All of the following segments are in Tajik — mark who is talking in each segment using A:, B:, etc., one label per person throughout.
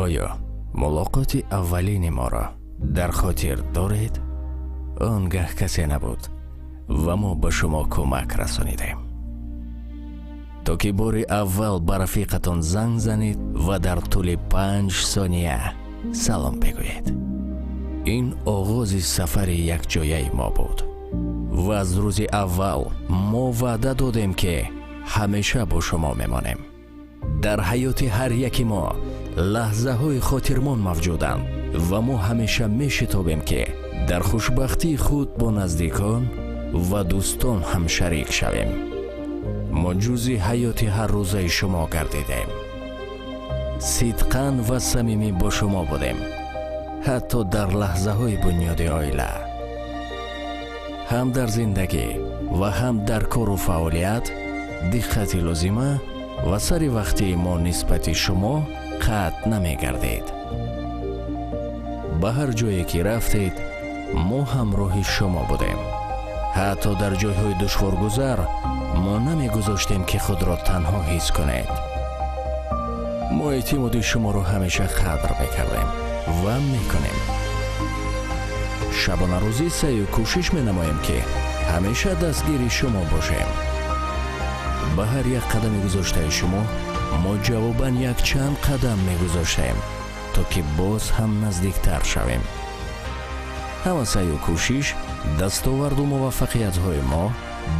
A: Оё мулоқоти аввалини моро дар хотир доред? Он гаҳ касе набуд ва мо ба шумо кӯмак расонидем. То ки бори аввал ба рафиқатон занг занед ва дар тӯли 5 сония салом бигӯед. Ин оғози сафари якҷояи мо буд ва аз рӯзи аввал мо ваъда додем, ки ҳамеша бо шумо мемонем. Дар ҳаёти ҳар яки мо лаҳзаҳои хотирмон мавҷуданд ва мо ҳамеша мешитобем, ки дар хушбахтии худ бо наздикон ва дӯстон ҳамшарик шавем. Мо ҷузъи ҳаёти ҳаррӯзаи шумо гардидем, сидқан ва самимӣ бо шумо будем, ҳатто дар лаҳзаҳои бунёди оила. Ҳам дар зиндагӣ ва ҳам дар кору фаъолият диққати лозима ва сари вақтии мо нисбати шумо қатъ намегардид. Ба ҳар ҷое ки рафтед, мо ҳамроҳи шумо будем. Ҳатто дар ҷойҳои душворгузар мо намегузоштем, ки худро танҳо ҳис кунед. Мо эътимоди шуморо ҳамеша қадр мекардем ва мекунем. Шабонарӯзӣ саъю кӯшиш менамоем, ки ҳамеша дастгири шумо бошем. Ба ҳар як қадами гузоштаи шумо мо ҷавобан якчанд қадам мегузоштем, то ки боз ҳам наздиктар шавем. Ҳама саъю кӯшиш, дастоварду муваффақиятҳои мо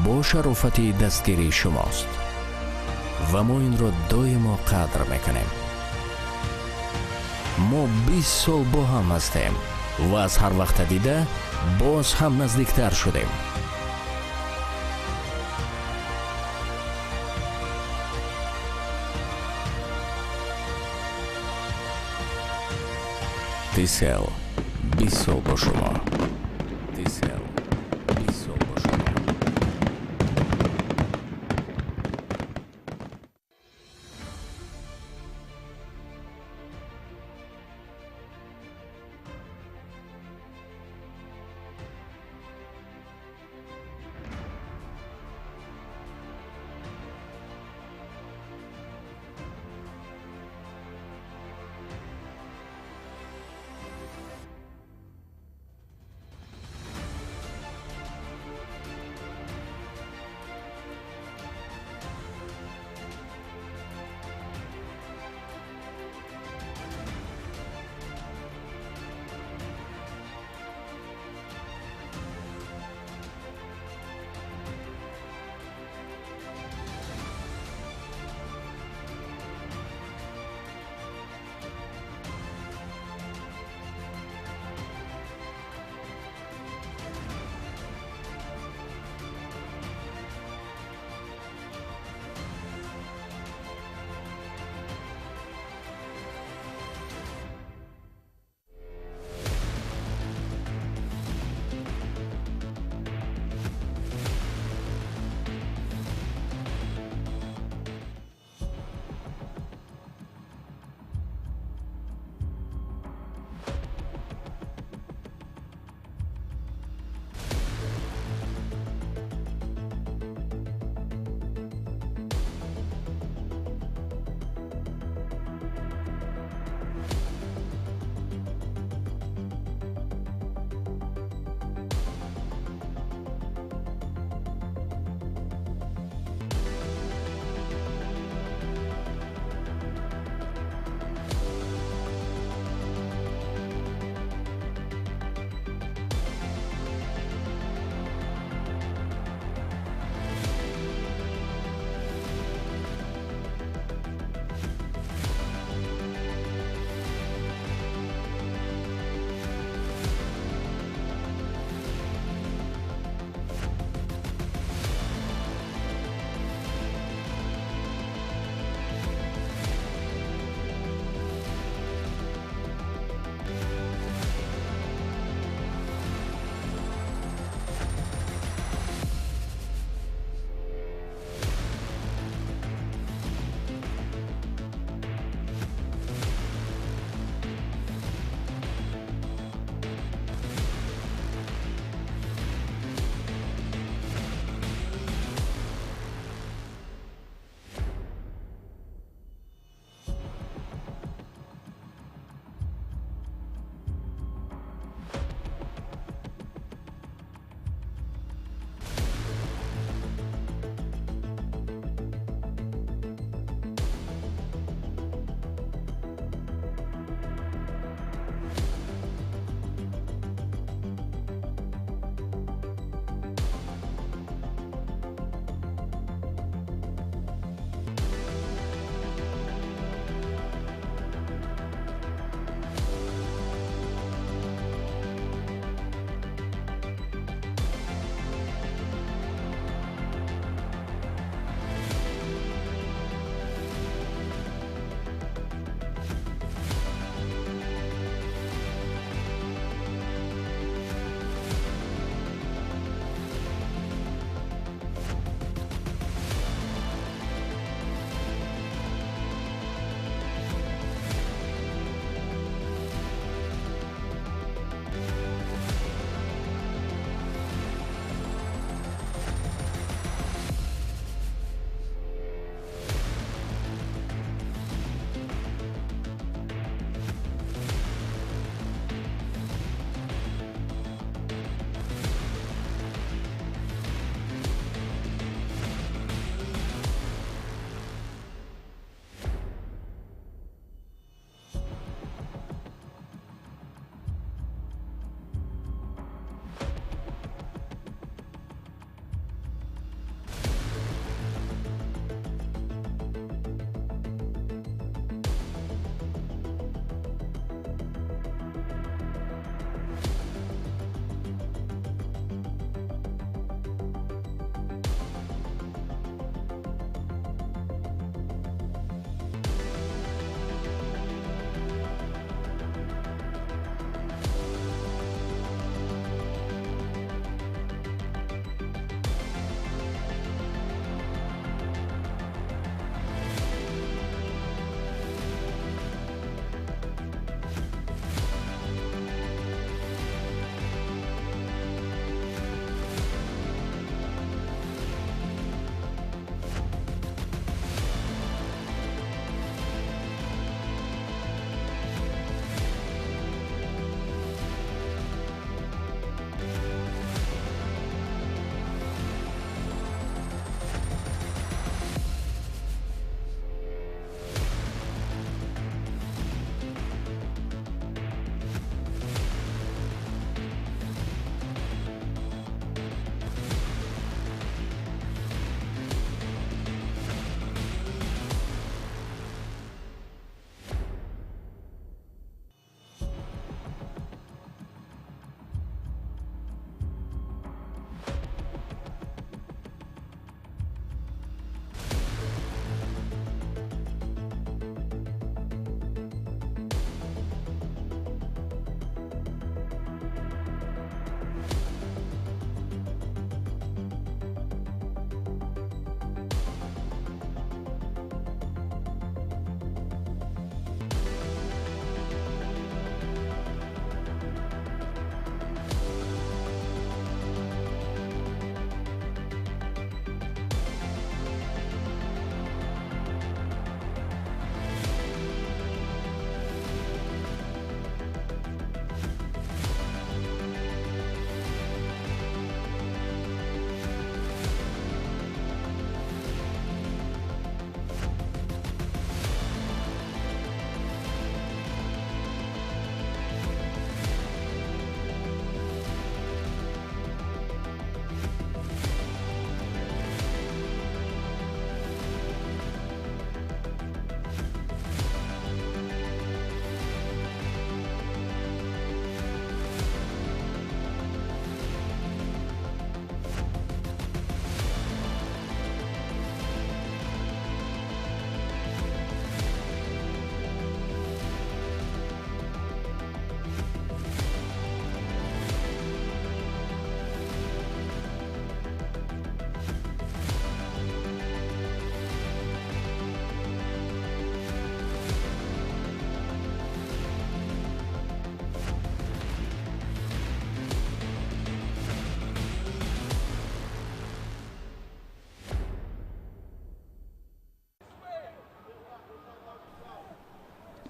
A: бо шарофати дастгирии шумост ва мо инро доимо қадр мекунем. Мо 20 сол бо ҳам ҳастем ва аз ҳар вақта дида боз ҳам наздиктар шудем. Tcell, 20 сол бо шумо. Tcell, 20 сол бо шумо.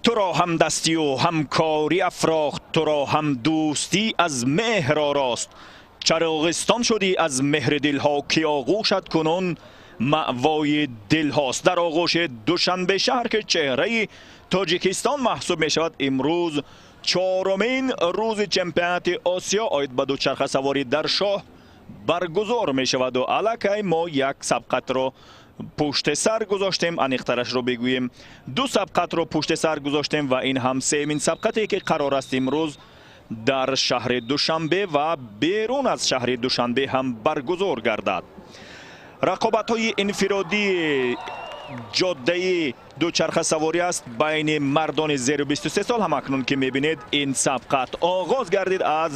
B: Туро ҳамдастию ҳамкорӣ афрохт, туро ҳамдӯстӣ аз меҳр орост. Чароғистон шудӣ аз меҳри дилҳо, ки оғӯшат кунун маъвои дилҳост. Дар оғӯши Душанбе шаҳр, ки чеҳраи Тоҷикистон маҳсуб мешавад, имрӯз чорумин рӯзи чемпионати Осиё оид ба дучархасаворӣ дар шоҳ баргузор мешаваду аллакай мо як сабқатро пушти сар гузоштем, аниқтарашро бигӯем, ду сабқатро пушти сар гузоштем ва ин ҳам сеюмин сабқате ки қарор аст имрӯз дар шаҳри Душанбе ва берун аз шаҳри Душанбе ҳам баргузор гардад. Рақобатҳои инфиродии ҷоддаи дучархасаворӣ аст байни мардони зери 23 сол. Ҳамакнун ки мебинед, ин сабқат оғоз гардид аз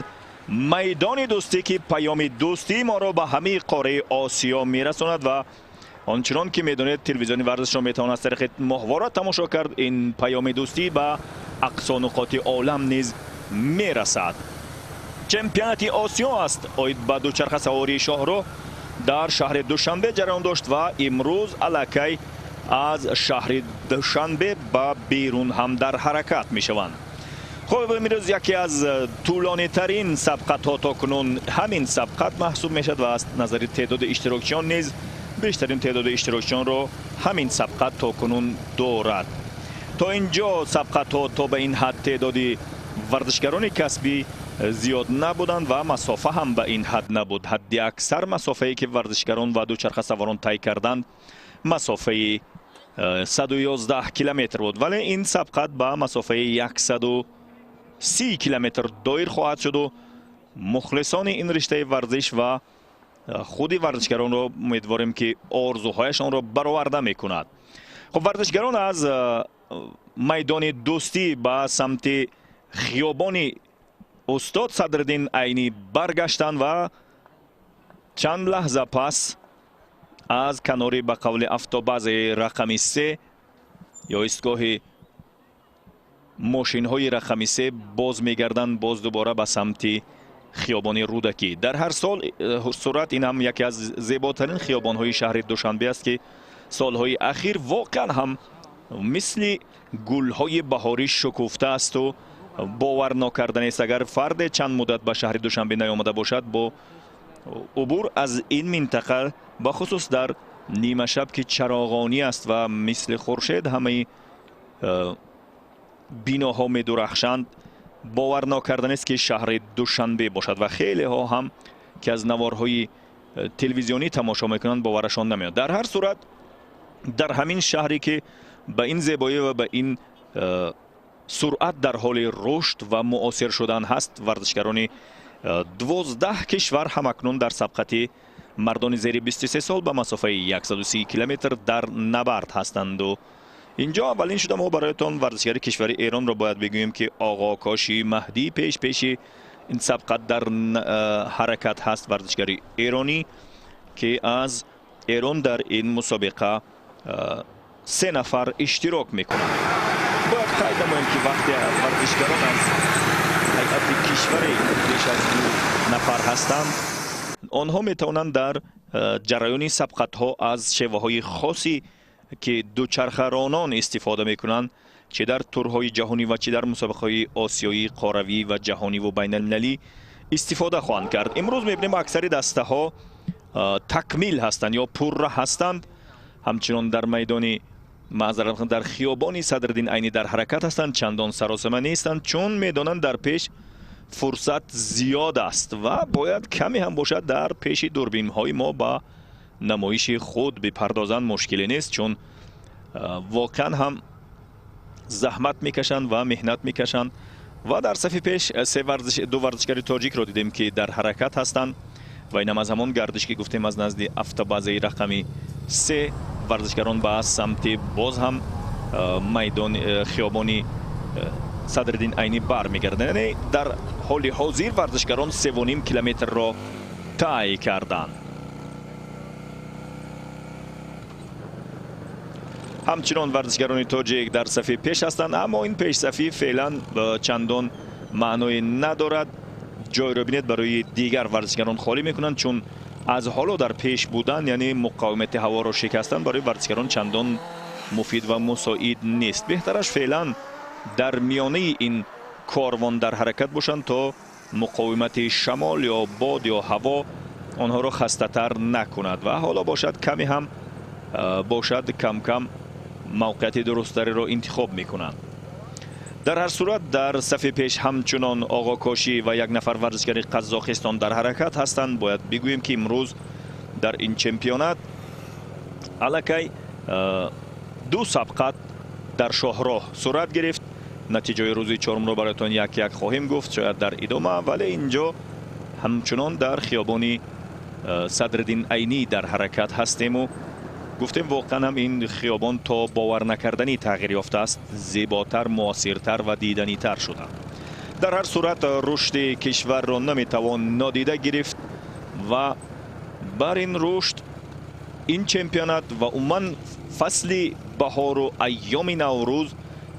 B: майдони Дӯстӣ, ки паёми дӯстии моро ба ҳамаи қораи Осиё мерасонад ва ончунон ки медонед, телевизиони варзишро метавон аз тариқи моҳвора тамошо кард. Ин паёми дӯстӣ ба ақсо нуқоти олам низ мерасад. Чемпионати Осиё аст оид ба дучархасавории шоҳроҳ дар шаҳри Душанбе ҷараён дошт ва имрӯз аллакай аз шаҳри Душанбе ба берун ҳам дар ҳаракат мешаванд. Хуб, имрӯз яке аз тӯлонитарин сабқатҳо то кунун ҳамин сабқат маҳсуб мешавад ва аз назари теъдоди иштирокчиён низ бештарин теъдоди иштирокчиёнро ҳамин сабқат то кунун дорад. То ин ҷо сабқатҳо то ба ин ҳад теъдоди варзишгарони касбӣ зиёд набуданд ва масофа ҳам ба ин ҳад набуд. Ҳадди аксар масофае ки варзишгарон ва дучархасаворон тай карданд, масофаи 111 километр буд, вале ин сабқат ба масофаи 130 километр доир хоҳад шуду мухлисони ин риштаи варзиш ва худи варзишгаронро умедворем, ки орзуҳояшонро бароварда мекунад. Хуб, варзишгарон аз майдони Дӯстӣ ба самти хиёбони устод Садриддин Айнӣ баргаштанд ва чанд лаҳза пас аз канори, ба қавли, автобазаи рақами се ё истгоҳи мошинҳои рақами се боз мегарданд, боз дубора ба самти хиёбони Рӯдакӣ. Дар ҳар сол сурат ин ҳам яке аз зеботарин хиёбонҳои шаҳри Душанбе аст, ки солҳои ахир воқеан ҳам мисли гулҳои баҳорӣ шукуфта асту бовар нокарданист, агар фарде чанд муддат ба шаҳри Душанбе наёмада бошад, бо убур аз ин минтақа, бахусус дар нимашаб, ки чароғонӣ аст ва мисли хуршед ҳамаи биноҳо медурахшанд, бовар нокарданист, ки шаҳри Душанбе бошад ва хелеҳо ҳам, ки аз наворҳои телевизионӣ тамошо мекунанд, боварашон намеояд. Дар ҳар сурат, дар ҳамин шаҳре, ки ба ин зебоӣ ва ба ин суръат дар ҳоли рушд ва муосир шудан ҳаст, варзишгарони 12 кишвар ҳамакнун дар сабқати мардони зери 23 сол ба масофаи 130 километр дар набард ҳастанду инҷо аввалин шуда мо бароятон варзишгари кишвари Эронро бояд бигӯем, ки Оғокоши Маҳдӣ пеш пеши ин сабқат дар ҳаракат ҳаст. Варзишгари эронӣ, ки аз Эрон дар ин мусобиқа се нафар иштирок мекунанд. Бояд қайд намоем, ки вақте варзишгарон аз ҳайати кишваре беш аз ду нафар ҳастанд, онҳо метавонанд дар ҷараёни сабқатҳо аз шеваҳои хоси, ки дучархаронон истифода мекунанд, чӣ дар турҳои ҷаҳонӣ ва чӣ дар мусобиқаҳои осиёӣ, қоравӣ ва ҷаҳониву байналмилалӣ истифода хоҳанд кард. Имрӯз мебинем, аксари дастаҳо такмил ҳастанд ё пурра ҳастанд. Ҳамчунон дар майдони, маъзарат, дар хиёбони Садриддин Айнӣ дар ҳаракат ҳастанд, чандон саросема нестанд, чун медонанд, дар пеш фурсат зиёд аст ва бояд каме ҳам бошад дар пеши дурбинҳои мо ба намоиши худ бипардозанд. Мушкиле нест, чун воқеан ҳам заҳмат мекашанд ва меҳнат мекашанд. Ва дар сафи пеш ду варзишгари тоҷикро дидем, ки дар ҳаракат ҳастанд ва инам аз ҳамон гардиш, ки гуфтем, аз назди автобазаи рақами се варзишгарон ба самти боз ҳам майдон, хиёбони Садриддин Айнӣ бармегарданд. Яъне дар ҳоли ҳозир варзишгарон 3,5 километрро тай карданд. Ҳамчунон варзишгарони тоҷик дар сафи пеш ҳастанд, аммо ин пешсафӣ феълан чандон маъное надорад. Ҷойро бинед, барои дигар варзишгарон холӣ мекунанд, чун аз ҳоло дар пеш будан, яъне муқовимати ҳаворо шикастан, барои варзишгарон чандон муфид ва мусоид нест. Беҳтараш феълан Дар миёнаи ин корвон дар ҳаракат бошанд, то муқовимати шамол ё бод ё ҳаво онҳоро хастатар накунад ва ҳоло бошад, каме ҳам бошад, кам кам мавқеияти дурусттареро интихоб мекунанд. Дар ҳар сурат, дар сафи пеш ҳамчунон Оғокошӣ ва як нафар варзишгари Қазоқистон дар ҳаракат ҳастанд. Бояд бигӯем, ки имрӯз дар ин чемпионат аллакай ду сабқат дар шоҳроҳ сурат гирифт. Натиҷаи рӯзи чорумро бароятон як як хоҳем гуфт, шояд дар идома, вале инҷо ҳамчунон дар хиёбони Садриддин Айнӣ дар ҳаракат ҳастему гуфтем, воқеан ҳам ин хиёбон то бовар накарданӣ тағйир ёфтааст, зеботар, муосиртар ва диданитар шуда. Дар ҳар сурат, рушди кишварро наметавон нодида гирифт ва бар ин рушд ин чемпионат ва умуман фасли баҳору айёми Наврӯз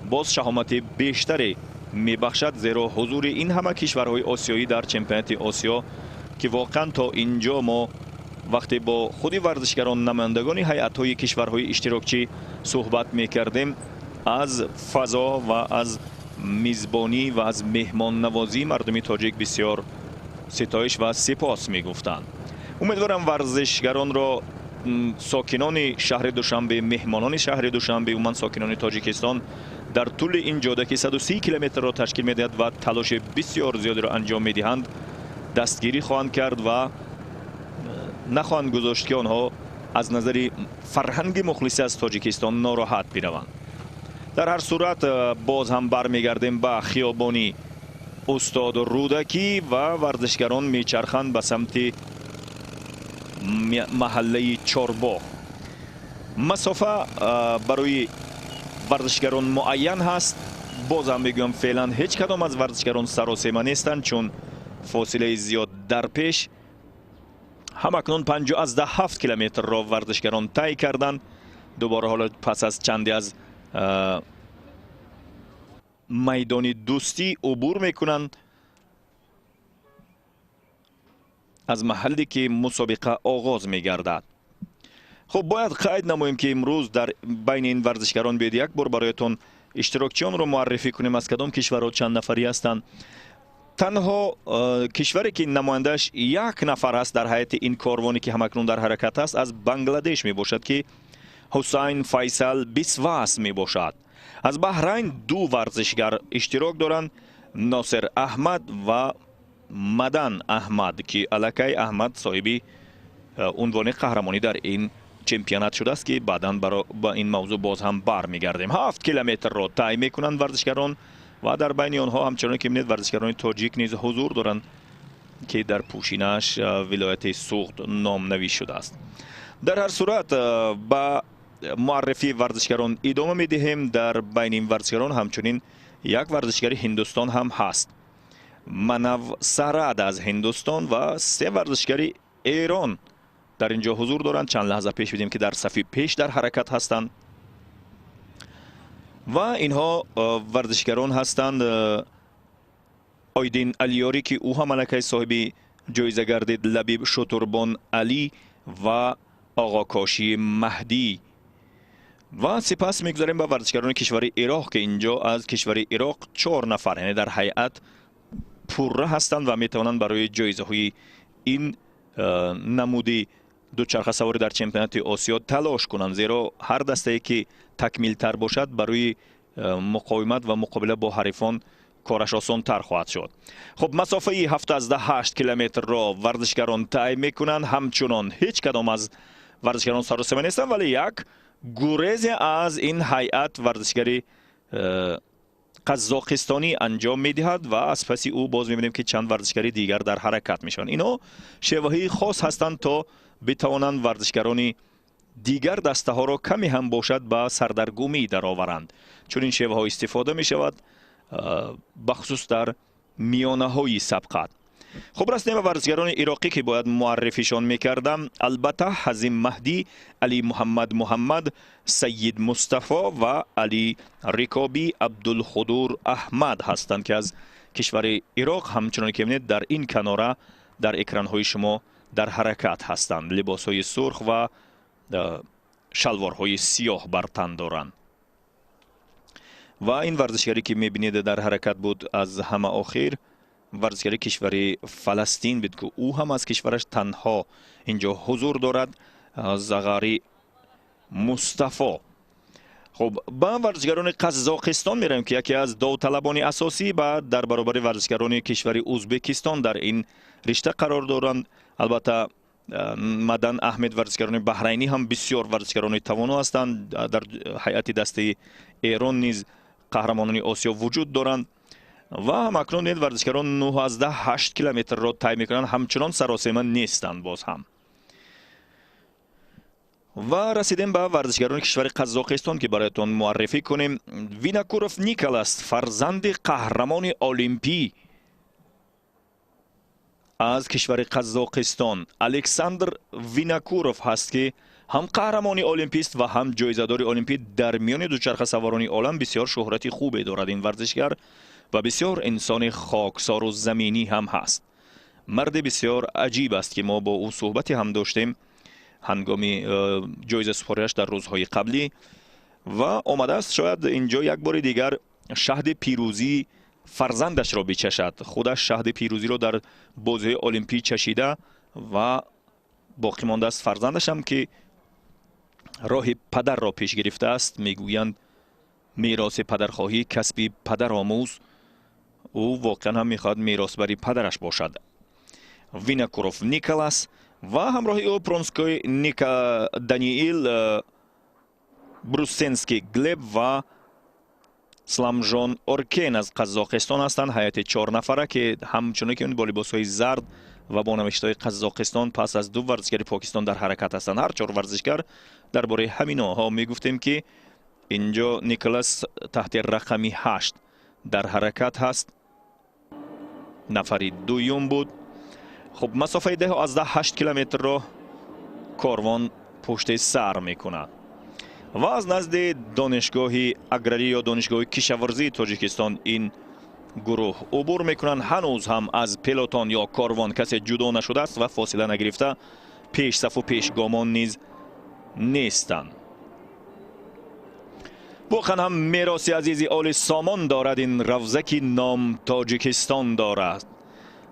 B: боз шаҳомати бештаре мебахшад, зеро ҳузури ин ҳама кишварҳои осиёӣ дар чемпионати Осиё, ки воқеан то инҷо мо вақте бо худи варзишгарон, намояндагони ҳайатҳои кишварҳои иштирокчӣ суҳбат мекардем, аз фазо ва аз мизбонӣ ва аз меҳмоннавозии мардуми тоҷик бисёр ситоиш ва сипос мегуфтанд. Умедворам, варзишгаронро сокинони шаҳри Душанбе, меҳмонони шаҳри Душанбе, умуман сокинони Тоҷикистон дар тӯли ин ҷода, ки 130 километрро ташкил медиҳад ва талоши бисёр зиёдеро анҷом медиҳанд, дастгирӣ хоҳанд кард ва нахоҳанд гузошт, ки онҳо аз назари фарҳанги мухлисӣ аз Тоҷикистон нороҳат бираванд. Дар ҳар сурат, боз ҳам бармегардем ба хиёбони Устод Рӯдакӣ ва варзишгарон мечарханд ба самти маҳаллаи Чорбоғ. Масофа барои варзишгарон муайян ҳаст. Боз ҳам мегӯям, феълан ҳеҷ кадом аз варзишгарон саросема нестанд, чун фосилаи зиёд дар пеш. Ҳамакнун 5,7 километрро варзишгарон тай карданд. Дубора ҳоло пас аз чанде аз майдони Дӯстӣ убур мекунанд, аз маҳалле ки мусобиқа оғоз мегардад. Хуб, бояд қайд намоем, ки имрӯз дар байни ин варзишгарон, биёед як бор бароятон иштирокчиёнро муаррифӣ кунем, аз кадом кишварҳо чанд нафарӣ ҳастанд. Танҳо кишваре ки намояндааш як нафар аст дар ҳайати ин корвоне, ки ҳамакнун дар ҳаракат аст, аз Бангладеш мебошад, ки Ҳусайн Файсал Бисвас мебошад. Аз Баҳрайн ду варзишгар иштирок доранд: Носир Аҳмад ва Мадан Аҳмад, ки аллакай Аҳмад соҳиби унвони қаҳрамонӣ дар ин чемпионат шудааст, ки баъдан ба ин мавзӯъ боз ҳам бармегардем. 7 километрро тай мекунанд варзишгарон ва дар байни онҳо, ҳамчунон ки мебинед, варзишгарони тоҷик низ ҳузур доранд, ки дар пӯшинааш вилояти Суғд номнавис шудааст. Дар ҳар сурат, ба муаррифии варзишгарон идома медиҳем. Дар байни ин варзишгарон ҳамчунин як варзишгари Ҳиндустон ҳам ҳаст, Манав Сарад аз Ҳиндустон, ва се варзишгари Эрон дар ин ҷо ҳузур доранд. Чанд лаҳза пеш бидем, ки дар сафи пеш дар ҳаракат ҳастанд ва инҳо варзишгарон ҳастанд: Ойдин Алиёрӣ, ки ӯ ҳам аллакай соҳиби ҷоиза гардид, Лабиб Шутурбон Алӣ ва Оғокоши Маҳдӣ. Ва сипас мегузарем ба варзишгарони кишвари Ироқ, ки инҷо аз кишвари Ироқ чор нафар, яъне дар ҳайат пурра ҳастанд ва метавонанд барои ҷоизаҳои ин намуди дучархасаворӣ дар чемпионати Осиё талош кунанд, зеро ҳар дастае ки такмилтар бошад, барои муқовимат ва муқобила бо ҳарифон кораш осонтар хоҳад шуд. Хуб, масофаи 7,8 километрро варзишгарон тай мекунанд. Ҳамчунон ҳеҷ кадом аз варзишгарон саросема нестанд, вале як гурезе аз ин ҳайат варзишгари қазоқистонӣ анҷом медиҳад ва аз паси ӯ боз мебинем, ки чанд варзишгари дигар дар ҳаракат мешаванд. Инҳо шеваҳои хос ҳастанд, то битавонанд варзишгарони дигар дастаҳоро каме ҳам бошад ба сардаргумӣ дароваранд. Чунин шеваҳо истифода мешавад бахусус дар миёнаҳои сабқат. Хуб, расидем ба варзишгарони ироқӣ, ки бояд муаррифишон мекардам. Албатта, Ҳазим Маҳдӣ, Али Муҳаммад Муҳаммад, Сайид Мустафо ва Али Рикобӣ Абдулхудур Аҳмад ҳастанд, ки аз кишвари Ироқ, ҳамчунон ки мебинед, дар ин канора дар экранҳои шумо дар ҳаракат ҳастанд, либосҳои сурх ва шалворҳои сиёҳ бар тан доранд. Ва ин варзишгаре ки мебинед дар ҳаракат буд аз ҳама охир, варзишгари кишвари Фаластин буд, ки ӯ ҳам аз кишвараш танҳо инҷо ҳузур дорад, Зағари Мустафо. Хуб, ба варзишгарони Қазоқистон меравем, ки яке аз довталабони асосӣ ба дар баробари варзишгарони кишвари Ӯзбекистон дар ин ришта қарор доранд. Албатта Мадан Аҳмед, варзишгарони Баҳрайнӣ ҳам бисёр варзишгарони тавоно ҳастанд. Дар ҳайати дастаи Эрон низ қаҳрамонони Осиё вуҷуд доранд. Ва ҳамакнун ин варзишгарон 9,8 километрро тай мекунанд, ҳамчунон саросема нестанд боз ҳам. Ва расидем ба варзишгарони кишвари Қазоқистон, ки бароятон муаррифӣ кунем. Винокуров Николас, фарзанди қаҳрамони олимпӣ аз кишвари Қазоқистон Александр Винокуров ҳаст, ки ҳам қаҳрамони олимпист ва ҳам ҷоизадори олимпӣ дар миёни дучархасаворонии олам бисёр шӯҳрати хубе дорад ин варзишгар ва бисёр инсони хоксору заминӣ ҳам ҳаст. Марди бисёр аҷиб аст, ки мо бо ӯ суҳбате ҳам доштем ҳангоми ҷоизасупориаш дар рӯзҳои қаблӣ ва омадааст шояд инҷо як бори дигар шаҳди пирӯзии фарзандашро бичашад. Худаш шаҳди пирӯзиро дар бозиҳои олимпӣ чашида ва боқӣ мондааст фарзандашам, ки роҳи падарро пеш гирифтааст. Мегӯянд мероси падархоҳӣ касби падаромӯз. Ӯ воқеан ҳам мехоҳад меросбари падараш бошад. Винокуров Николас ва ҳамроҳи ӯ Пронской Даниил, Брусенский Глеб ва Сламжон Оркен аз Қазоқистон ҳастанд. Ҳайати чорнафара, ки ҳамчунон ки бо либосҳои зард ва бо навиштаҳои Қазоқистон пас аз ду варзишгари Покистон дар ҳаракат ҳастанд. Ҳар чор варзишгар дар бораи ҳаминҳо мегуфтем, ки инҷо Николас таҳти рақами 8 дар ҳаракат ҳаст, нафари дуюм буд. Хуб, масофаи 10,8 километрро корвон пушти сар мекунад ва аз назди донишгоҳи аграрӣ ё донишгоҳи кишоварзии Тоҷикистон ин гурӯҳ убур мекунанд. Ҳанӯз ҳам аз пелотон ё корвон касе ҷудо нашудааст ва фосила нагирифта пешсафу пешгомон низ нестанд. Воқеан ҳам мероси азизи оли сомон дорад ин равза, ки ном Тоҷикистон дорад.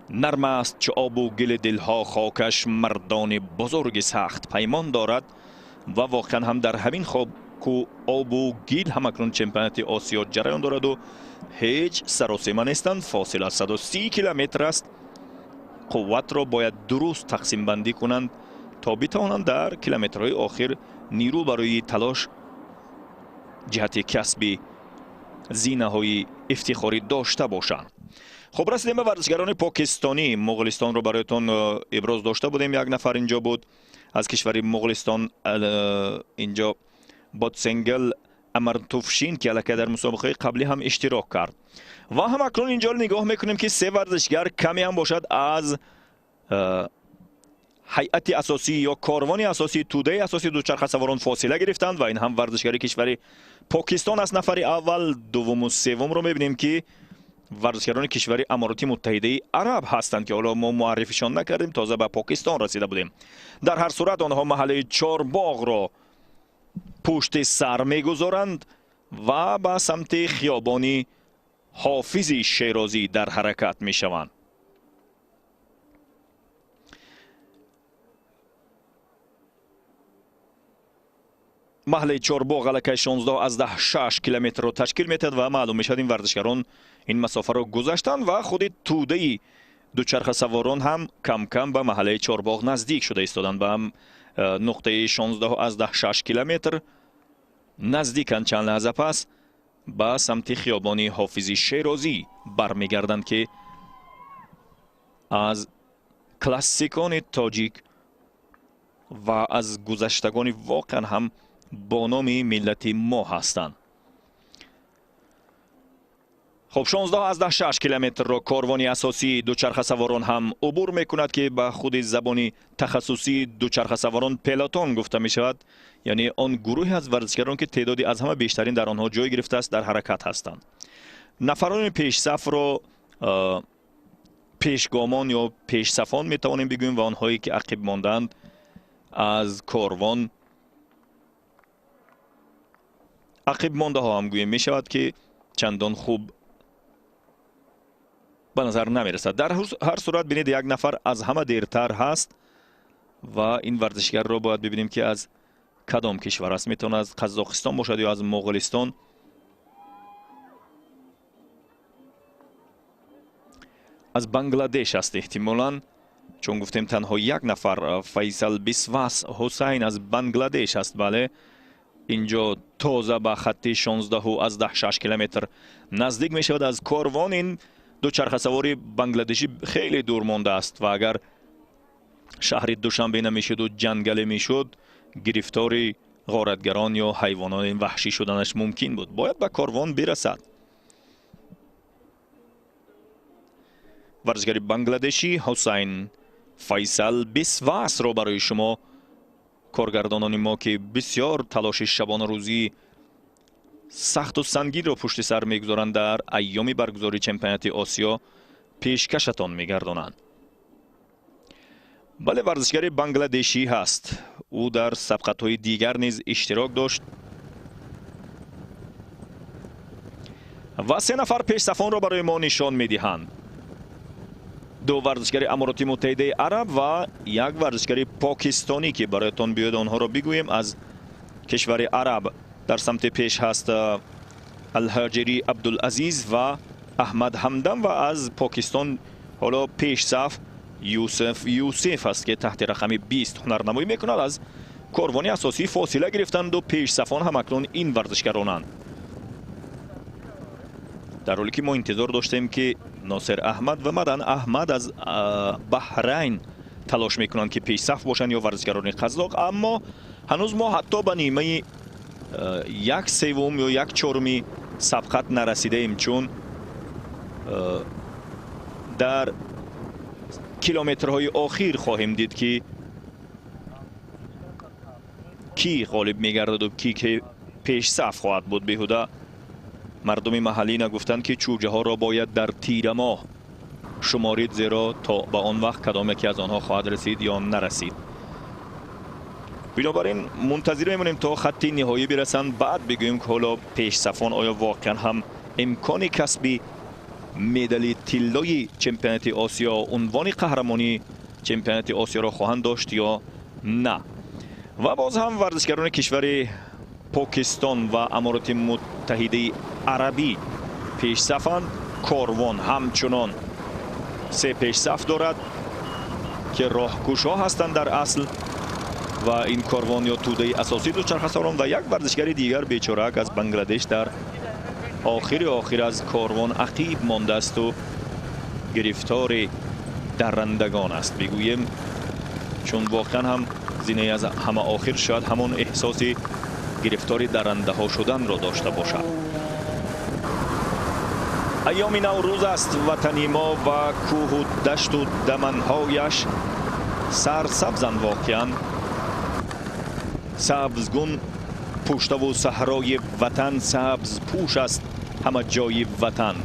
B: Нарм аст чу обу гили дилҳо хокаш, мардони бузурги сахт паймон дорад. Ва воқеан ҳам дар ҳамин хоку обу гил ҳамакнун чемпионати Осиё ҷараён дораду ҳеҷ саросема нестанд. Фосила 130 километр аст. Қувватро бояд дуруст тақсимбандӣ кунанд, то битавонанд дар километрҳои охир нирӯ барои талош ҷиҳати касби зинаҳои ифтихорӣ дошта бошанд. Хуб, расидем ба варзишгарони покистонӣ. Муғулистонро бароятон иброз дошта будем. Як нафар инҷо буд аз кишвари Муғулистон, инҷо Ботсенгел Амартуфшин, ки аллакай дар мусобиқаи қаблӣ ҳам иштирок кард. Ва ҳам акнун инҷо нигоҳ мекунем, ки се варзишгар каме ҳам бошад аз ҳайати асосӣ ё корвони асосӣ, тӯдаи асосии дучархасаворон фосила гирифтанд ва ин ҳам варзишгари кишвари Покистон аст. Нафари аввал, дуввуму севумро мебинем, ки варзишгарони кишвари Амороти Муттаҳидаи Араб ҳастанд, ки ҳоло мо муаррифишон накардем, тоза ба Покистон расида будем. Дар ҳар сурат онҳо маҳаллаи Чорбоғро пушти сар мегузоранд ва ба самти хиёбони Ҳофизи Шерозӣ дар ҳаракат мешаванд. Маҳаллаи Чорбоғ аллакай 16,6 километрро ташкил метиҳад ва маълум мешавад ин варзишгарон ин масофаро гузаштанд ва худи тӯдаи дучархасаворон ҳам кам-кам ба маҳаллаи Чорбоғ наздик шуда истоданд. Ба нуқтаи 16,6 километр наздиканд. Чанд лаҳза пас ба самти хиёбони Ҳофизи Шерозӣ бармегарданд, ки аз классикони тоҷик ва аз гузаштагони воқеан ҳам бо номи миллати мо ҳастанд. Хуб, 16,6 километрро корвони асосии дучархасаворон ҳам убур мекунад, ки ба худи забони тахассусии дучархасаворон пелотон гуфта мешавад, яъне он гурӯҳе аз варзишгарон, ки теъдоди аз ҳама бештарин дар онҳо ҷой гирифтааст, дар ҳаракат ҳастанд. Нафарони пешсафро пешгомон ё пешсафон метавонем бигӯем ва онҳое ки ақиб мондаанд аз корвон ақиб мондаҳо ҳам гӯем мешавад, ки Чандон хуб ба назар намерасад. Дар ҳар сурат бинед, як нафар аз ҳама дертар ҳаст ва ин варзишгарро бояд бибинем, ки аз кадом кишвар аст. Метавонад аз Қазоқистон бошад ё аз Моғулистон. Аз Бангладеш аст эҳтимолан, чун гуфтем танҳо як нафар, Файсал Бисвас Ҳусайн аз Бангладеш аст. Бале, инҷо тоза ба хатти 16,6 километр наздик мешавад аз корвон. Ин дучархасавори бангладешӣ хеле дур мондааст ва агар шаҳри Душанбе намешуду ҷангале мешуд, гирифтори ғоратгарон ё ҳайвонони ваҳшӣ шуданаш мумкин буд. Бояд ба корвон бирасад. Варзишгари бангладешӣ Ҳусайн Файсал Бисвасро барои шумо коргардонони мо, ки бисёр талоши шабонарӯзии сахту сангинро пушти сар мегузоранд, дар айёми баргузории чемпионати Осиё пешкашатон мегардонанд. Бале, варзишгари бангладешӣ ҳаст. Ӯ дар сабқатҳои дигар низ иштирок дошт ва се нафар пешсафонро барои мо нишон медиҳанд. Ду варзишгари Амороти Муттаҳидаи Араб ва як варзишгари покистонӣ, ки бароятон биёд онҳоро бигӯем. Аз кишвари Араб дар самти пеш ҳаст Алҳаҷирӣ Абдулазиз ва Аҳмад Ҳамдам ва аз Покистон ҳоло пешсаф Юсуф Юсуф аст, ки таҳти рақами 20 ҳунарнамоӣ мекунад. Аз корвони асосӣ фосила гирифтанду пешсафон ҳам акнун ин варзишгаронанд, дар ҳоле ки мо интизор доштем, ки Носир Аҳмад ва Мадан Аҳмад аз Баҳрайн талош мекунанд, ки пешсаф бошанд, ё варзишгарони қазоқ, аммо ҳанӯз мо ҳатто ба нимаи як севум ё як чоруми сабқат нарасидаем, чун дар километрҳои охир хоҳем дид, ки кӣ ғолиб мегардаду кӣ ки пешсаф хоҳад буд. Беҳуда мардуми маҳаллӣ нагуфтанд, ки чӯҷаҳоро бояд дар тирамоҳ шуморид, зеро то ба он вақт кадом яке аз онҳо хоҳад расид ё нарасид. Бинобар ин мунтазир мемонем, то хатти ниҳоӣ бирасанд, баъд бигӯем, ки ҳоло пешсафон оё воқеан ҳам имкони касби медали тиллои чемпионати Осиё, унвони қаҳрамонии чемпионати Осиёро хоҳанд дошт ё на. Ва боз ҳам варзишгарони кишвари Покистон ва Амороти Муттаҳидаи Арабӣ пешсафанд. Корвон ҳамчунон се пешсаф дорад, ки роҳкушо ҳастанд дар асл, ва ин корвон ё тӯдаи асосии дучархасаворон ва як варзишгари дигар бечораак аз Бангладеш дар охири охир аз корвон ақиб мондаасту гирифтори даррандагон аст, бигӯем, чун воқеан ҳам зинаи аз ҳама охир шояд ҳамон эҳсоси гирифтори даррандаҳо шуданро дошта бошад. Айёми Наврӯз аст ватани мо ва кӯҳу дашту даманҳояш сарсабзанд. Воқеан сабзгун пуштаву саҳрои ватан сабзпӯш аст ҳама ҷои ватан.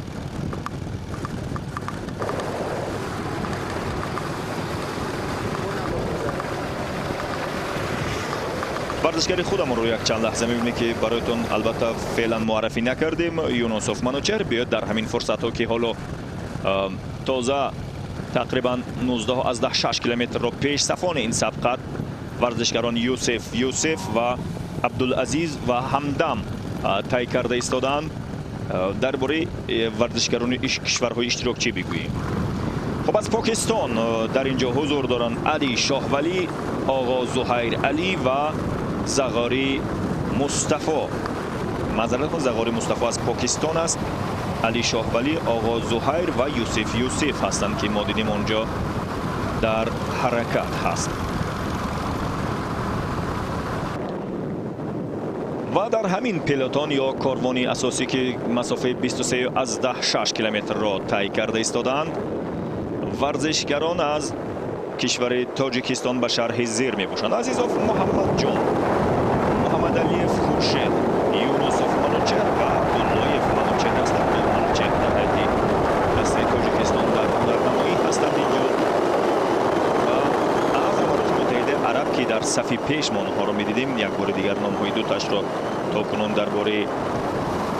B: Варзишгари худамонро якчанд лаҳза мебинем, ки бароятон албатта феълан муаррафӣ накардем. Юнусов Манучер биёд дар ҳамин фурсатҳо, ки ҳоло тоза тақрибан 19,6 километрро пешсафони ин сабқат варзишгарон Юсуф Юсуф ва Абдулазиз ва Ҳамдам тай карда истодаанд. Дар бораи варзишгарони кишварҳои иштирокчӣ бигӯем. Хуб, аз Покистон дар ин ҷо ҳузур доранд Али Шоҳвалӣ, Оғо Зуҳайр Алӣ ва Зағори Мустафо. Маъзарат кун, Зағори Мустафо аз Покистон аст. Али Шоҳвалӣ, Оғо Зуҳайр ва Юсуф Юсуф ҳастанд, ки мо дидем онҷо дар ҳаракат ҳаст. Ва дар ҳамин пелотон ё корвони асосӣ, ки масофаи 23,6 километрро тай карда истодаанд, варзишгарон аз кишвари Тоҷикистон ба шарҳи зер мебошанд. Азизов Муҳаммадҷон, Муҳаммадалиев Хуршед, Юнусов Манучер ва Абдуллоев Манучер ҳастанд. Манучер дар ҳайати дастаи Тоҷикистон дар ҳунарнамоӣ ҳастанд инҷо ва аз Амороти Муттаҳидаи Араб, ки дар сафи пеш мо онҳоро медидем, як бори дигар номҳои дуташро то кунун дар бораи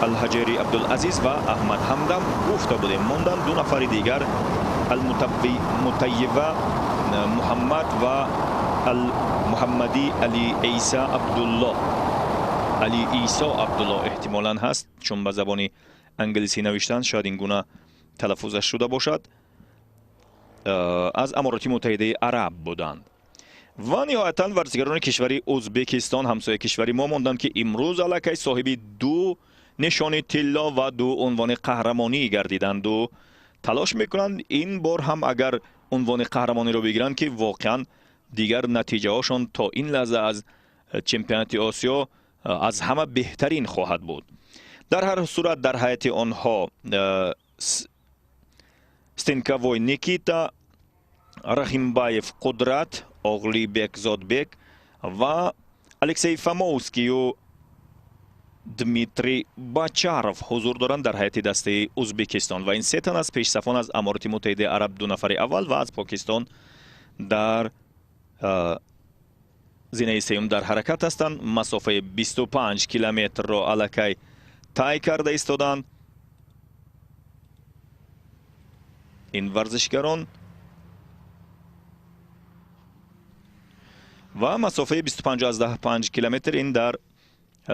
B: Алҳаҷери Абдулазиз ва Аҳмад Ҳамдам гуфта будем. Монданд ду нафари дигар, Алмутайива Муҳаммад ва Алмуҳаммадӣ Али Исо Абдулло. Али Исо Абдулло эҳтимолан ҳаст, чун ба забони англисӣ навиштанд, шояд ин гуна талаффузаш шуда бошад. Аз Амороти Муттаҳидаи Араб буданд. Ва ниҳоятан варзишгарони кишвари Ӯзбекистон, ҳамсояи кишвари мо, монданд, ки имрӯз аллакай соҳиби ду нишони тилло ва ду унвони қаҳрамонӣ гардиданду талош мекунанд ин бор ҳам агар унвони қаҳрамониро бигиранд, ки воқеан дигар натиҷаҳошон то ин лаҳза аз чемпионати Осиё аз ҳама беҳтарин хоҳад буд. Дар ҳар сурат дар ҳайати онҳо Стенковой Никита, Рахимбаев Қудрат, Оғлибек Зодбек ва Алексей Фомовскию Дмитрий Бачаров ҳузур доранд дар ҳайати дастаи Ӯзбекистон. Ва ин се тан аз пешсафон аз Амороти Муттаҳидаи Араб ду нафари аввал ва аз Покистон дар зинаи сеюм дар ҳаракат ҳастанд. Масофаи 25 километрро аллакай тай карда истоданд ин варзишгарон ва масофаи 25,5 километр ин дар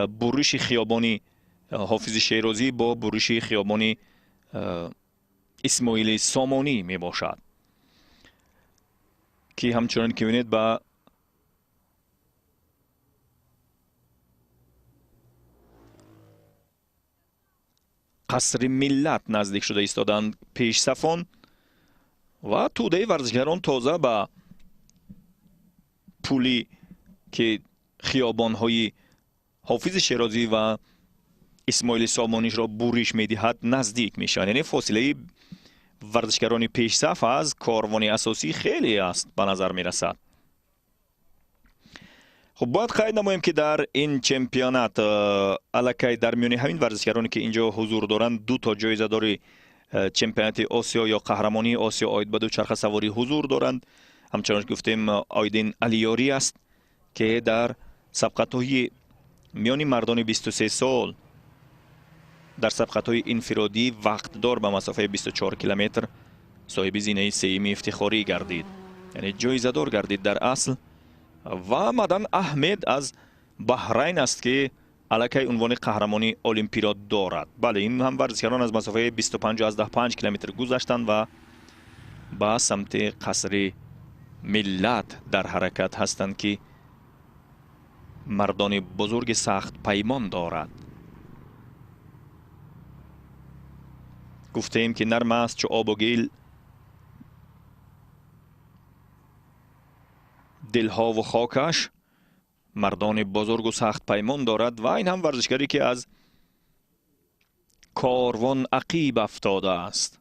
B: буриши хиёбони Ҳофизи Шерозӣ бо буриши хиёбони Исмоили Сомонӣ мебошад, ки ҳамчунон ки мебинед ба қасри миллат наздик шуда истоданд пешсафон ва тӯдаи варзишгарон тоза ба пули ки хиёбонҳои Ҳофизи Шерозӣ ва Исмоили Сомонишро буриш медиҳад наздик мешаванд. Яъне фосилаи варзишгарони пешсаф аз корвони асосӣ хеле аст ба назар мерасад. Хуб, бояд қайд намоем, ки дар ин чемпионат аллакай дар миёни ҳамин варзишгароне ки инҷо ҳузур доранд, ду то ҷоизадори чемпионати Осиё ё қаҳрамонии Осиё оид ба дучархасаворӣ ҳузур доранд. Ҳамчунон гуфтем, Оидин Алиёрӣ аст, ки дар сабқатҳои миёни мардони 23 сол дар сабқатҳои инфиродӣ вақтдор ба масофаи 24 километр соҳиби зинаи сеюми ифтихорӣ гардид, яъне ҷоизадор гардид дар асл. Ва Мадан Аҳмед аз Баҳрайн аст, ки аллакай унвони қаҳрамони олимпиро дорад. Бале, ин ҳам варзишгарон аз масофаи 25,5 километр гузаштанд ва ба самти қасри миллат дар ҳаракат ҳастанд, ки мардони бузурги сахт паймон дорад. Гуфтаем, ки нарм аст чу обу гил дилҳову хокаш, мардони бузургу сахт паймон дорад. Ва ин ҳам варзишгаре, ки аз корвон ақиб афтодааст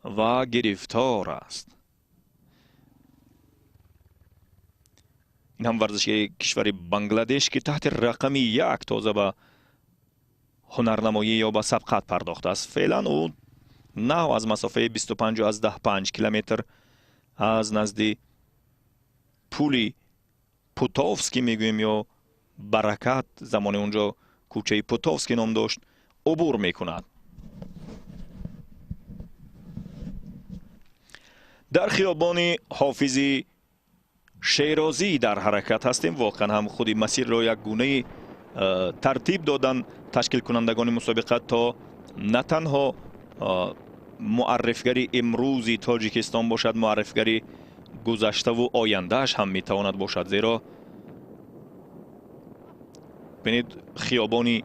B: ва гирифтор аст. Ин ҳам варзишгари кишвари Бангладеш, ки таҳти рақами як тоза ба ҳунарнамоӣ ё ба сабқат пардохтааст. Феълан ӯ нав аз масофаи 25,5 километр аз назди пули Путовский мегӯем ё Баракат, замоне унҷо кӯчаи Путовский ном дошт, убур мекунад. Дар хиёбони Ҳофизи Шерозӣ дар ҳаракат ҳастем. Воқеан ҳам худи масирро як гунаи тартиб додан ташкилкунандагони мусобиқа, то на танҳо муаррифгари имрӯзи Тоҷикистон бошад, муаррифгари гузаштаву ояндааш ҳам метавонад бошад. Зеро бинед, хиёбони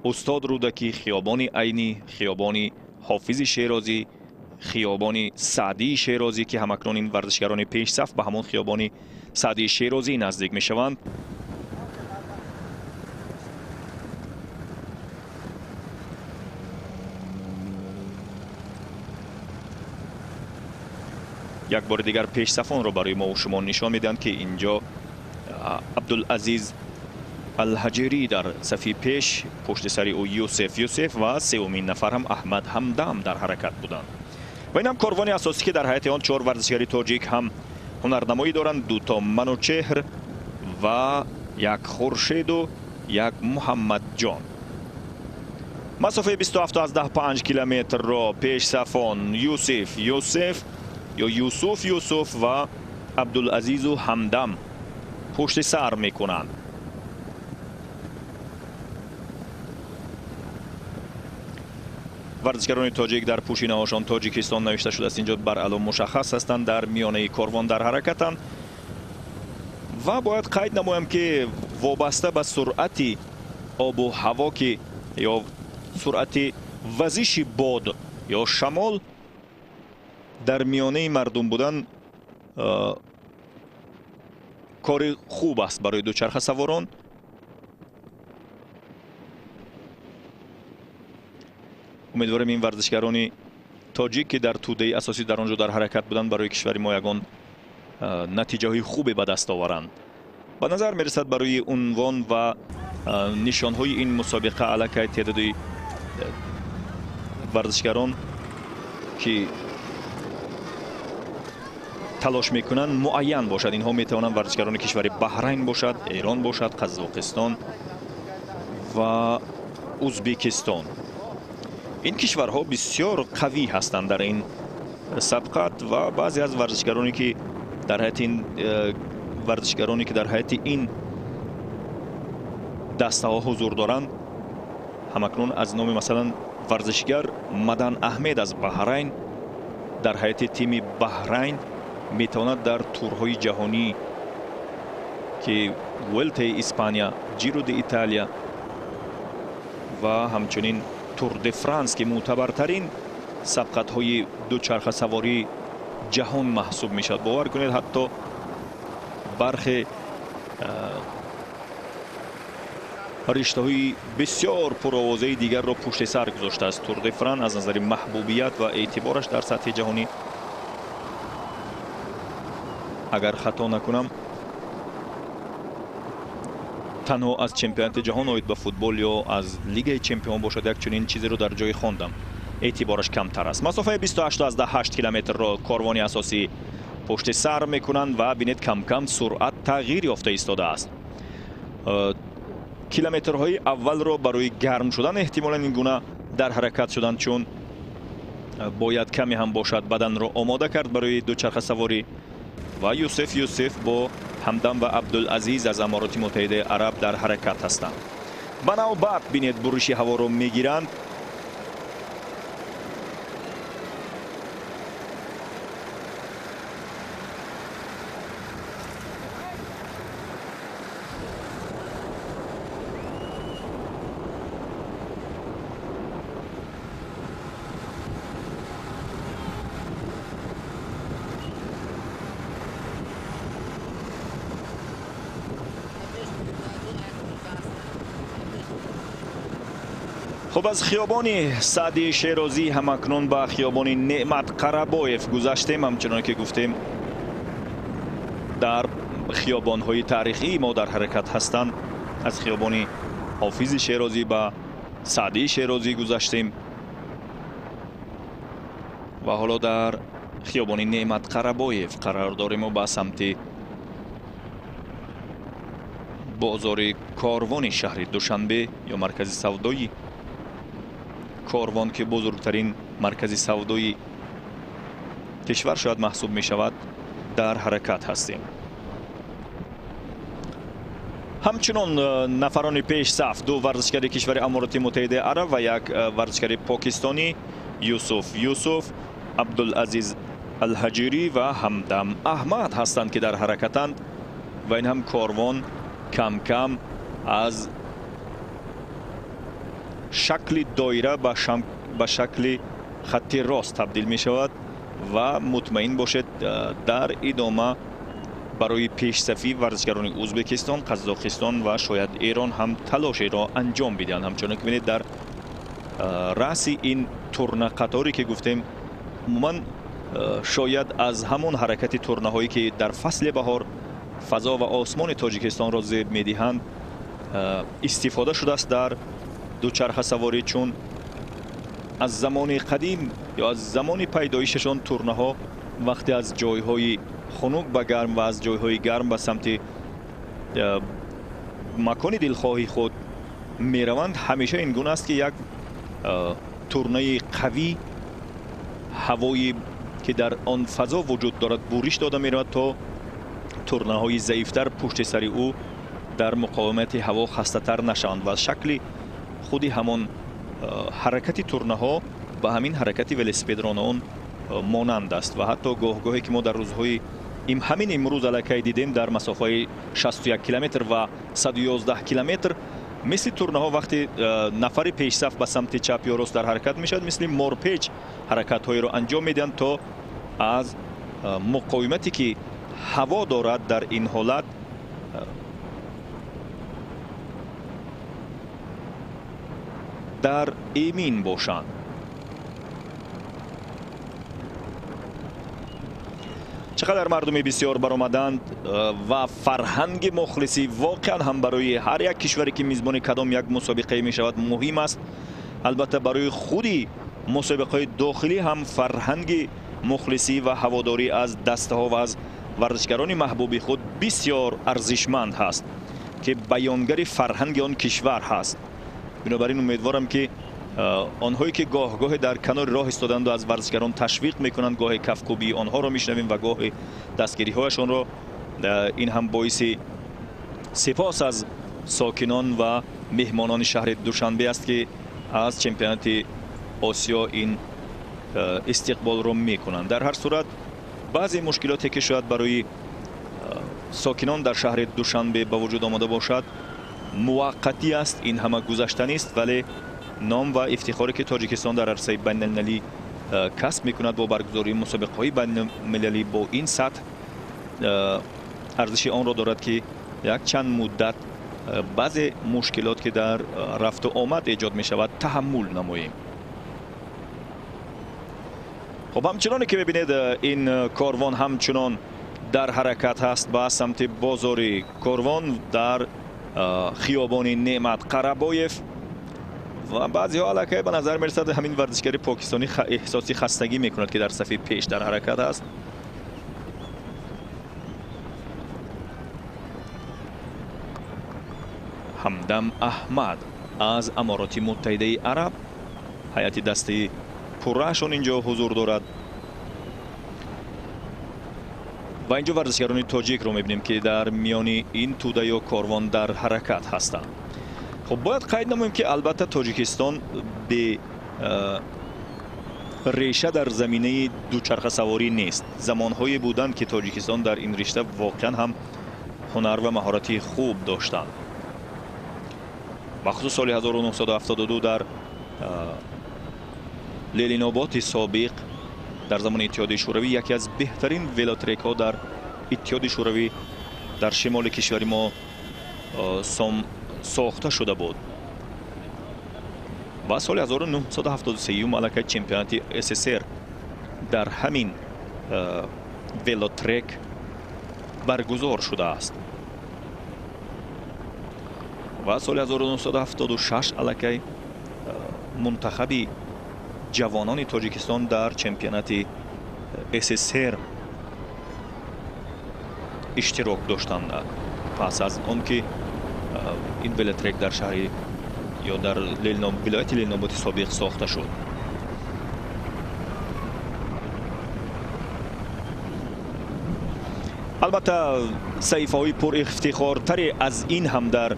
B: Устод Рӯдакӣ, хиёбони Айнӣ, хиёбони Ҳофизи Шерозӣ, хиёбони Саъдии Шерозӣ, ки ҳамакнун ин варзишгарони пешсаф ба ҳамон хиёбони Саъдии Шерозӣ наздик мешаванд. Як бори дигар пешсафонро барои мо шумо нишон медиҳанд, ки инҷо Абдулазиз Алҳаҷирӣ дар сафи пеш, пушти сари ӯ Юсеф Юсеф ва сеюмин нафар ҳам Аҳмад Ҳамдам дар ҳаракат буданд. Ва ин ҳам корвони асосӣ, ки дар ҳайати он чор варзишгари тоҷик ҳам ҳунарнамоӣ доранд, дуто Манучеҳр ва як Хуршеду як Муҳаммадҷон. Масофаи 27,5 километрро пешсафон Юсуф Юсуф ё Юсуф Юсуф ва Абдулазизу Ҳамдам пушти сар мекунанд. Варзишгарони тоҷик дар пӯшинаҳошон Тоҷикистон навишта шудааст. Инҷо баръало мушаххас ҳастанд, дар миёнаи корвон дар ҳаракатанд. Ва бояд қайд намоям, ки вобаста ба суръати обу ҳаво ки ё суръати вазиши бод ё шамол дар миёнаи мардум будан кори хуб аст барои дучархасаворон. Умедворем ин варзишгарони тоҷик, ки дар тӯдаи асосӣ дар он ҷо дар ҳаракат буданд, барои кишвари мо ягон натиҷаҳои хубе ба даст оваранд. Ба назар мерасад, барои унвон ва нишонҳои ин мусобиқа аллакай теъдоди варзишгарон, ки талош мекунанд, муайян бошад. Инҳо метавонанд варзишгарони кишвари Баҳрайн бошад, Эрон бошад, Қазоқистон ва Узбекистон. Ин кишварҳо бисёр қавӣ ҳастанд дар ин сабқат ва баъзе аз варзишгароне ки дар ҳайати ин варзишгароне ки дар ҳайати ин дастаҳо ҳузур доранд, ҳамакнун аз номи масалан варзишгар Мадан Аҳмед аз Баҳрайн дар ҳайати тими Баҳрайн метавонад дар турҳои ҷаҳонӣ, ки Вуэлтаи Испания, Ҷиро де Италия ва ҳамчунин Тур де Франс, ки мӯътабартарин сабқатҳои дучархасавории ҷаҳон маҳсуб мешавад. Бовар кунед, ҳатто бархе риштаҳои бисёр пуровозаи дигарро пушти сар гузоштааст. Тур де Франс аз назари маҳбубият ва эътибораш дар сатҳи ҷаҳонӣ, агар хато накунам, танҳо аз чемпионати ҷаҳон оид ба футбол ё аз лигаи чемпион бошад, як чунин чизеро дар ҷое хондам, эътибораш камтар аст. Масофаи 28,8 километрро корвони асосӣ пушти сар мекунанд ва бинед, кам-кам суръат тағйир ёфта истодааст. Километрҳои аввалро барои гарм шудан эҳтимолан ин гуна дар ҳаракат шуданд, чун бояд каме ҳам бошад баданро омода кард барои дучархасаворӣ. Ва Юсуф Юсуф бо Ҳамдам ва Абдулазиз аз Амороти Муттаҳидаи Араб дар ҳаракат ҳастанд. Ба навбат бинед, буриши ҳаворо мегиранд. Хуб, аз хиёбони Саъди Шерозӣ ҳамакнун ба хиёбони Неъмат Қарабоев гузаштем. Ҳамчунон ки гуфтем, дар хиёбонҳои таърихии мо дар ҳаракат ҳастанд. Аз хиёбони Ҳофизи Шерозӣ ба Саъди Шерозӣ гузаштем ва ҳоло дар хиёбони Неъмат Қарабоев қарор дорем ва ба самти бозори корвони шаҳри Душанбе ё маркази савдои корвон, ки бузургтарин маркази савдои кишвар шояд маҳсуб мешавад, дар ҳаракат ҳастем. Ҳамчунон нафарони пешсаф ду варзишгари кишвари Амороти Муттаҳидаи Араб ва як варзишгари покистонӣ Юсуф Юсуф, Абдулазиз Алҳаҷирӣ ва Ҳамдам Аҳмад ҳастанд, ки дар ҳаракатанд ва ин ҳам корвон кам-кам аз шакли доира ба шакли хатти рост табдил мешавад ва мутмаин бошед, дар идома барои пешсафӣ варзишгарони Узбекистон, Қазоқистон ва шояд Эрон ҳам талошеро анҷом бидиҳанд. Ҳамчунон ки бинед, дар раъси ин турнақаторе ки гуфтем, умуман шояд аз ҳамон ҳаракати турнаҳое ки дар фасли баҳор фазо ва осмони Тоҷикистонро зеб медиҳанд, истифода шудааст дар дучархасаворӣ, чун аз замони қадим ё аз замони пайдоишашон турнаҳо вақте аз ҷойҳои хунук ба гарм ва аз ҷойҳои гарм ба самти макони дилхоҳи худ мераванд, ҳамеша ин гуна аст, ки як турнаи қавӣ ҳавое ки дар он фазо вуҷуд дорад буриш дода меравад, то турнаҳои заифтар пушти сари ӯ дар муқовимати ҳаво хастатар нашаванд ва шакли худи ҳамон ҳаракати турнаҳо ба ҳамин ҳаракати велосипедронон монанд аст. Ва ҳатто гоҳгоҳе ки мо дар рӯзҳои ҳамин имрӯз аллакай дидем, дар масофаи 61 километр ва 111 километр мисли турнаҳо вақте нафари пешсаф ба самти чап ё рост дар ҳаракат мешавад, мисли морпеч ҳаракатҳоеро анҷом медиҳанд, то аз муқовимате ки ҳаво дорад дар ин ҳолат дар эмин бошанд. Чӣ қадар мардуми бисёр баромаданд ва фарҳанги мухлисӣ воқеан ҳам барои ҳар як кишваре ки мизбони кадом як мусобиқае мешавад муҳим аст. Албатта барои худи мусобиқаҳои дохилӣ ҳам фарҳанги мухлисӣ ва ҳаводорӣ аз дастаҳо ва аз варзишгарони маҳбуби худ бисёр арзишманд ҳаст, ки баёнгари фарҳанги он кишвар ҳаст. Бинобар ин умедворам ки онҳое ки гоҳ-гоҳе дар канори роҳ истоданду аз варзишгарон ташвиқ мекунанд, гоҳе кафкӯбии онҳоро мешунавем ва гоҳе дастгириҳояшонро, ин ҳам боиси сипос аз сокинон ва меҳмонони шаҳри Душанбе аст, ки аз чемпионати Осиё ин истиқболро мекунанд. Дар ҳар сурат баъзе мушкилоте ки шояд барои сокинон дар шаҳри Душанбе ба вуҷуд омада бошад муваққатӣ аст, ин ҳама гузашта нест, вале ном ва ифтихоре ки Тоҷикистон дар арсаи байналмилалӣ касб мекунад бо баргузории мусобиқаҳои байналмилалӣ бо ин сатҳ арзиши онро дорад, ки як чанд муддат баъзе мушкилот ки дар рафту омад эҷод мешавад таҳаммул намоем. Хуб, ҳамчуноне ки мебинед, ин корвон ҳамчунон дар ҳаракат ҳаст ба самти бозори корвон дар хиёбони Неъмат Қарабоев ва баъзеҳо аллакай ба назар мерасад ҳамин варзишгари покистонӣ эҳсоси хастагӣ мекунад, ки дар сафи пеш дар ҳаракат аст. Ҳамдам Аҳмад аз Амороти Муттаҳидаи Араб, ҳайати дастаи пурраашон инҷо ҳузур дорад ва инҷо варзишгарони тоҷикро мебинем, ки дар миёни ин тӯда ё корвон дар ҳаракат ҳастанд. Хуб, бояд қайд намоем, ки албатта Тоҷикистон бе реша дар заминаи дучархасаворӣ нест. Замонҳое буданд, ки Тоҷикистон дар ин ришта воқеан ҳам ҳунар ва маҳорати хуб доштанд. Бахусус соли 1972 дар Лениноботи собиқ дар замони Иттиҳоди Шӯравӣ яке аз беҳтарин велотрекҳо дар Иттиҳоди Шӯравӣ дар шимоли кишвари мо сохта шуда буд ва соли 1973 аллакай чемпионати СССР дар ҳамин велотрек баргузор шудааст ва соли 1976 аллакай мунтахаби ҷавонони Тоҷикистон дар чемпионати СССР иштирок доштанд. Пас аз он ки ин велотрек дар шаҳри ё дар вилояти Лениноботи собиқ сохта шуд. Албатта саҳифаҳои пурифтихортаре аз ин ҳам дар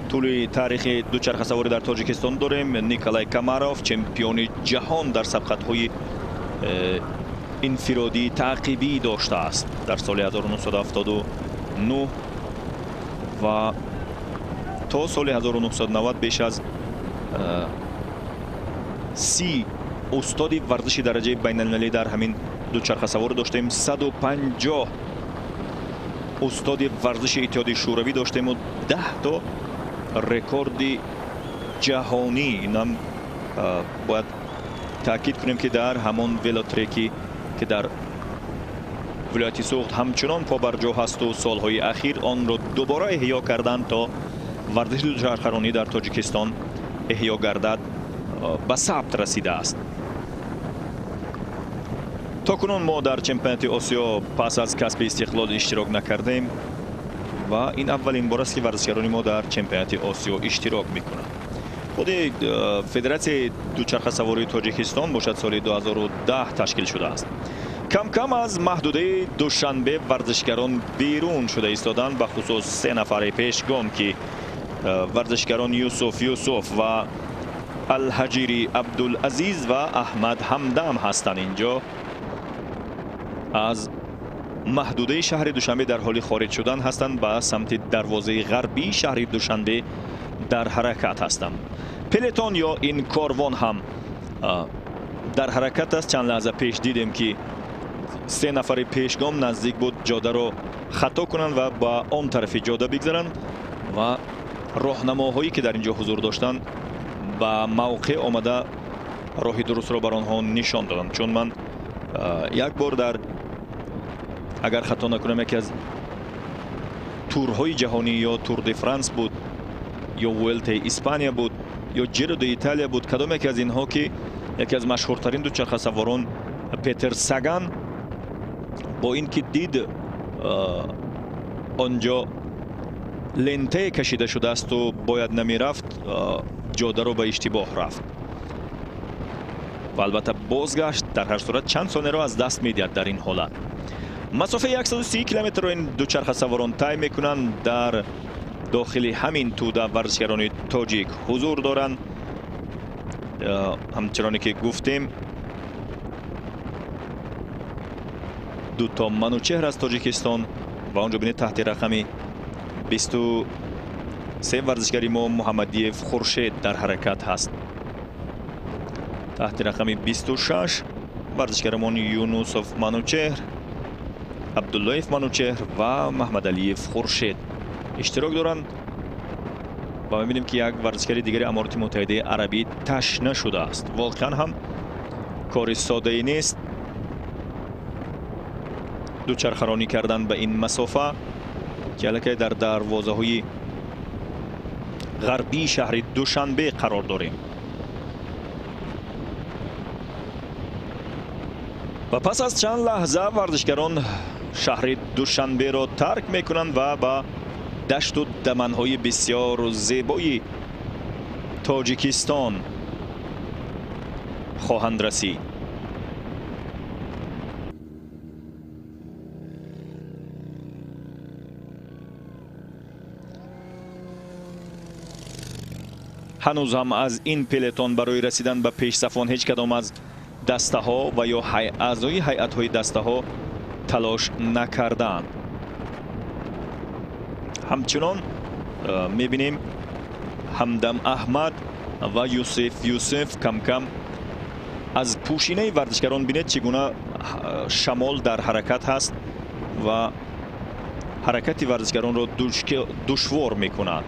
B: тӯли таърихи дучархасаворӣ дар Тоҷикистон дорем. Николай Камаров, чемпиони ҷаҳон дар сабқатҳои инфиродӣ таъқибӣ доштааст дар соли 1979 ва то соли 1990 беш аз 30 устоди варзиши дараҷаи байналмилалӣ дар ҳамин дучархасаворӣ доштем. 150 устоди варзиши Иттиҳоди Шӯравӣ доштему 10 то рекорди ҷаҳонӣ. Инам бояд таъкид кунем, ки дар ҳамон велотреки ки дар вилояти Суғд ҳамчунон побарҷо ҳасту солҳои ахир онро дубора эҳё карданд, то варзиши дучархаронӣ дар Тоҷикистон эҳё гардад, ба сабт расидааст. То кунун мо дар чемпионати Осиё пас аз касби истиқлол иштирок накардем ва ин аввалин бор аст, ки варзишгарони мо дар чемпионати Осиё иштирок мекунанд. Худи Федератсияи дучархасавории Тоҷикистон бошад соли 2010 ташкил шудааст. Кам-кам аз маҳдудаи Душанбе варзишгарон берун шуда истоданд, ба хусус се нафари пешгом ки варзишгарон Юсуф Юсуф ва Алҳаҷири Абдулазиз ва Аҳмад Ҳамдам ҳастанд. Инҷо аз маҳдудаи шаҳри Душанбе дар ҳоли хориҷ шудан ҳастанд, ба самти дарвозаи ғарбии шаҳри Душанбе дар ҳаракат ҳастанд. Пелетон ё ин корвон ҳам дар ҳаракат аст. Чанд лаҳза пеш дидем ки се нафари пешгом наздик буд ҷодаро хато кунанд ва ба он тарафи ҷода бигзаранд ва роҳнамоҳое ки дар ин ҷо ҳузур доштанд ба мавқеъ омада роҳи дурустро бар онҳо нишон доданд. Чун ман як бор дар, агар хато накунам, яке аз турҳои ҷаҳонӣ ё Тур де Франс буд ё Вуэлтаи Испания буд ё Ҷиро де Италия буд, кадом яке аз инҳо ки яке аз машҳуртарин дучархасаворон Петер Саган бо ин ки дид онҷо лентае кашида шудаасту бояд намерафт, ҷодаро ба иштибоҳ рафт ва албатта бозгашт. Дар ҳар сурат чанд сонияро аз даст медиҳад дар ин ҳолат. Масофаи 130 километрро ин дучархасаворон тай мекунанд. Дар дохили ҳамин тӯда варзишгарони тоҷик ҳузур доранд. Ҳамчуноне ки гуфтем, дуто Манучеҳр аз Тоҷикистон ва онҷо бинед таҳти рақами 23 варзишгари мо Муҳаммадиев Хуршед дар ҳаракат ҳаст. Таҳти рақами 26 варзишгарамон Юнусов Манучеҳр, Абдуллоев Манучеҳр ва Маҳмадалиев Хуршед иштирок доранд ва мебинем ки як варзишгари дигари Аморати Муттаҳидаи Арабӣ ташна шудааст. Воқеан ҳам кори соддае нест дучархаронӣ кардан ба ин масофа ки аллакай дар дарвозаҳои ғарбии шаҳри Душанбе қарор дорем. Ва пас аз чанд лаҳза варзишгарон шаҳри Душанберо тарк мекунанд ва ба дашту даманҳои бисёр зебои Тоҷикистон хоҳанд расид. Ҳанӯз ҳам аз ин пелетон барои расидан ба пешсафон ҳеҷ кадом аз дастаҳо ва ё аъзои ҳайатҳои дастаҳо талош накардаанд. Ҳамчунон мебинем Ҳамдам Аҳмад ва Юсуф Юсуф кам-кам аз пӯшинаи варзишгарон бинед чӣ гуна шамол дар ҳаракат ҳаст ва ҳаракати варзишгаронро душвор мекунад.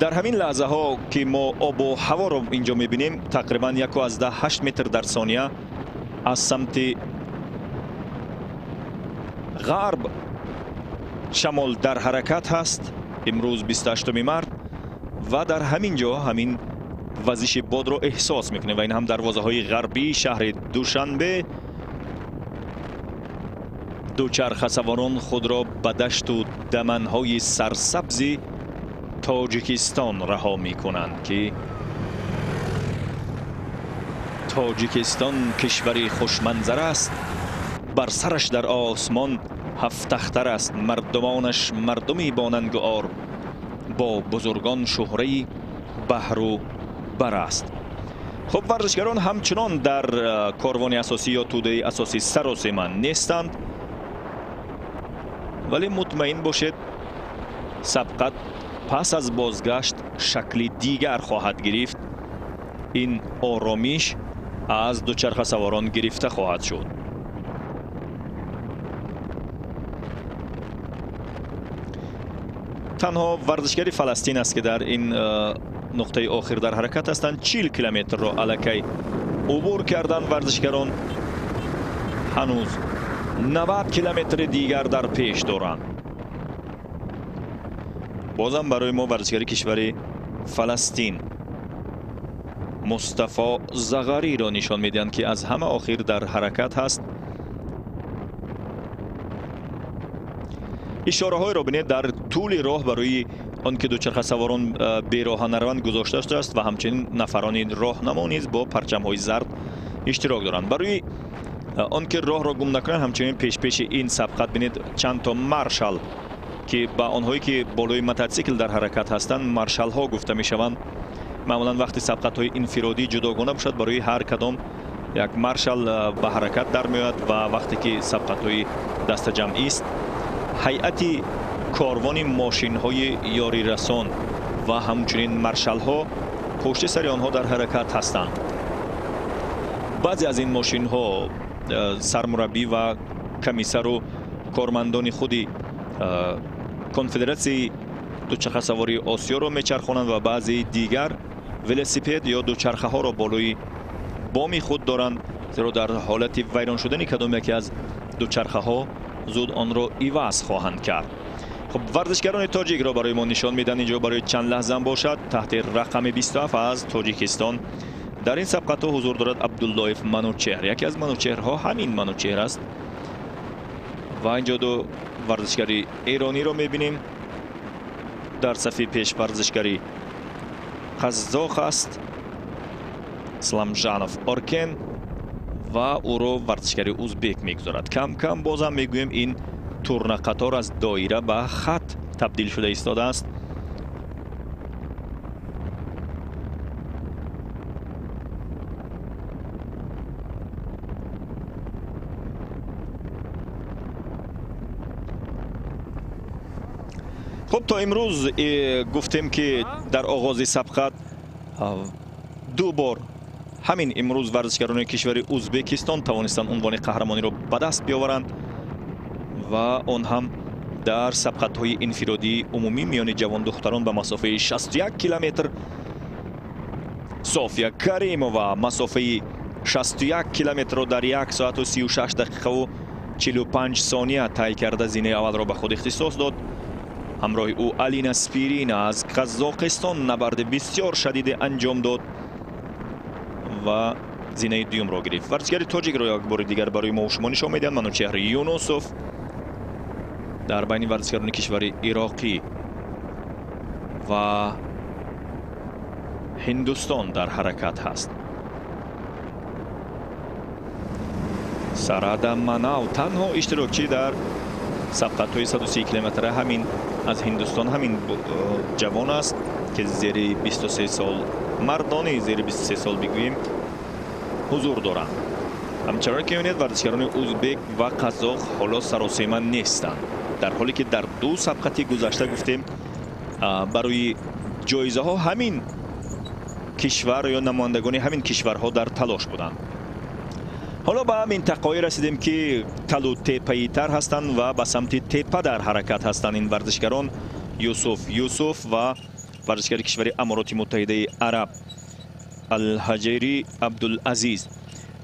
B: Дар ҳамин лаҳзаҳо ки мо обу ҳаворо инҷо мебинем, тақрибан 1,8 метр дар сония аз самти ғарб шамол дар ҳаракат ҳаст. Имрӯз 28 март ва дар ҳамин ҷо ҳамин вазиши бодро эҳсос мекунем ва ин ҳам дарвозаҳои ғарбии шаҳри Душанбе. Дучархасаворон худро ба дашту даманҳои сарсабзи Тоҷикистон раҳо мекунанд ки Тоҷикистон кишвари хушманзар аст, бар сараш дар осмон ҳафтахтар аст, мардумонаш мардуми бонангу ор, бо бузургон шӯҳраи баҳру бар аст. Хуб, варзишгарон ҳамчунон дар корвони асосӣ ё тӯдаи асосӣ саросема нестанд, вале мутмаин бошед, сабқат пас аз бозгашт шакли дигар хоҳад гирифт. Ин оромиш аз дучархасаворон гирифта хоҳад шуд. Танҳо варзишгари Фаластин аст ки дар ин нуқтаи охир дар ҳаракат ҳастанд. 40 километрро аллакай убур карданд варзишгарон, ҳанӯз 90 километри дигар дар пеш доранд. Бозам барои мо варзишгари кишвари Фаластин Мустафо Зағариро нишон медиҳанд ки аз ҳама охир дар ҳаракат ҳаст. Ишораҳоеро бинед, дар тӯли роҳ барои он ки дучархасаворон бероҳа нараванд гузошта шудааст ва ҳамчунин нафарони роҳнамо низ бо парчамҳои зард иштирок доранд. Барои он ки роҳро гум накунанд, ҳамчунин пешпеши ин сабқат бинед чанд то маршал, ки ба онҳое ки болои мототсикл дар ҳаракат ҳастанд маршалҳо гуфта мешаванд. Маъмулан вақти сабқатҳои инфиродӣ ҷудогона бошад, барои ҳар кадом як маршал ба ҳаракат дар меояд ва вақте ки сабқатҳои дастаҷамъист, ҳайати корвони мошинҳои ёрирасон ва ҳамчунин маршалҳо пушти сари онҳо дар ҳаракат ҳастанд. Баъзе аз ин мошинҳо сармураббӣ ва комиссару кормандони худи конфедератсияи дучархасавории Осиёро мечархонанд ва баъзеи дигар велосипед ё дучархаҳоро болои боми худ доранд, зеро дар ҳолати вайрон шудани кадом яке аз дучархаҳо зуд онро иваз хоҳанд кард. Хуб, варзишгарони тоҷикро барои мо нишон медиҳанд. Инҷо барои чанд лаҳза бошад таҳти рақами 27 аз Тоҷикистон дар ин сабқатҳо ҳузур дорад Абдуллоев Манучеҳр. Яке аз Манучеҳрҳо ҳамин Манучеҳр аст ва инҷо ду варзишгари эрониро мебинем. Дар сафи пеш варзишгари қазоқ аст Исламжанов Оркен ва ӯро варзишгари узбек мегузорад. Кам-кам бозам мегӯем, ин турнақатор аз доира ба хат табдил шуда истодааст. Хуб, то имрӯз гуфтем, ки дар оғози сабқат ду бор ҳамин имрӯз варзишгарони кишвари Узбекистон тавонистанд унвони қаҳрамониро ба даст биёваранд ва он ҳам дар сабқатҳои инфиродии умумӣ миёни ҷавондухтарон ба масофаи 61 километр. София Каримова масофаи 61 километрро дар 1 соату 36 дақиқаву 45 сония тай карда зинаи аввалро ба худ ихтисос дод. Ҳамроҳи ӯ Алина Спирина аз Қазоқистон набарди бисёр шадиде анҷом дод ва зинаи дуюмро гирифт. Варзишгари тоҷикро як бори дигар барои мо шумо нишон медиҳанд. Манучеҳр Юнусов дар байни варзишгарони кишвари Ироқӣ ва Ҳиндустон дар ҳаракат ҳаст. Сарада Манав танҳо иштирокчӣ дар сабқатҳои 130 километра ҳамин аз Ҳиндустон ҳамин ҷавон аст, ки зери 23 сол, мардони зери 23 сол бигӯем, ҳузур доранд. Ҳамчунон ки мебинед, варзишгарони узбек ва қазоқ ҳоло саросема нестанд, дар ҳоле ки дар ду сабқати гузашта гуфтем барои ҷоизаҳо ҳамин кишвар ё намояндагони ҳамин кишварҳо дар талош буданд. Ҳоло ба минтақаҳое расидем, ки талу теппаитар ҳастанд ва ба самти теппа дар ҳаракат ҳастанд ин варзишгарон. Юсуф Юсуф ва варзишгари кишвари Амороти Муттаҳидаи Араб Алҳаҷири Абдулазиз.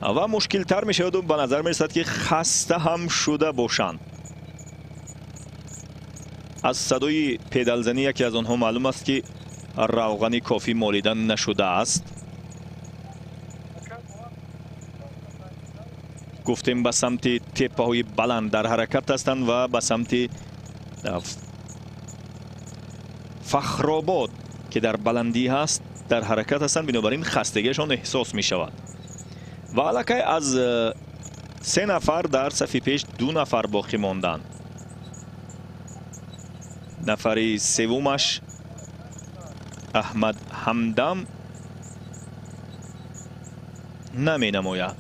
B: Ва мушкилтар мешаваду ба назар мерасад, ки хаста ҳам шуда бошанд. Аз садои педалзанӣ яке аз онҳо маълум аст, ки равғани кофӣ молида нашудааст. Гуфтем, ба самти теппаҳои баланд дар ҳаракат ҳастанд ва ба самти Фахробод, ки дар баландӣ ҳаст, дар ҳаракат ҳастанд. Бинобар ин хастагиашон эҳсос мешавад ва аллакай аз се нафар дар сафи пеш ду нафар боқӣ монданд. Нафари севумаш Аҳмад Ҳамдам наменамояд.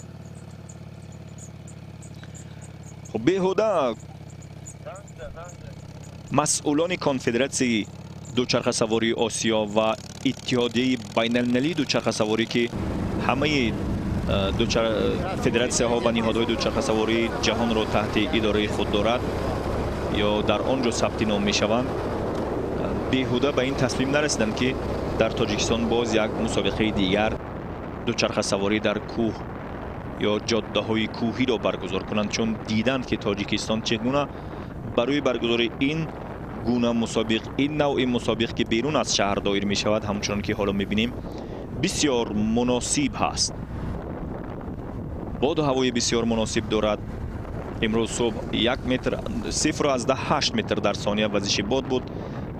B: Хуб, беҳуда масъулони конфедератсияи дучархасавории Осиё ва иттиҳодияи байналмилалии дучархасаворӣ, ки ҳамаи федератсияҳо ва ниҳодҳои дучархасавории ҷаҳонро таҳти идораи худ дорад ё дар он ҷо сабти ном мешаванд, беҳуда ба ин таслим нарасиданд, ки дар Тоҷикистон боз як мусобиқаи дигар дучархасаворӣ дар кӯҳ ё ҷоддаҳои кӯҳиро баргузор кунанд, чун диданд, ки Тоҷикистон чӣ гуна барои баргузории ин гуна мусобиқ, ин навъи мусобиқ, ки берун аз шаҳр доир мешавад, ҳамчунон ки ҳоло мебинем, бисёр муносиб ҳаст. Боду ҳавои бисёр муносиб дорад. Имрӯз субҳ 1 метр 0.8 метр дар сония вазиши бод буд.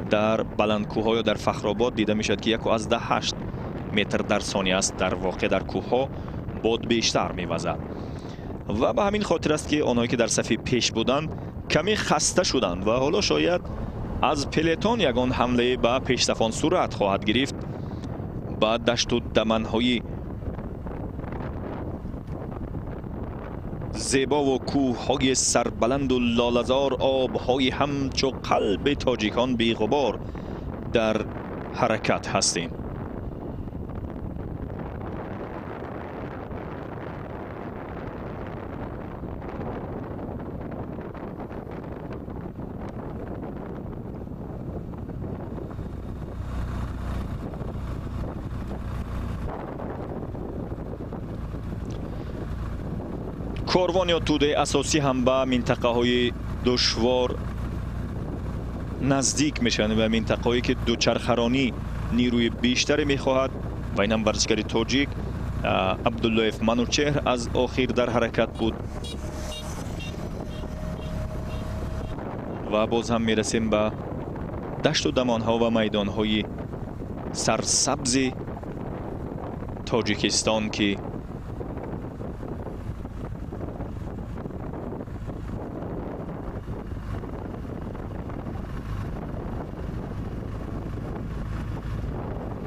B: Дар баландкӯҳҳо ё дар Фахробод дида мешавад, ки 1.8 метр дар сония аст. Дар воқеъ дар кӯҳҳо бод бештар мевазад ва ба ҳамин хотир аст, ки онҳое ки дар сафи пеш буданд, каме хаста шуданд ва ҳоло шояд аз пелетон ягон ҳамлае ба пешсафон сурат хоҳад гирифт. Ба дашту даманҳои зебову кӯҳҳои сарбаланду лолазор, обҳои ҳамчу қалби тоҷикон беғубор дар ҳаракат ҳастем. Корвон ё тӯдаи асосӣ ҳам ба минтақаҳои душвор наздик мешаванд ва минтақаҳое ки дучархаронӣ нерӯи бештаре мехоҳад. Ва инам варзишгари тоҷик Абдуллоев Манучеҳр аз охир дар ҳаракат буд. Ва боз ҳам мерасем ба дашту дамонҳо ва майдонҳои сарсабзи Тоҷикистон, ки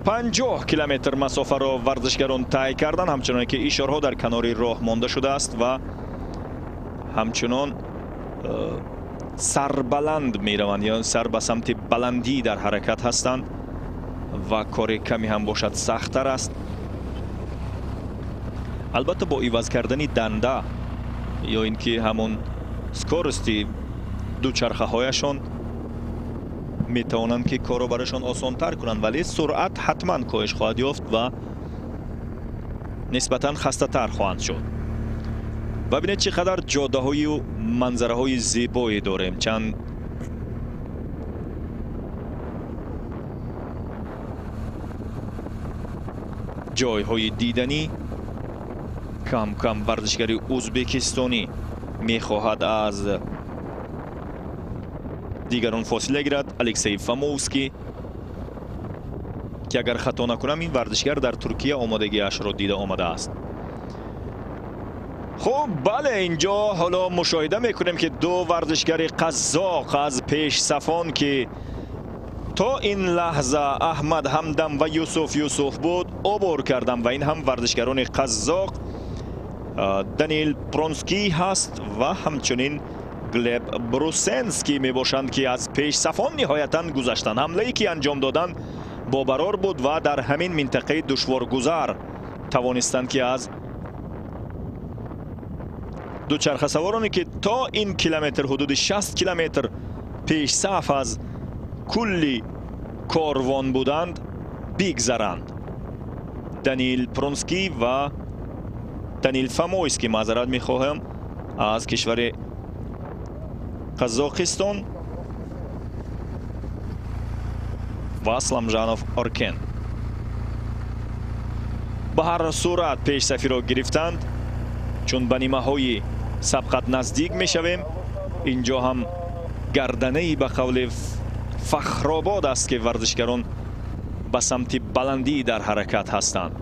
B: 50 километр масофаро варзишгарон тай карданд, ҳамчуноне ки ишораҳо дар канори роҳ монда шудааст ва ҳамчунон сарбаланд мераванд ё сар ба самти баландӣ дар ҳаракат ҳастанд ва кори каме ҳам бошад сахттар аст. Албатта бо иваз кардани данда ё ин ки ҳамон скорости дучархаҳояшон метавонанд ки корро барояшон осонтар кунанд, вале суръат ҳатман коҳиш хоҳад ёфт ва нисбатан хастатар хоҳанд шуд. Ва бинед чӣ қадар ҷодаҳою манзараҳои зебое дорем. Чанд ҷойҳои диданӣ. Кам кам варзишгари ӯзбекистонӣ мехоҳад аз дигарон фосила гирад. Алексей Фомовский, ки агар хато накунам, ин варзишгар дар Туркия омодагиашро дида омадааст. Хуб, бале, инҷо ҳоло мушоҳида мекунем, ки ду варзишгари қазоқ аз пешсафон, ки то ин лаҳза Аҳмад Ҳамдам ва Юсуф Юсуф буд, убур кардам ва ин ҳам варзишгарони қазоқ Даниил Пронский ҳаст ва ҳамчунин Глеб Брусенский мебошанд, ки аз пешсафон ниҳоятан гузаштанд. Ҳамлае ки анҷом доданд бобарор буд ва дар ҳамин минтақаи душворгузар тавонистанд, ки аз дучархасавороне ки то ин километр ҳудуди 60 километр пешсаф аз кулли корвон буданд бигзаранд. Даниил Пронский ва Даниил Фомойский, маъзарат мехоҳам, аз кишвари Қазоқистон ва Асламжанов Оркен. Ба ҳар сурат пешсафиро гирифтанд, чун ба нимаҳои сабқат наздик мешавем. Инҷо ҳам гарданаи ба қавли Фахробод аст, ки варзишгарон ба самти баландӣ дар ҳаракат ҳастанд.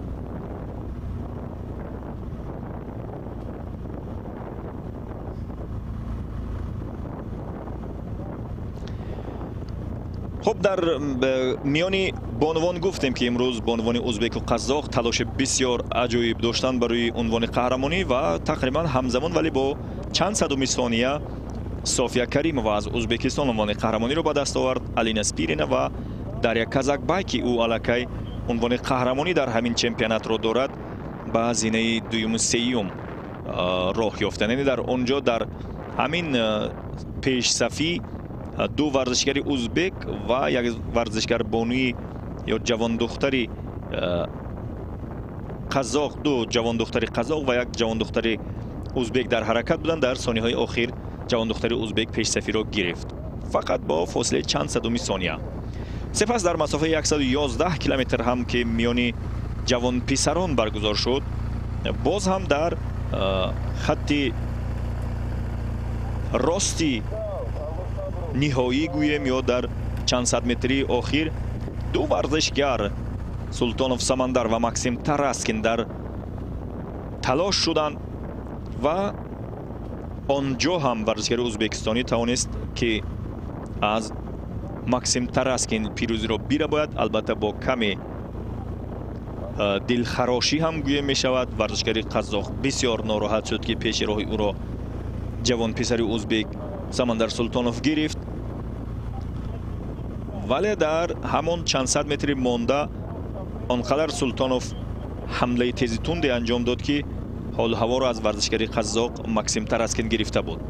B: Хуб, дар миёни бонувон гуфтем, ки имрӯз бонувони ӯзбеку қазоқ талоши бисёр аҷоиб доштанд барои унвони қаҳрамонӣ ва тақрибан ҳамзамон, вале бо чанд садуми сония, София Каримова аз Ӯзбекистон унвони қаҳрамониро ба даст овард. Алина Спирина ва Дарья Казакбай, ки ӯ аллакай унвони қаҳрамонӣ дар ҳамин чемпионатро дорад, ба зинаи дуюму сеюм роҳ ёфтанд. Яъне дар он ҷо дар ҳамин пешсафӣ ду варзишгари ӯзбек ва як варзишгар бонуи ё ҷавондухтари қазоқ, ду ҷавондухтари қазоқ ва як ҷавондухтари ӯзбек дар ҳаракат буданд. Дар сониҳои охир ҷавондухтари ӯзбек пешсафиро гирифт, фақат бо фосилаи чанд садуми сония. Сипас дар масофаи 111 километр ҳам, ки миёни ҷавонписарон баргузор шуд, боз ҳам дар хатти Рости ниҳоӣ гӯем ё дар чанд сад метрии охир ду варзишгар Султонов Самандар ва Максим Тараскин дар талош шуданд ва он ҷо ҳам варзишгари ӯзбекистонӣ тавонист, ки аз Максим Тараскин пирӯзиро бирабояд. Албатта, бо каме дилхарошӣ ҳам гӯя мешавад. Варзишгари қазоқ бисёр нороҳат шуд, ки пеши роҳи ӯро ҷавонписари ӯзбек Самандар Султонов гирифт, вале дар ҳамон чанд сад метри монда он қадар Султонов ҳамлаи тези тунде анҷом дод, ки ҳолу ҳаворо аз варзишгари қазоқ Максим Тараскин гирифта буд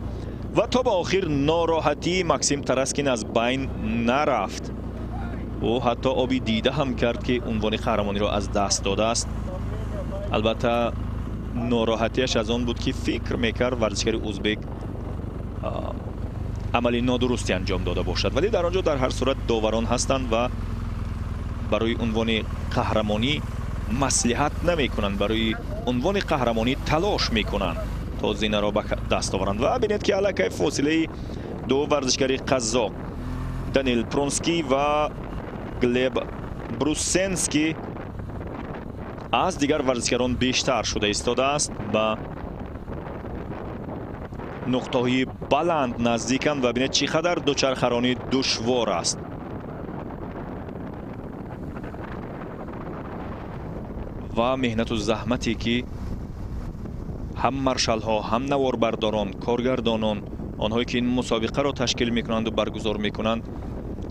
B: ва то ба охир нороҳатии Максим Тараскин аз байн нарафт. Ӯ ҳатто оби дида ҳам кард, ки унвони қаҳрамониро аз даст додааст. Албатта, нороҳатиаш аз он буд, ки фикр мекард варзишгари ӯзбек амали нодурусте анҷом дода бошад, вале дар он ҷо дар ҳар сурат доварон ҳастанд ва барои унвони қаҳрамонӣ маслиҳат намекунанд, барои унвони қаҳрамонӣ талош мекунанд то зинаро ба даст оваранд. Ва бинед, ки аллакай фосилаи ду варзишгари қазоқ Данил Прунский ва Глеб Брусенский аз дигар варзишгарон бештар шуда истодааст, ба нуқтаҳои баланд наздиканд ва бинед, чӣ қадар дучархаронӣ душвор аст. Ва меҳнату заҳмате, ки ҳам маршалҳо, ҳам наворбардорон, коргардонон, онҳое ки ин мусобиқаро ташкил мекунанду баргузор мекунанд,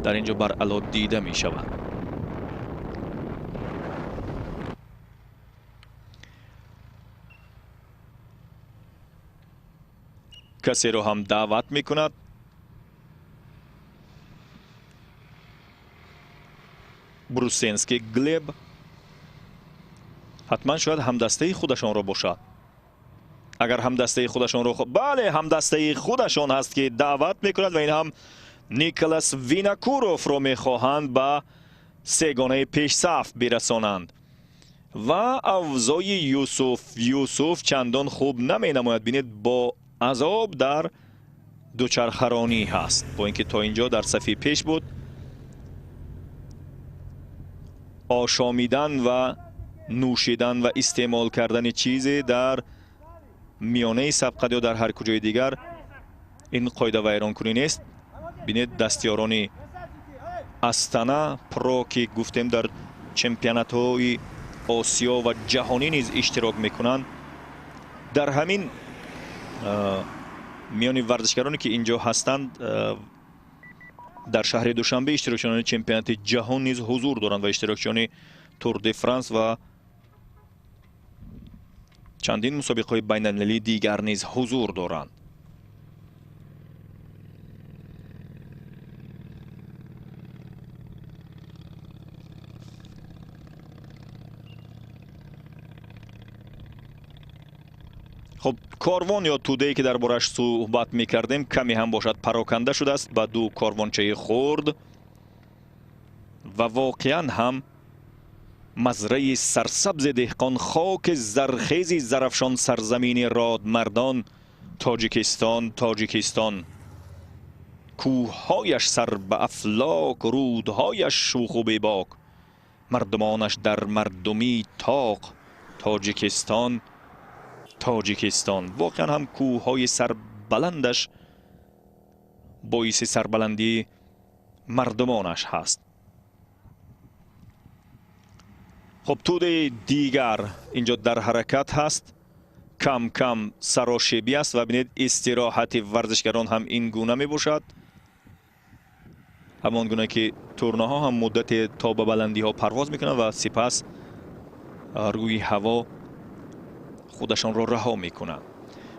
B: дар ин ҷо баръало дида мешавад. Касеро ҳам даъват мекунад. Брусенский Глеб ҳатман шояд ҳамдастаи худашонро бошад. Агар ҳамдастаи худашонро, бале, ҳамдастаи худашон ҳаст, ки даъват мекунад ва ин ҳам Николас Винокуровро мехоҳанд ба сегонаи пешсаф бирасонанд. Ва авзои Юсуф чандон хуб наменамояд. Бинед, бо азоб дар дучархаронӣ ҳаст, бо ин ки то ин ҷо дар сафи пеш буд. Ошомидан ва нӯшидан ва истеъмол кардани чизе дар миёнаи сабқат ё дар ҳар куҷои дигар ин қоида вайронкунӣ нест. Бинед, дастёрони Астана Про, ки гуфтем дар чемпионатҳои Осиё ва ҷаҳонӣ низ иштирок мекунанд, дар ҳамин миёни варзишгароне, ки ин ҷо ҳастанд, дар шаҳри Душанбе иштирокчиёни чемпионати ҷаҳон низ ҳузур доранд ва иштирокчиёни Тур де Франс ва чандин мусобиқаҳои байналмилалии дигар низ ҳузур доранд. Хуб, корвон ё тӯдае, ки дар борааш суҳбат мекардем, каме ҳам бошад пароканда шудааст ба ду корвончаи хурд ва воқеан ҳам мазраи сарсабзи деҳқон, хоки зархези Зарафшон, сарзамини родмардон, Тоҷикистон, Тоҷикистон, кӯҳҳояш сар ба афлок, рӯдҳояш шӯху бебок, мардумонаш дар мардумӣ тоқ, Тоҷикистон, Тоҷикистон. Воқеан ҳам кӯҳҳои сарбаландаш боиси сарбаландии мардумонаш ҳаст. Хуб, тӯдаи дигар инҷо дар ҳаракат ҳаст, кам кам сарошебӣ аст ва бинед, истироҳати варзишгарон ҳам ин гуна мебошад. Ҳамон гуна ки турнаҳо ҳам муддате то ба баландиҳо парвоз мекунанд ва сипас рӯи ҳаво худашонро раҳо мекунанд.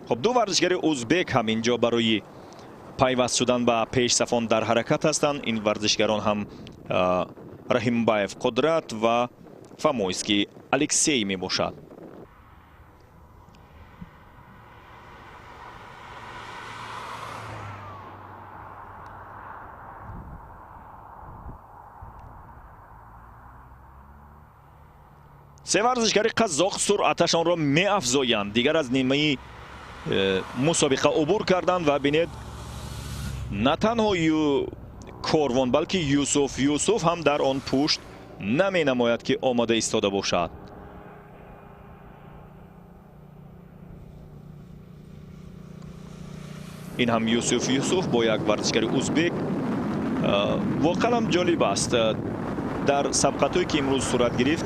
B: Хуб, ду варзишгари ӯзбек ҳам инҷо барои пайваст шудан ба пешсафон дар ҳаракат ҳастанд. Ин варзишгарон ҳам Раҳимбаев Қудрат ва Фомойский Алексей мебошад. Се варзишгари қазоқ суръаташонро меафзоянд. Дигар аз нимаи Мусобиқа убур карданд ва бинед, на танҳо корвон, балки Юсуф Юсуф ҳам дар он пушт наменамояд, ки омода истода бошад. Ин ҳам Юсуф Юсуф бо як варзишгари узбек. Воқеан ҳам ҷолиб аст, дар сабқатҳое ки имрӯз сурат гирифт,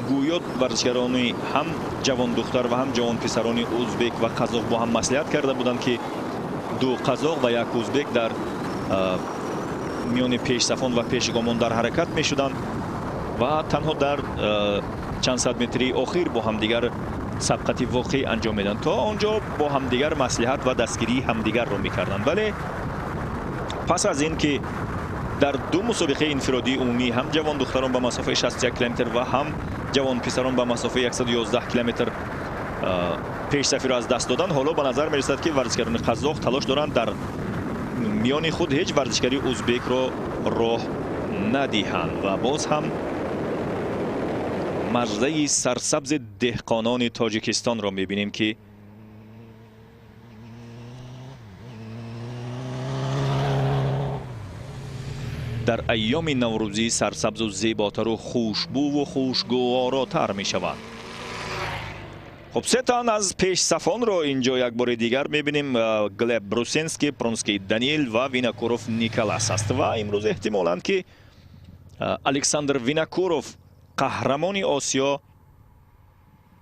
B: гӯё варзишгарони ҳам ҷавондухтар ва ҳам ҷавонписарони узбек ва қазоқ бо ҳам маслиҳат карда буданд, ки ду қазоқ ва як узбек дар миёни пешсафон ва пешгомон дар ҳаракат мешуданд ва танҳо дар чанд сад метрии охир бо ҳамдигар сабқати воқеӣ анҷом медоданд. То он ҷо бо ҳамдигар маслиҳат ва дастгирии ҳамдигарро мекарданд. Вале пас аз ин ки дар ду мусобиқаи инфиродии умумӣ ҳам ҷавондухтарон ба масофаи 61 километр ва ҳам ҷавонписарон ба масофаи 111 километр пешсафиро аз даст доданд, ҳоло ба назар мерасад, ки варзишгарони қазоқ талош доранд дар миёни худ ҳеҷ варзишгари узбекро роҳ надиҳанд ва боз ҳам маждаи сарсабзи деҳқонони тоҷикистонро мебинем, ки дар айёми наврӯзӣ сарсабзу зеботару хушбӯву хушгуворотар мешаванд. Хуб, се тан аз пешсафонро инҷо як бори дигар мебинем. Глеб Брусенский, Пронский Даниил ва Винокуров Николас аст ва имрӯз эҳтимоланд, ки Александр Винокуров, қаҳрамони Осиё,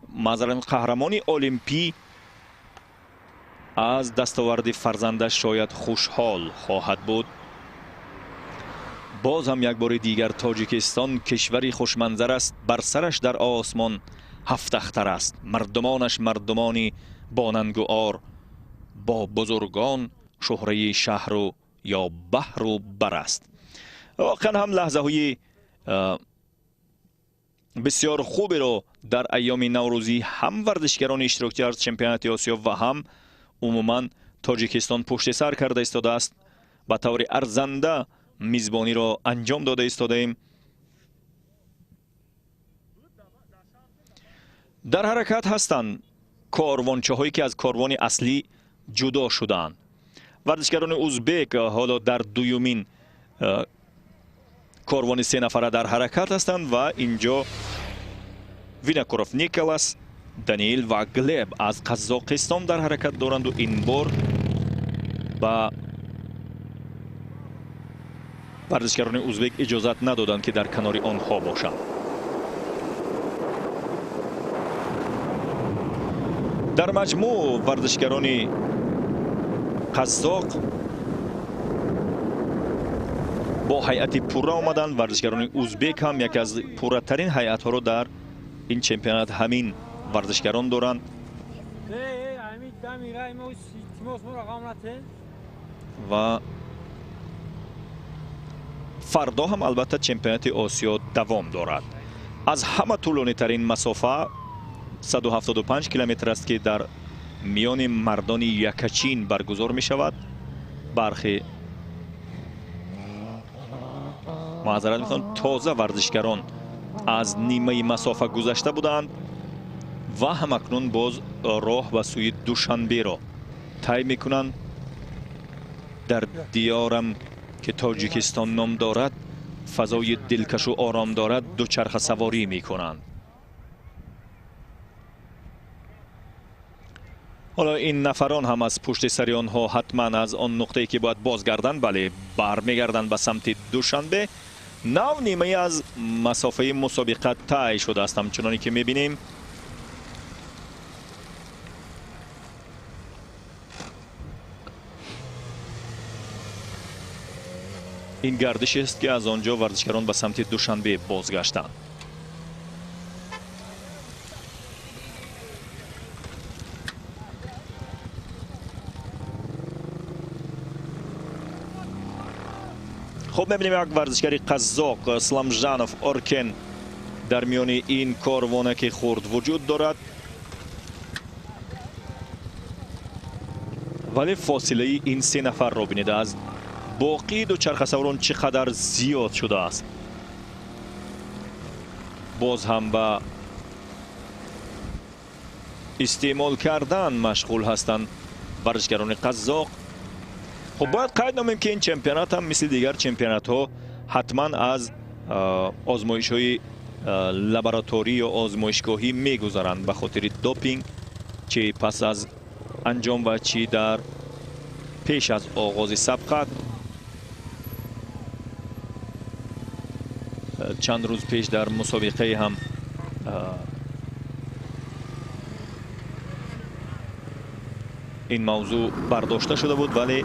B: маъзарат, қаҳрамони олимпӣ, аз дастоварди фарзандаш шояд хушҳол хоҳад буд. Боз ҳам як бори дигар Тоҷикистон кишвари хушманзар аст, бар сараш дар осмон ҳафт ахтар аст, мардумонаш мардумони бонангу ор, бо бузургон шӯҳраи шаҳру ё баҳру бар аст. Воқеан ҳам лаҳзаҳои бисёр хуберо дар айёми наврӯзӣ ҳам варзишгарони иштирокчӣ аз чемпионати Осиё ва ҳам умуман Тоҷикистон пушти сар карда истодааст. Ба таври арзанда мизбониро анҷом дода истодаем. Дар ҳаракат ҳастанд корвончаҳое, ки аз корвони аслӣ ҷудо шудаанд. Варзишгарони узбек ҳоло дар дуюмин корвони се нафара дар ҳаракат ҳастанд ва инҷо Винокуров Николас, Даниил ва Глеб аз Қазоқистон дар ҳаракат доранду ин бор ба варзишгарони узбек иҷозат надоданд, ки дар канори онҳо бошанд. Дар маҷмӯъ варзишгарони қазоқ бо ҳайати пурра омаданд. Варзишгарони узбек ҳам яке аз пурратарин ҳайатҳоро дар ин чемпионат ҳамин варзишгарон доранд. Ва фардо ҳам албатта чемпионати Осиё давом дорад. Аз ҳама тӯлонитарин масофа 175 километр аст, ки дар миёни мардони якачин баргузор мешавад. Бархе, маъзарат мехоҳам, тоза варзишгарон аз нимаи масофа гузашта буданд ва ҳамакнун боз роҳ ба сӯи Душанберо тай мекунанд. Дар диёрам ки Тоҷикистон ном дорад, фазои дилкашу ором дорад, дучархасаворӣ мекунанд. Ҳоло ин нафарон ҳам аз пушти сари онҳо ҳатман аз он нуқтае ки бояд бозгарданд, бале, бармегарданд ба самти Душанбе. Нав нимаи аз масофаи мусобиқа тай шудааст, ҳамчуноне ки мебинем. Ин гардишест, ки аз он ҷо варзишгарон ба самти Душанбе бозгаштанд. Хуб, мебинем як варзишгари қазоқ Сламжанов Оркен дар миёни ин корвоне ки хурд вуҷуд дорад, вале фосилаи ин се нафарро бинед, аз боқии дучархасаворон чӣ қадар зиёд шудааст. Боз ҳам ба Истеъмол кардан машғул ҳастанд варзишгарони қазоқ. Хуб, бояд қайд намоем, ки ин чемпионат ҳам мисли дигар чемпионатҳо ҳатман аз озмоишҳои лабораторӣ ё озмоишгоҳӣ мегузаранд ба хотири допинг, чӣ пас аз анҷом ва чӣ дар пеш аз оғози сабқат. Чанд рӯз пеш дар мусобиқаи ҳам ин мавзӯъ бардошта шуда буд, вале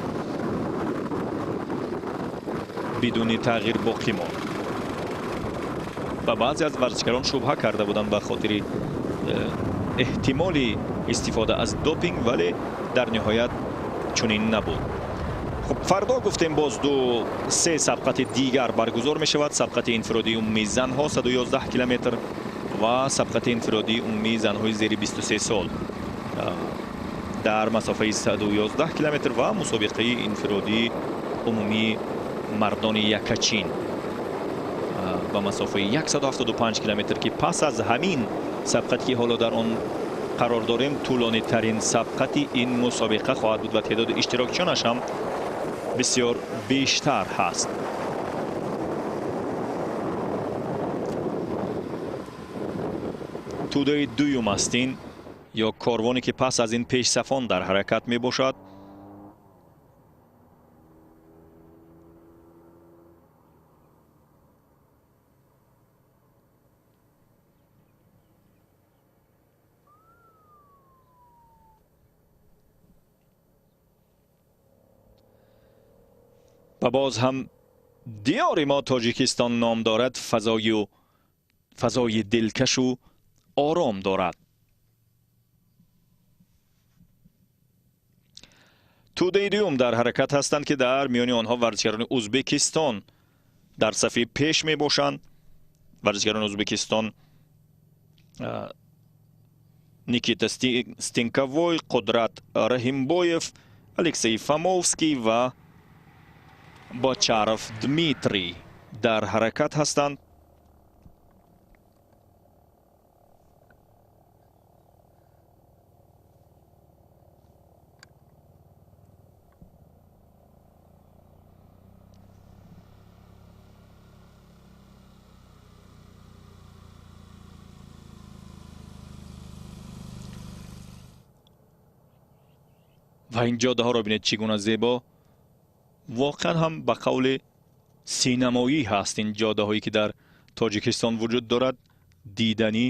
B: бидуни тағйир боқӣ монд ва баъзе аз варзишгарон шубҳа карда буданд ба хотири эҳтимоли истифода аз допинг, вале дар ниҳоят чунин набуд. Хуб, фардо гуфтем боз 2-3 сабқати дигар баргузор мешавад. Сабқати инфиродии умумии занҳо 111 километр ва сабқати инфиродии умумии занҳои зери 23 сол дар масофаи 111 километр ва мусобиқаи инфиродии умумии мардони якачин ба масофаи 175 километр, ки пас аз ҳамин сабқат, ки ҳоло дар он қарор дорем, тӯлонитарин сабқати ин мусобиқа хоҳад буд ва теъдоди иштирокчиёнаш ҳам бисёр бештар ҳаст. Тӯдаи дуюм аст ин ё корвоне, ки пас аз ин пешсафон дар ҳаракат мебошад. Ва боз ҳам диёри мо Тоҷикистон ном дорад, фазои дилкашу ором дорад. Тӯдаи дуюм дар ҳаракат ҳастанд, ки дар миёни онҳо варзишгарони Ӯзбекистон дар сафи пеш мебошанд. Варзишгарони Ӯзбекистон Никита Стенковой, Қудрат Раҳимбоев, Алексей Фомовский ва Бочаров Дмитрий дар ҳаракат ҳастанд. Ва ин ҷодаҳоро бинед, чӣ гуна зебо, воқеан ҳам ба қавли синамоӣ ҳаст ин ҷодаҳое, ки дар Тоҷикистон вуҷуд дорад, диданӣ.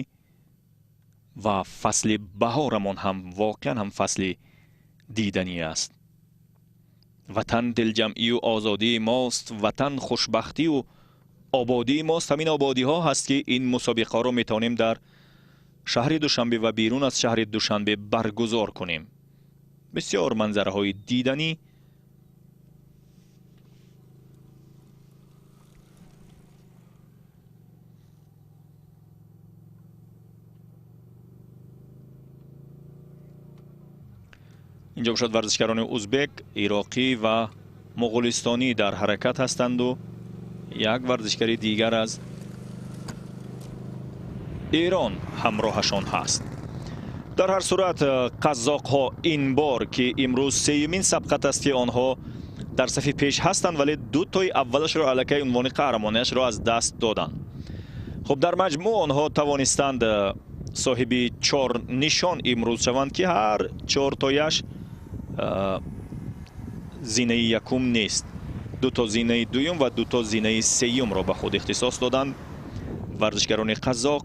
B: Ва фасли баҳорамон ҳам воқеан ҳам фасли диданӣ аст. Ватан дилҷамъию озодии мост, ватан хушбахтию ободии мост. Ҳамин ободиҳо ҳаст, ки ин мусобиқаҳоро метавонем дар шаҳри Душанбе ва берун аз шаҳри Душанбе баргузор кунем. Бисёр манзараҳои диданӣ. Инҷо бошад варзишгарони узбек, ироқӣ ва муғулистонӣ дар ҳаракат ҳастанду як варзишгари дигар аз Эрон ҳамроҳашон ҳаст. Дар ҳар сурат, қазоқҳо ин бор, ки имрӯз сеюмин сабқат аст, ки онҳо дар сафи пеш ҳастанд, вале ду тои аввалашро аллакай унвони қаҳрамониашро аз даст доданд. Хуб, дар маҷмӯъ онҳо тавонистанд соҳиби 4 нишон имрӯз шаванд, ки ҳар 4 тояш зинаи якум нест. 2 то зинаи дуюм ва 2 то зинаи сеюмро ба худ ихтисос доданд варзишгарони қазоқ.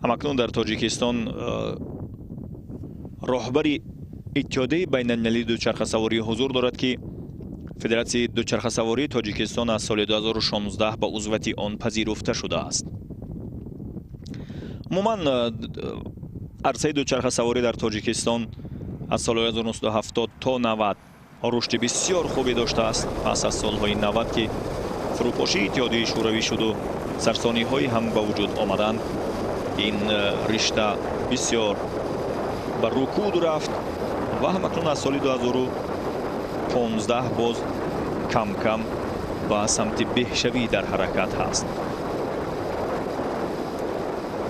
B: Ҳамакнун дар Тоҷикистон роҳбари иттиҳодияи байналмилалии дучархасаворӣ ҳузур дорад, ки Федератсияи дучархасавории Тоҷикистон аз соли 2016 ба узвати он пазируфта шудааст. Умуман, арсаи дучархасаворӣ дар Тоҷикистон аз соли 1970 то 90 рушди бисёр хубе доштааст. Пас аз солҳои 90, ки фурӯпошии иттиҳодияи Шӯравӣ шуду сарсониҳое ҳам ба вуҷуд омаданд, ин ришта бисёр Ба рукуд рафт ва ҳамакнун аз соли 2015 боз кам-кам ба самти беҳшавӣ дар ҳаракат ҳаст.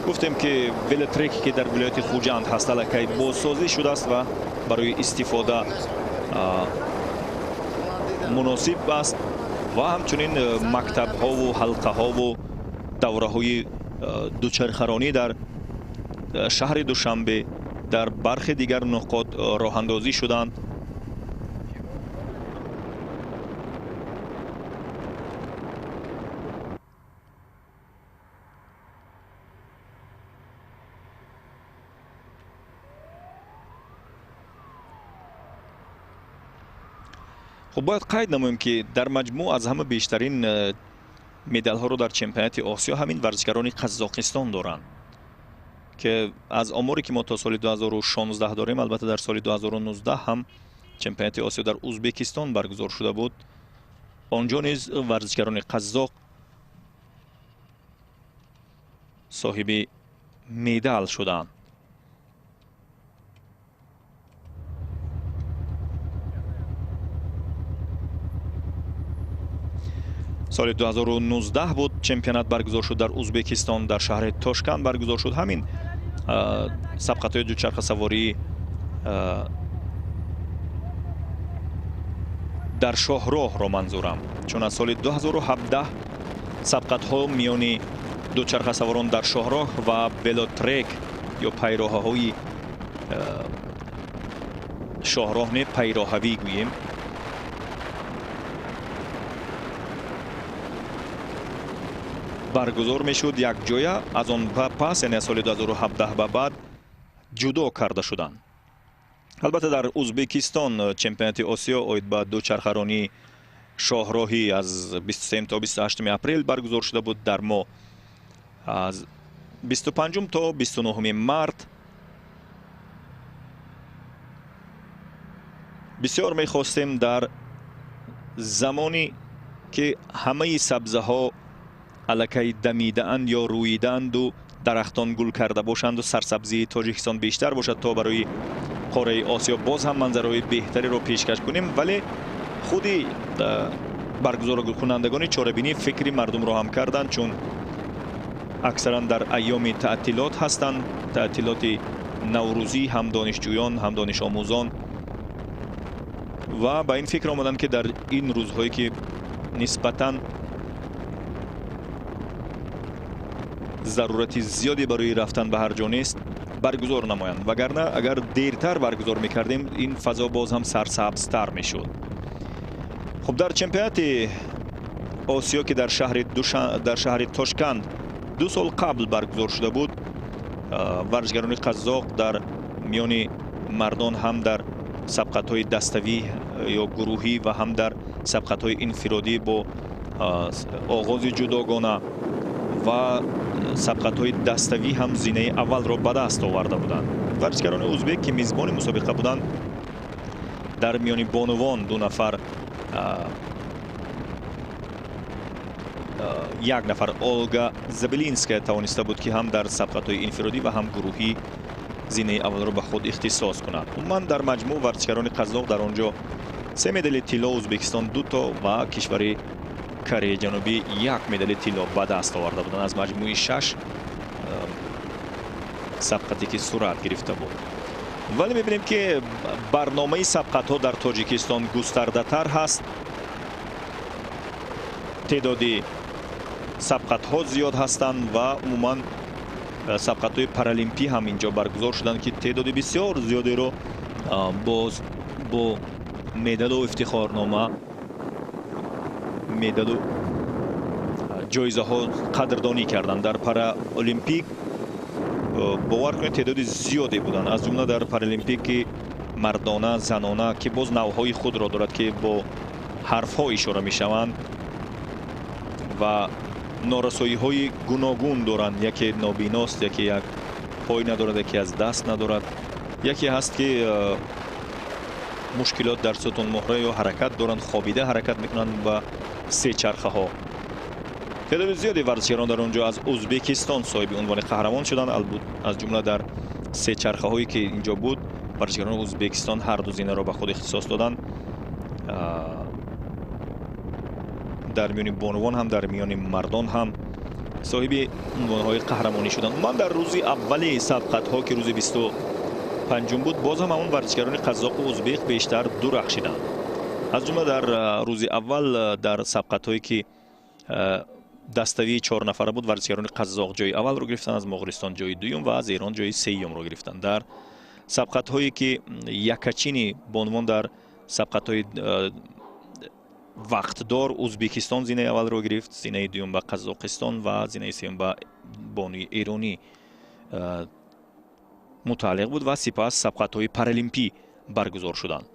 B: Гуфтем ки велотреке ки дар вилояти Хуҷанд ҳаст, аллакай бозсозӣ шудааст ва барои истифода муносиб аст ва ҳамчунин мактабҳову ҳалқаҳову давраҳои дучархаронӣ дар шаҳри Душанбе, дар бархе дигар нуқот роҳандозӣ шуданд. Хуб, бояд қайд намоем, ки дар маҷмӯъ аз ҳама бештарин медалҳоро дар чемпионати Осиё ҳамин варзишгарони Қазоқистон доранд, ки аз оморе ки мо то соли 2016 дорем, албатта дар соли 2019 ҳам чемпионати Осиё дар Узбекистон баргузор шуда буд. Он ҷо низ варзишгарони қазоқ соҳиби медал шуданд. Соли 2019 буд чемпионат баргузор шуд дар Узбекистон, дар шаҳри Тошканд баргузор шуд. Ҳамин сабқатҳои дучархасаворӣ дар шоҳроҳро манзурам, чун аз соли 2017 сабқатҳо миёни дучархасаворон дар шоҳроҳ ва велотрек ё пайроҳаҳои шоҳроҳ, не, пайроҳавӣ гӯем, баргузор мешуд якҷоя. Аз он пас, яъне аз соли 2017 ба баъд, ҷудо карда шуданд. Албатта, дар Узбекистон чемпионати Осиё оид ба дучархаронии шоҳроҳӣ аз 23 то 28 апрел баргузор шуда буд. Дар мо аз 25 то 29 март. Бисёр мехостем дар замоне ки ҳамаи сабзаҳо аллакай дамидаанд ё рӯидаанду дарахтон гул карда бошанду сарсабзии Тоҷикистон бештар бошад, то барои қораи Осиё боз ҳам манзараҳои беҳтареро пешкаш кунем, вале худи баргузоркунандагони чорабинӣ фикри мардумро ҳам карданд, чун аксаран дар айёми таътилот ҳастанд, таътилоти наврӯзӣ, ҳам донишҷӯён, ҳам донишомӯзон, ва ба ин фикр омаданд, ки дар ин рӯзҳое ки нисбатан зарурати зиёде барои рафтан ба ҳар ҷо нест, баргузор намоянд. Вагарна агар дертар баргузор мекардем, ин фазо боз ҳам сарсабзтар мешуд. Хуб, дар чемпионати Осиё, ки дар шаҳри Тошканд 2 сол қабл баргузор шуда буд, варзишгарони қазоқ дар миёни мардон ҳам дар сабқатҳои даставӣ ё гурӯҳӣ ва ҳам дар сабқатҳои инфиродӣ бо оғози ҷудогона ва сабқатҳои даставӣ ҳам зинаи аввалро ба даст оварда буданд. Варзишгарони узбек, ки мизбони мусобиқа буданд, дар миёни бонувон ду нафар, як нафар, Олга Забелинская, тавониста буд, ки ҳам дар сабқатҳои инфиродӣ ва ҳам гурӯҳӣ зинаи аввалро ба худ ихтисос кунад. Умуман, дар маҷмӯъ варзишгарони қазоқ дар он ҷо се медали тилло, Ӯзбекистон дуто ва кишвари Кореяи Ҷанубӣ як медали тилло ба даст оварда буданд аз маҷмӯи шаш сабқате, ки сурат гирифта буд. Вале мебинем, ки барномаи сабқатҳо дар Тоҷикистон густардатар ҳаст, теъдоди сабқатҳо зиёд ҳастанд ва умуман сабқатҳои паралимпӣ ҳам инҷо баргузор шуданд, ки теъдоди бисёр зиёдеро боз бо медалу ифтихорнома, медалу ҷоизаҳо қадрдонӣ карданд. Дар параолимпик, бовар кунед, теъдоди зиёде буданд, аз ҷумла дар паралимпики мардона, занона, ки боз навъҳои худро дорад, ки бо ҳарфҳо ишора мешаванд ва норасоиҳои гуногун доранд. Яке нобиност, яке як пой надорад, яке аз даст надорад, яке ҳаст, ки мушкилот дар сутунмуҳра ё ҳаракат доранд, хобида ҳаракат мекунанд ба сечархаҳо. Теъдоди зиёди варзишгарон дар он ҷо аз Ӯзбекистон соҳиби унвони қаҳрамон шуданд, аз ҷумла дар Се чархаҳое ки инҷо буд, варзишгарони Ӯзбекистон ҳар ду зинаро ба худ ихтисос доданд. Дар миёни бонувон ҳам, дар миёни мардон ҳам соҳиби унвонҳои қаҳрамонӣ шуданд. Умуман дар рӯзи аввали сабқатҳо, ки рӯзи 25 буд, боз ҳам ҳамон варзишгарони қазоқу ӯзбек бештар дурахшиданд. Аз ҷумла дар рӯзи аввал дар сабқатҳое ки даставии 4 нафара буд, варзишгарони қазоқ ҷои аввалро гирифтанд, аз Моғулистон ҷои дуюм ва аз Эрон ҷои сеюмро гирифтанд. Дар сабқатҳое ки якачини бонувон дар сабқатҳои вақтдор Ӯзбекистон зинаи аввалро гирифт, зинаи дуюм ба Қазоқистон ва зинаи сеюм ба бонуи эронӣ мутааллиқ буд ва сипас сабқатҳои паралимпӣ баргузор шуданд.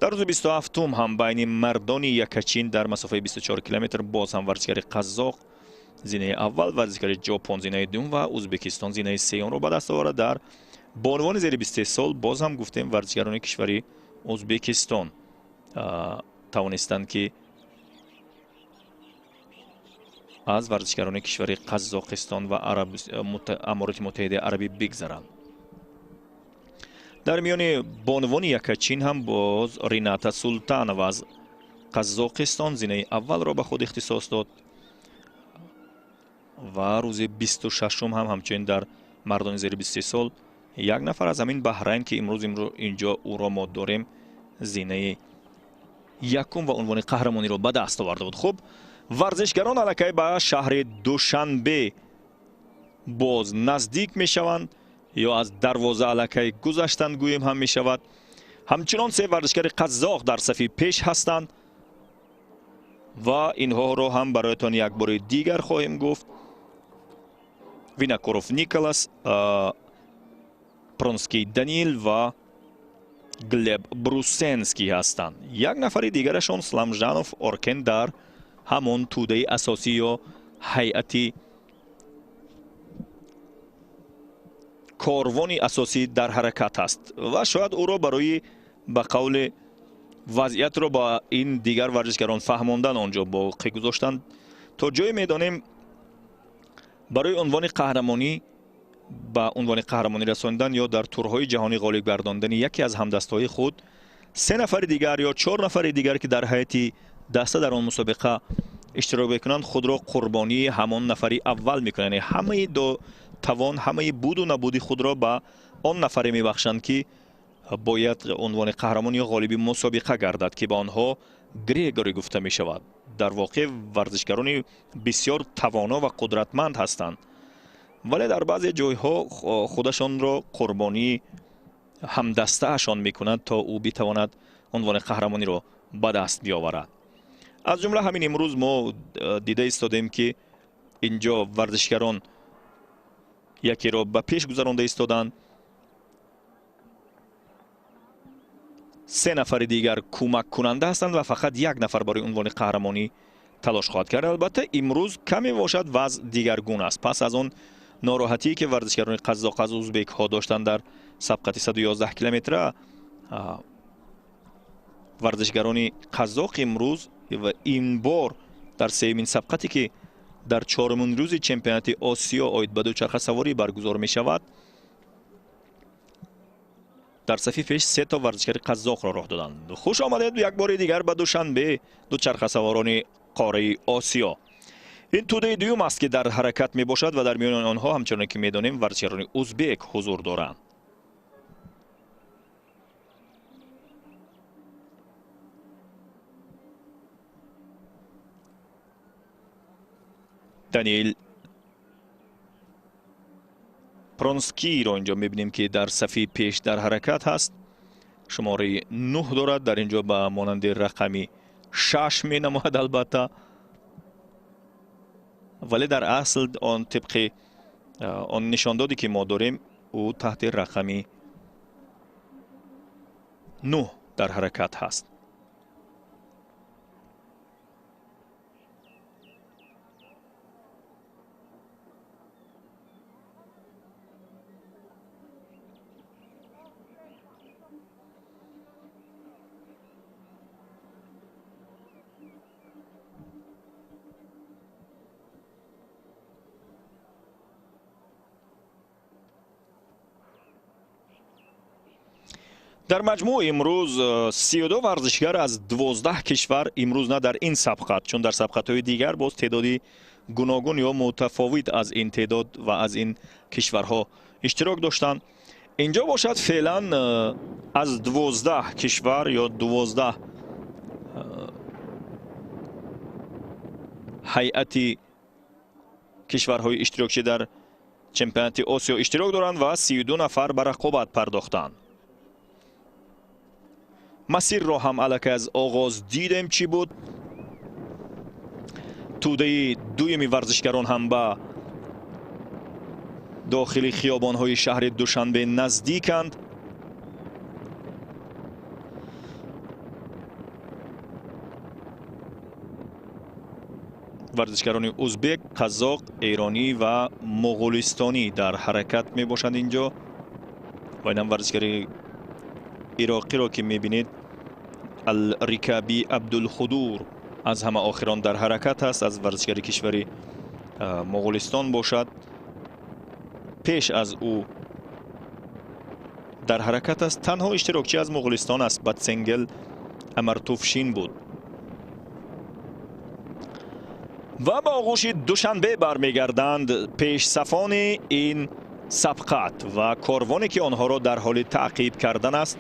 B: Дар рӯзи 27 ҳам байни мардони якачин дар масофаи 24 километр боз ҳам варзишгари қазоқ зинаи аввал, варзишгари ҷопон зинаи дуюм ва Ӯзбекистон зинаи сеюмро ба даст овард. Дар бонувони зери 23 сол боз ҳам гуфтем варзишгарони кишвари Ӯзбекистон тавонистанд ки аз варзишгарони кишвари Қазоқистон ва Аморати Муттаҳидаи Арабӣ бигзаранд. Дар миёни бонувони якачин ҳам боз Рината Султанова аз Қазоқистон зинаи аввалро ба худ ихтисос дод ва рӯзи 26 ҳам ҳамчунин дар мардони зери 23 сол як нафар аз ҳамин Баҳрайн, ки имрӯз инҷо ӯро мо дорем, зинаи якум ва унвони қаҳрамониро ба даст оварда буд. Хуб, варзишгарон аллакай ба шаҳри Душанбе боз наздик мешаванд ё аз дарвоза аллакай гузаштанд гӯем ҳам мешавад. Ҳамчунон се варзишгари қазоқ дар сафи пеш ҳастанд ва инҳоро ҳам бароятон як бори дигар хоҳем гуфт. Винокуров Николас, Пронский Даниил ва Глеб Брусенский ҳастанд. Як нафари дигарашон Сламжанов Оркен дар ҳамон тӯдаи асосӣ ё ҳайати корвони асосӣ дар ҳаракат аст ва шояд ӯро барои ба қавли вазъиятро ба ин дигар варзишгарон фаҳмондан онҷо боқӣ гузоштанд. То ҷое медонем барои унвони қаҳрамонӣ ба унвони қаҳрамонӣ расонидан ё дар турҳои ҷаҳонӣ ғолиб гардондани яке аз ҳамдастҳои худ се нафари дигар ё 4 нафари дигар ки дар ҳайати даста дар он мусобиқа иштирок мекунанд, худро қурбонии ҳамон нафари аввал мекунанд. Яъне ҳамаи тавон, ҳамаи буду набуди худро ба он нафаре мебахшанд, ки бояд унвони қаҳрамон ё ғолиби мусобиқа гардад, ки ба онҳо грегори гуфта мешавад. Дар воқеъ варзишгарони бисёр тавоно ва қудратманд ҳастанд, вале дар баъзе ҷойҳо худашонро қурбонии ҳамдастаашон мекунанд, то ӯ битавонад унвони қаҳрамониро ба даст биёварад. Аз ҷумла ҳамин имрӯз мо дида истодем, ки инҷо варзишгарон якеро ба пеш гузаронда истоданд, се нафари дигар кӯмаккунанда ҳастанд ва фақат як нафар барои унвони қаҳрамонӣ талош хоҳад кард. Албатта имрӯз каме бошад вазъ дигаргун аст. Пас аз он нороҳатие ки варзишгарони қазоқ аз ӯзбекҳо доштанд дар сабқати 111 километра, варзишгарони қазоқ имрӯз ва ин бор дар сеюмин сабқате ки дар чорумин рӯзи чемпионати Осиё оид ба дучархасаворӣ баргузор мешавад, дар сафи пеш се то варзишгари қазоқро роҳ доданд. Хуш омадед як бори дигар ба Душанбе, дучархасаворони қораи Осиё. Ин тӯдаи дуюм аст, ки дар ҳаракат мебошад ва дар миёни онҳо ҳамчуноне ки медонем варзишгарони ӯзбек ҳузур доранд. Даниил Пронскийро инҷо мебинем, ки дар сафи пеш дар ҳаракат ҳаст. Шумораи 9 дорад, дар инҷо ба монанди рақами 6 менамояд албатта, вале дар асл он тибқи он нишондоде ки мо дорем, ӯ таҳти рақами 9 дар ҳаракат ҳаст. Дар маҷмӯъ имрӯз 32 варзишгар аз 12 кишвар имрӯз на дар ин сабқат, чун дар сабқатҳои дигар боз теъдоди гуногун ё мутафовит аз ин теъдод ва аз ин кишварҳо иштирок доштанд. Инҷо бошад феълан аз 12 кишвар ё 12 ҳайати кишварҳои иштирокчӣ дар чемпионати Осиё иштирок доранд ва 32 нафар ба рақобат пардохтанд. Масирро ҳам аллакай аз оғоз дидем чӣ буд. Тӯдаи дуюми варзишгарон ҳам ба дохили хиёбонҳои шаҳри Душанбе наздиканд. Варзишгарони узбек, қазоқ, эронӣ ва моғулистонӣ дар ҳаракат мебошанд инҷо. Ва инам варзишгари ироқиро ки мебинед, Алрикаби Абдулхудур аз ҳама охирон дар ҳаракат аст, аз варзишгари кишвари Моғулистон бошад. Пеш аз ӯ дар ҳаракат аст танҳо иштирокчӣ аз Моғулистон аст, Батсенгел Амартувшин буд. Ва ба оғӯши Душанбе бармегарданд пешсафони ин сабқат ва корвоне ки онҳоро дар ҳоли таъқиб кардан аст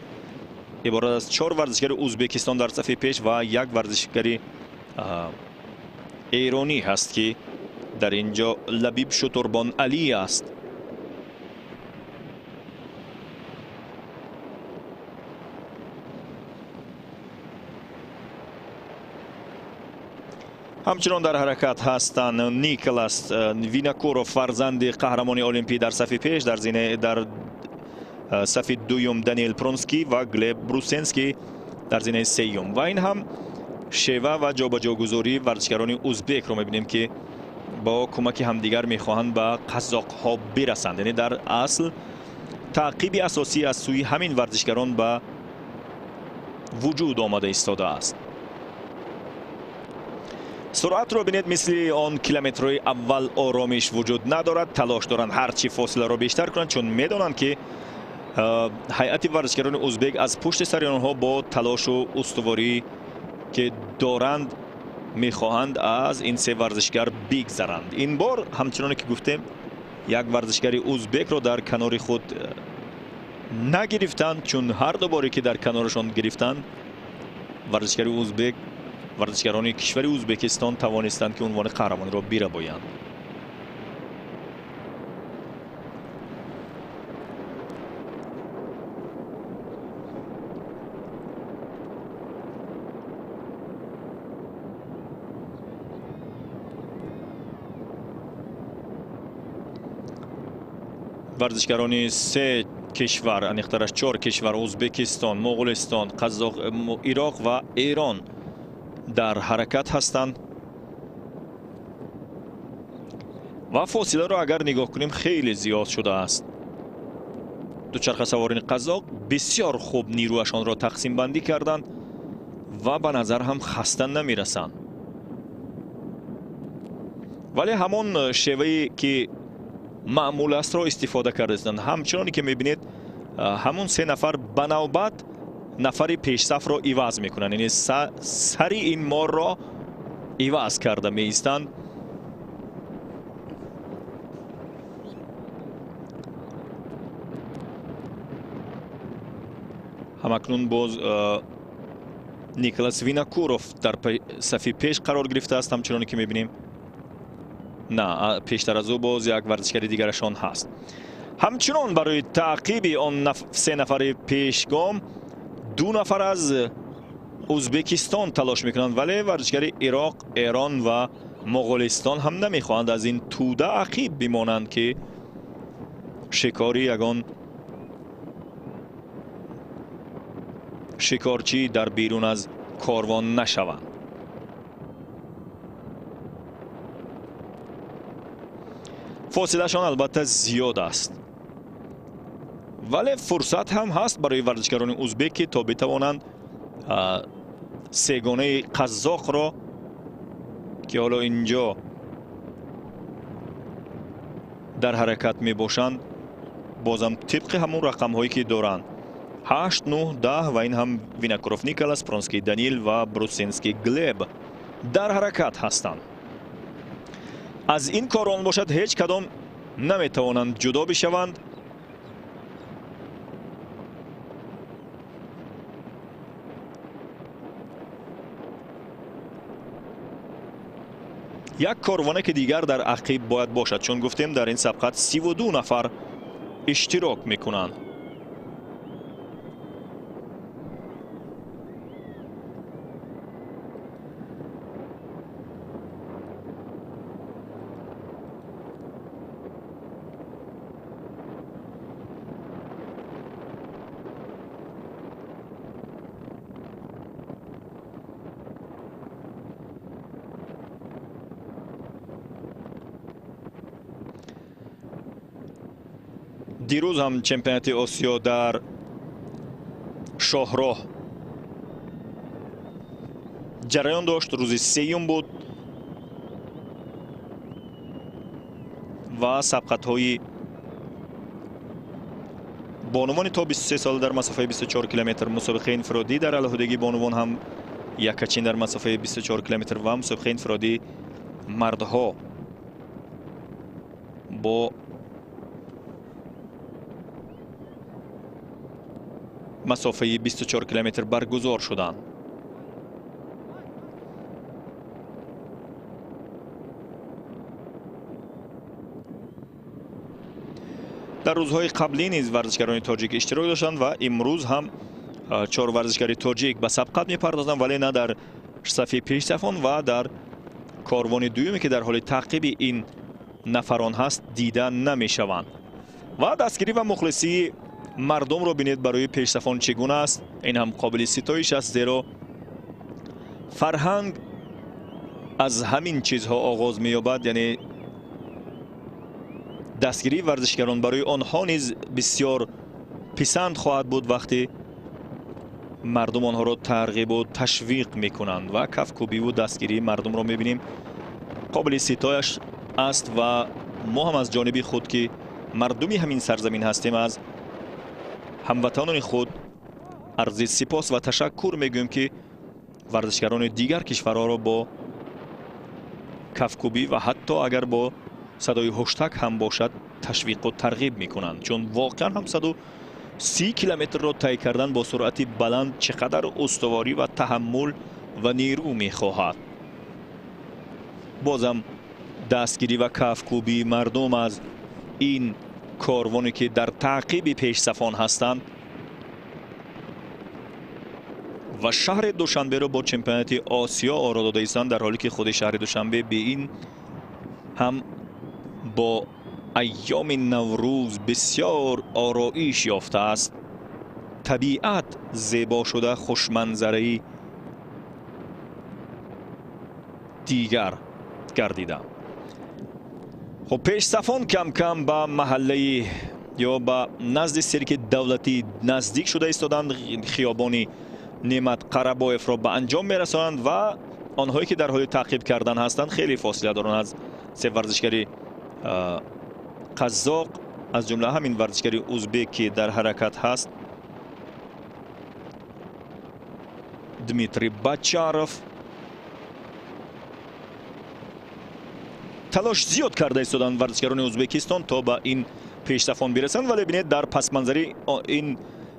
B: иборат аз 4 варзишгари Узбекистон дар сафи пеш ва як варзишгари эронӣ ҳаст ки дар инҷо Лабиб Шутурбон Алӣ аст. Ҳамчунон дар ҳаракат ҳастанд Николас Винокуров, фарзанди қаҳрамони олимпӣ дар сафи пеш, дар зинаи дар сафи дуюм Даниэл Пронский ва Глеб Брусенский дар зинаи сеюм. Ва ин ҳам шева ва ҷобаҷогузории варзишгарони узбекро мебинем ки бо кӯмаки ҳамдигар мехоҳанд ба қазоқҳо бирасанд. Яъне дар асл таъқиби асосӣ аз сӯи ҳамин варзишгарон ба вуҷуд омада истодааст. Суръатро бинед, мисли он километрҳои аввал оромиш вуҷуд надорад. Талош доранд ҳарчи фосиларо бештар кунанд, чун медонанд ки ҳайати варзишгарони узбек аз пушти сари онҳо бо талошу устуворӣ ки доранд мехоҳанд аз ин се варзишгар бигзаранд. Ин бор ҳамчуноне ки гуфтем як варзишгари узбекро дар канори худ нагирифтанд, чун ҳар ду боре ки дар канорашон гирифтанд варзишгари узбек, варзишгарони кишвари Узбекистон тавонистанд ки унвони қаҳрамониро бирабоянд. Варзишгарони се кишвар, аниқтараш 4 кишвар, Узбекистон, Моғулистон, Қазоқ, Ироқ ва Эрон дар ҳаракат ҳастанд ва фосиларо агар нигоҳ кунем хеле зиёд шудааст. Дучархасаворони қазоқ бисёр хуб нирӯашонро тақсимбандӣ карданд ва ба назар ҳам хаста намерасанд. Вале ҳамон шевае ки маъмул астро истифода кардаистанд. Ҳамчуноне ки мебинед, ҳамон се нафар ба навбат нафари пешсафро иваз мекунанд, яъне сари ин морро иваз карда меистанд. Ҳамакнун боз Николас Винокуров дар сафи пеш қарор гирифтааст, ҳамчуноне ки мебинем. На, пештар аз ӯ боз як варзишгари дигарашон ҳаст. Ҳамчунон барои таъқиби он се нафари пешгом ду нафар аз Узбекистон талош мекунанд, вале варзишгари Ироқ, Эрон ва Моғулистон ҳам намехоҳанд аз ин тӯда ақиб бимонанд ки шикори ягон шикорчӣ дар берун аз корвон нашаванд. Фосилашон албатта зиёд аст, вале фурсат ҳам ҳаст барои варзишгарони узбек ки то битавонанд сегонаи қазоқро ки ҳоло инҷо дар ҳаракат мебошанд, бозам тибқи ҳамон рақамҳое ки доранд 8, 9, 10 ва ин ҳам Винокуров Николас, Пронский Даниил ва Брусинский Глеб дар ҳаракат ҳастанд. Аз ин корвон бошад ҳеҷ кадом наметавонанд ҷудо бишаванд. Як корвоне ки дигар дар ақиб бояд бошад, чун гуфтем дар ин сабқат 32 нафар иштирок мекунанд. Дирӯз ҳам чемпионати Осиё дар шоҳроҳ ҷараён дошт. Рӯзи сеюм буд ва сабқатҳои бонувони то 23 сола дар масофаи 24 километр, мусобиқаи инфиродӣ дар алоҳидагии бонувон ҳам якачин дар масофаи 24 километр ва мусобиқаи инфиродии мардҳо бо масофаи 24 километр баргузор шуданд. Дар рӯзҳои қаблӣ низ варзишгарони тоҷик иштирок доштанд ва имрӯз ҳам 4 варзишгари тоҷик ба сабқат мепардозанд, вале на дар сафи пешсафон ва дар корвони дуюме ки дар ҳоли таъқиби ин нафарон ҳаст дида намешаванд. Ва дастгирӣ ва мухлисии мардумро бинед барои пешсафон чӣ гуна аст. Ин ҳам қобили ситоиш аст, зеро фарҳанг аз ҳамин чизҳо оғоз меёбад, яъне дастгирии варзишгарон барои онҳо низ бисёр писанд хоҳад буд вақте мардум онҳоро тарғибу ташвиқ мекунанд ва кафкӯбиву дастгирии мардумро мебинем қобили ситояш аст. Ва мо ҳам аз ҷониби худ ки мардуми ҳамин сарзамин ҳастем, аз ҳамватанони худ арзи сипос ва ташаккур мегӯем ки варзишгарони дигар кишварҳоро бо кафкӯбӣ ва ҳатто агар бо садои ҳуштак ҳам бошад ташвиқу тарғиб мекунанд, чун воқеан ҳам 130 километрро тай кардан бо суръати баланд чӣ қадар устуворӣ ва таҳаммул ва нерӯ мехоҳад. Бозам дастгирӣ ва кафкӯбии мардум аз ин корвоне ки дар таъқиби пешсафон ҳастанд ва шаҳри Душанберо бо чемпионати Осиё оро дода истанд, дар ҳоле ки худи шаҳри Душанбе бе ин ҳам бо айёми Наврӯз бисёр ороиш ёфтааст. Табиат зебо шуда, хушманзараи дигар гардида. Хуб, пешсафон кам-кам ба маҳаллаи ё ба назди сирки давлатӣ наздик шуда истоданд. Хиёбони Неъмат Қарабоевро ба анҷом мерасонанд ва онҳое ки дар ҳоли таъқиб кардан ҳастанд хеле фосила доранд аз се варзишгари қазоқ, аз ҷумла ҳамин варзишгари узбек ки дар ҳаракат ҳаст, Дмитрий Бачаров. Талош зиёд карда истоданд варзишгарони Ӯзбекистон то ба ин пешсафон бирасанд, вале бинед дар пасманзари ин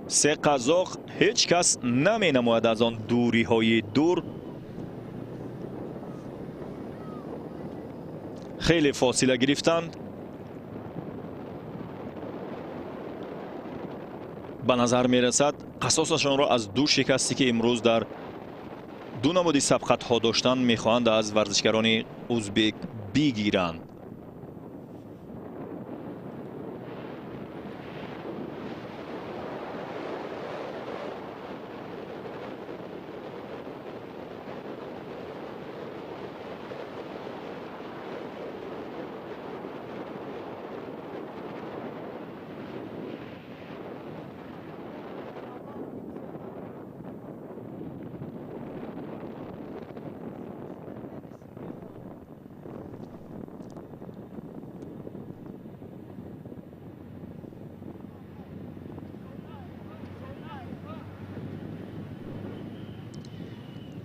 B: се қазоқ ҳеҷ кас наменамояд аз он дуриҳои дур. Хеле фосила гирифтанд. Ба назар мерасад қасосашонро аз ду шикасте ки имрӯз дар ду намуди сабқатҳо доштанд мехоҳанд аз варзишгарони узбек бигиранд.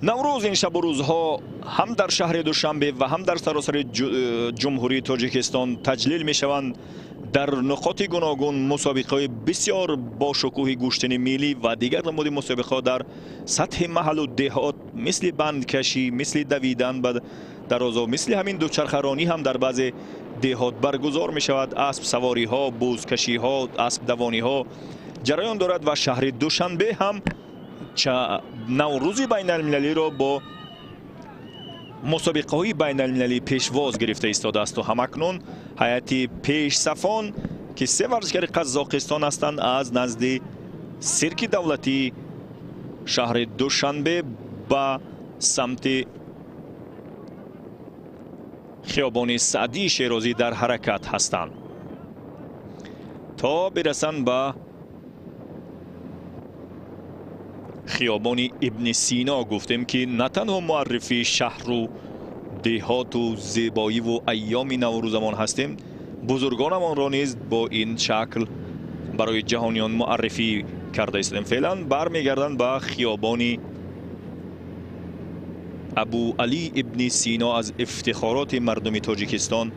B: Наврӯз ин шабу рӯзҳо ҳам дар шаҳри Душанбе ва ҳам дар саросари Ҷумҳурии Тоҷикистон таҷлил мешаванд. Дар нуқоти гуногун мусобиқаҳои бисёр бошукӯҳи гӯштини миллӣ ва дигар намуди мусобиқаҳо дар сатҳи маҳаллу деҳот, мисли бандкашӣ, мисли давидан ба дарозо, мисли ҳамин дучархаронӣ ҳам дар баъзе деҳот баргузор мешавад. Аспсавориҳо, бузкашиҳо, аспдавониҳо ҷараён дорад ва шаҳри Душанбе ҳам Наврӯзи байналмилалиро бо мусобиқаҳои байналмилалӣ пешвоз гирифта истодааст. Ва ҳамакнун ҳайати пешсафон, ки се варзишгари Қазоқистон ҳастанд, аз назди сирки давлатии шаҳри Душанбе ба самти хиёбони Саъдии Шерозӣ дар ҳаракат ҳастанд то бирасанд ба хиёбони Ибни Сино. Гуфтем, ки на танҳо муаррифии шаҳру деҳоту зебоиву айёми наврӯзамон ҳастем, бузургонамонро низ бо ин шакл барои ҷаҳониён муаррифӣ карда истодем. Феълан бармегарданд ба хиёбони Абу Алӣ Ибни Сино аз ифтихороти мардуми Тоҷикистон.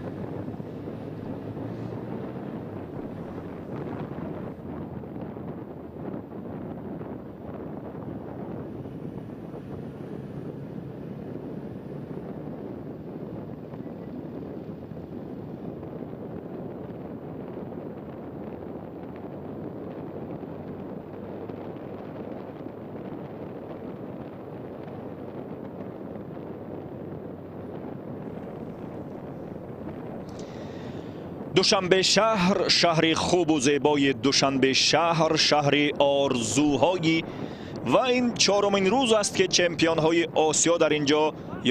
B: Душанбе шаҳр, шаҳри хубу зебои Душанбе шаҳр, шаҳри орзуҳои, ва ин чорумин рӯз аст, ки чемпионҳои Осиё дар инҷо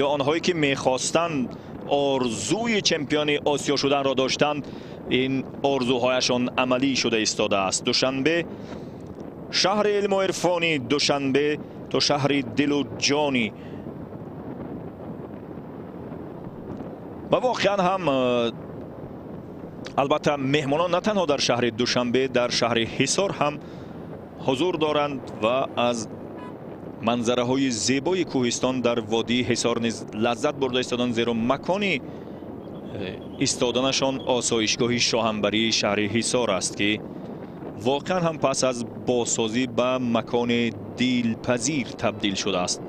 B: ё онҳое ки мехостанд орзуи чемпиони Осиё шуданро доштанд, ин орзуҳояшон амалӣ шуда истодааст. Душанбе шаҳри илму ирфонӣ, Душанбе то шаҳри дилу ҷонӣ. Ва воқеан ҳам албатта меҳмонон на танҳо дар шаҳри Душанбе, дар шаҳри Ҳисор ҳам ҳузур доранд ва аз манзараҳои зебои кӯҳистон дар водии Ҳисор низ лаззат бурда истоданд, зеро макони истоданашон осоишгоҳи шоҳанбарии шаҳри Ҳисор аст, ки воқеан ҳам пас аз бозсозӣ ба макони дилпазир табдил шудааст.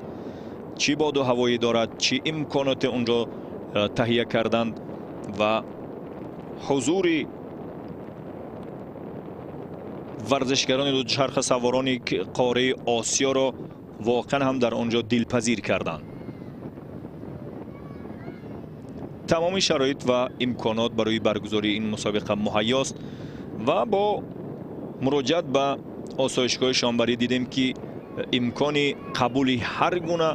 B: Чӣ боду ҳавое дорад, чӣ имконоте унҷо таҳия карданд ва ҳузури варзишгарони дучархасаворони қораи Осиёро воқеан ҳам дар он ҷо дилпазир карданд. Тамоми шароит ва имконот барои баргузории ин мусобиқа муҳайёст ва бо муроҷиат ба осоишгоҳи шоҳанбарӣ дидем, ки имкони қабули ҳар гуна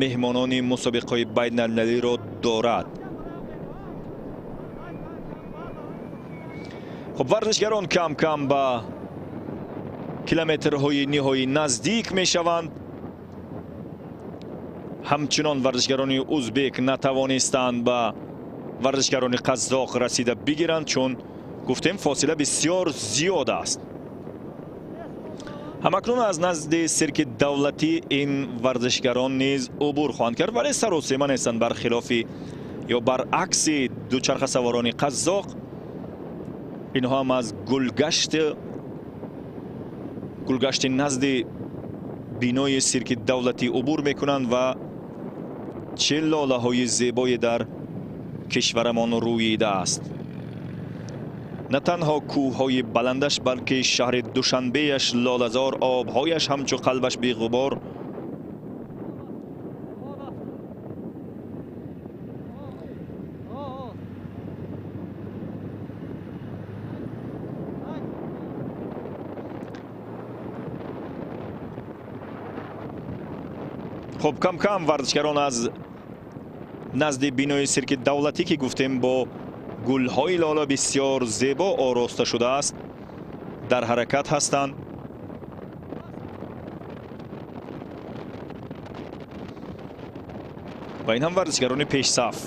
B: меҳмонони мусобиқаҳои байналмилалиро дорад. Хуб, варзишгарон кам-кам ба километрҳои ниҳоӣ наздик мешаванд. Ҳамчунон варзишгарони узбек натавонистанд ба варзишгарони қазоқ расида бигиранд, чун гуфтем фосила бисёр зиёд аст. Ҳамакнун аз назди сирки давлатӣ ин варзишгарон низ убур хоҳанд кард, вале саросема нестанд. Бархилофи ё баръакси дучархасаворони қазоқ, инҳо ҳам аз гулгашти назди бинои сирки давлатӣ убур мекунанд ва чӣ лолаҳои зебое дар кишварамон рӯйидааст. На танҳо кӯҳҳои баландаш, балки шаҳри Душанбеяш лолазор, обҳояш ҳамчу қалбаш беғубор. Хуб, кам-кам варзишгарон аз назди бинои сирки давлатӣ, ки гуфтем бо гулҳои лола бисёр зебо ороста шудааст, дар ҳаракат ҳастанд. Ва ин ҳам варзишгарони пешсаф,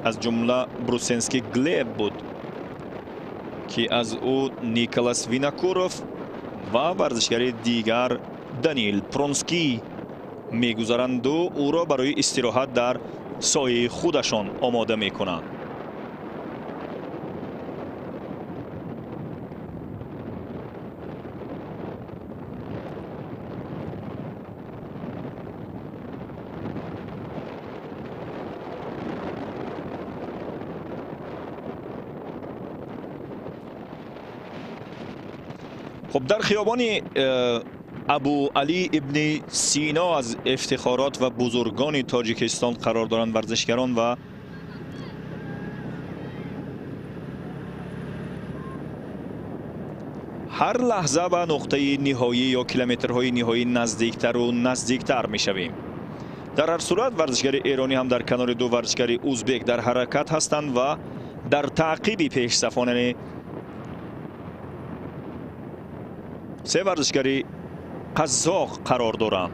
B: аз ҷумла Брусенский Глеб буд, ки аз ӯ Николас Винокуров ва варзишгари дигар Даниил Пронский мегузаранду ӯро барои истироҳат дар сояи худашон омода мекунанд. Хуб, дар хиёбони Абу Али ибни Сино аз ифтихорот ва бузургони Тоҷикистон қарор доранд варзишгарон ва ҳар лаҳза ба нуқтаи ниҳоӣ ё километрҳои ниҳоӣ наздиктару наздиктар мешавем. Дар ҳар сурат варзишгари эронӣ ҳам дар канори ду варзишгари узбек дар ҳаракат ҳастанд ва дар таъқиби пешсафон, яъне се варзишгари қазоқ қарор доранд.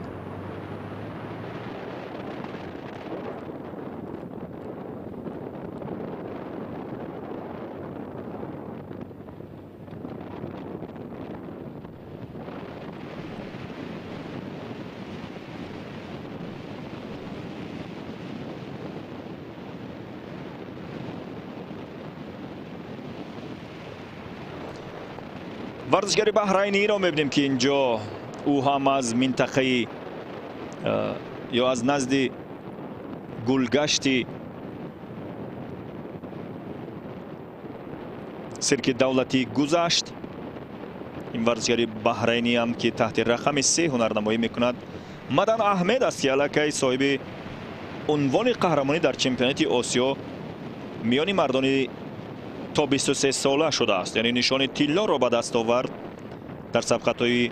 B: Варзишгари баҳрайниро мебинем, ки инҷо ӯ ҳам аз минтақаи ё аз назди гулгашти сирки давлатӣ гузашт. Ин варзишгари баҳрайнӣ ҳам, ки таҳти рақами 3 ҳунарнамоӣ мекунад, Мадан Аҳмед аст, ки аллакай соҳиби унвони қаҳрамонӣ дар чемпионати Осиё миёни мардони то 23 сола шудааст, яъне нишони тиллоро ба даст овард дар сабқатҳои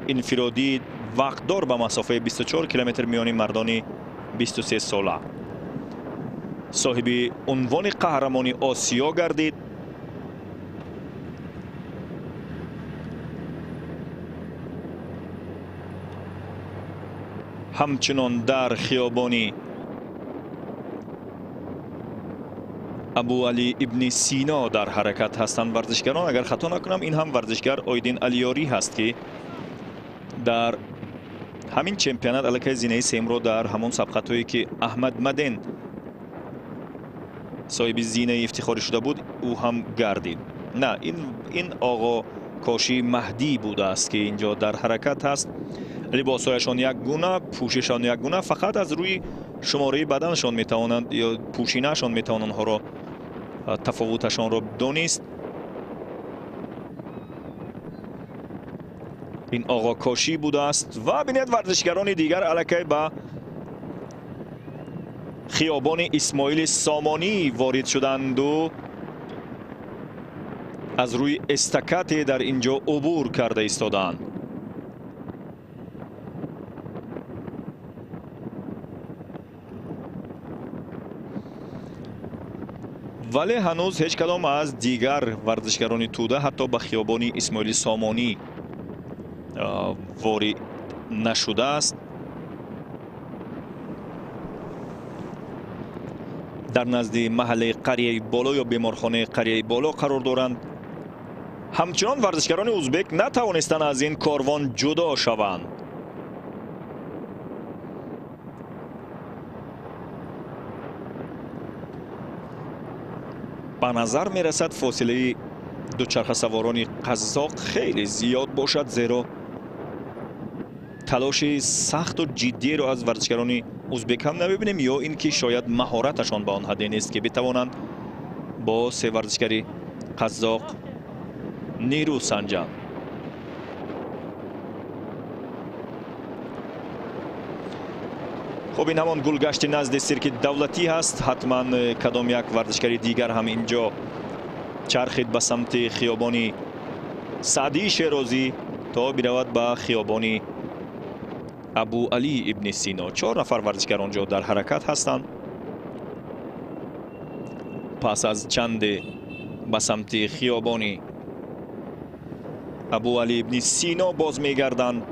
B: инфиродӣ вақтдор ба масофаи 24 километр миёни мардони 23 сола. Соҳиби унвони қаҳрамони Осиё гардид. Ҳамчунон дар хиёбони Абу Али ибни Сино дар ҳаракат ҳастанд варзишгарон. Агар хато накунам, ин ҳам варзишгар Оидин Алиёрӣ ҳаст, ки дар ҳамин чемпионат аллакай зинаи сеюмро дар ҳамон сабқатҳое, ки Аҳмад Маден соҳиби зинаи ифтихорӣ шуда буд, ӯ ҳам гардид. На, ин оғо Коши Маҳдӣ будааст, ки инҷо дар ҳаракат ҳаст. Либосҳояшон якгуна, пӯшишон якгуна, фақат аз рӯи шумораи баданашон метавонанд ё пӯшинаашон метавонанд онҳоро тафовуташонро донист. Ин оғо Кошӣ будааст ва бинед варзишгарони дигар аллакай ба хиёбони Исмоили Сомонӣ ворид шуданду аз рӯи эстакате дар инҷо убур карда истодаанд. Вале ҳанӯз ҳеҷ кадом аз дигар варзишгарони тӯда ҳатто ба хиёбони Исмоили Сомонӣ ворид нашудааст. Дар назди маҳаллаи қарияи боло ё беморхонаи қарияи боло қарор доранд. Ҳамчунон варзишгарони узбек натавонистанд аз ин корвон ҷудо шаванд. Ба назар мерасад фосилаи дучархасаворони қазоқ хеле зиёд бошад, зеро талоши сахту ҷиддиеро аз варзишгарони узбек ҳам намебинем, ё ин ки шояд маҳораташон ба он ҳадде нест, ки битавонанд бо се варзишгари қазоқ нерӯ санҷанд. Хуб, ин ҳамон гулгашти назди сирки давлатӣ ҳаст. Ҳатман кадом як варзишгари дигар ҳам инҷо чархид ба самти хиёбони Саъдии Шерозӣ то биравад ба хиёбони Абу Али ибни Сино. 4 нафар варзишгар онҷо дар ҳаракат ҳастанд. Пас аз чанде ба самти хиёбони Абу Али ибни Сино боз мегарданд.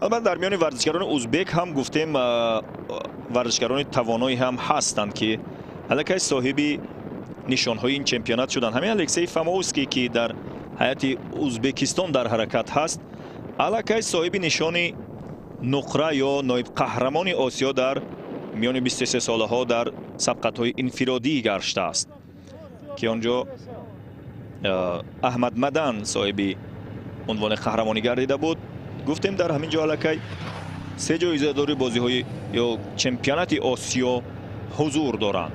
B: Албатта, дар миёни варзишгарони узбек ҳам гуфтем, Варзишгарони тавоное ҳам ҳастанд, ки аллакай соҳиби нишонҳои ин чемпионат шуданд. Ҳамин Алексей Фомовский, ки дар ҳайати Узбекистон дар ҳаракат ҳаст, аллакай соҳиби нишони нуқра ё ноиб қаҳрамони Осиё дар миёни 23 солаҳо дар сабқатҳои инфиродӣ гаштааст, ки он ҷо Аҳмад Мадан соҳиби унвони қаҳрамонӣ гардида буд. Гуфтем, дар ҳамин ҷо аллакай се ҷоизадори бозиҳои ё чемпионати Осиё ҳузур доранд.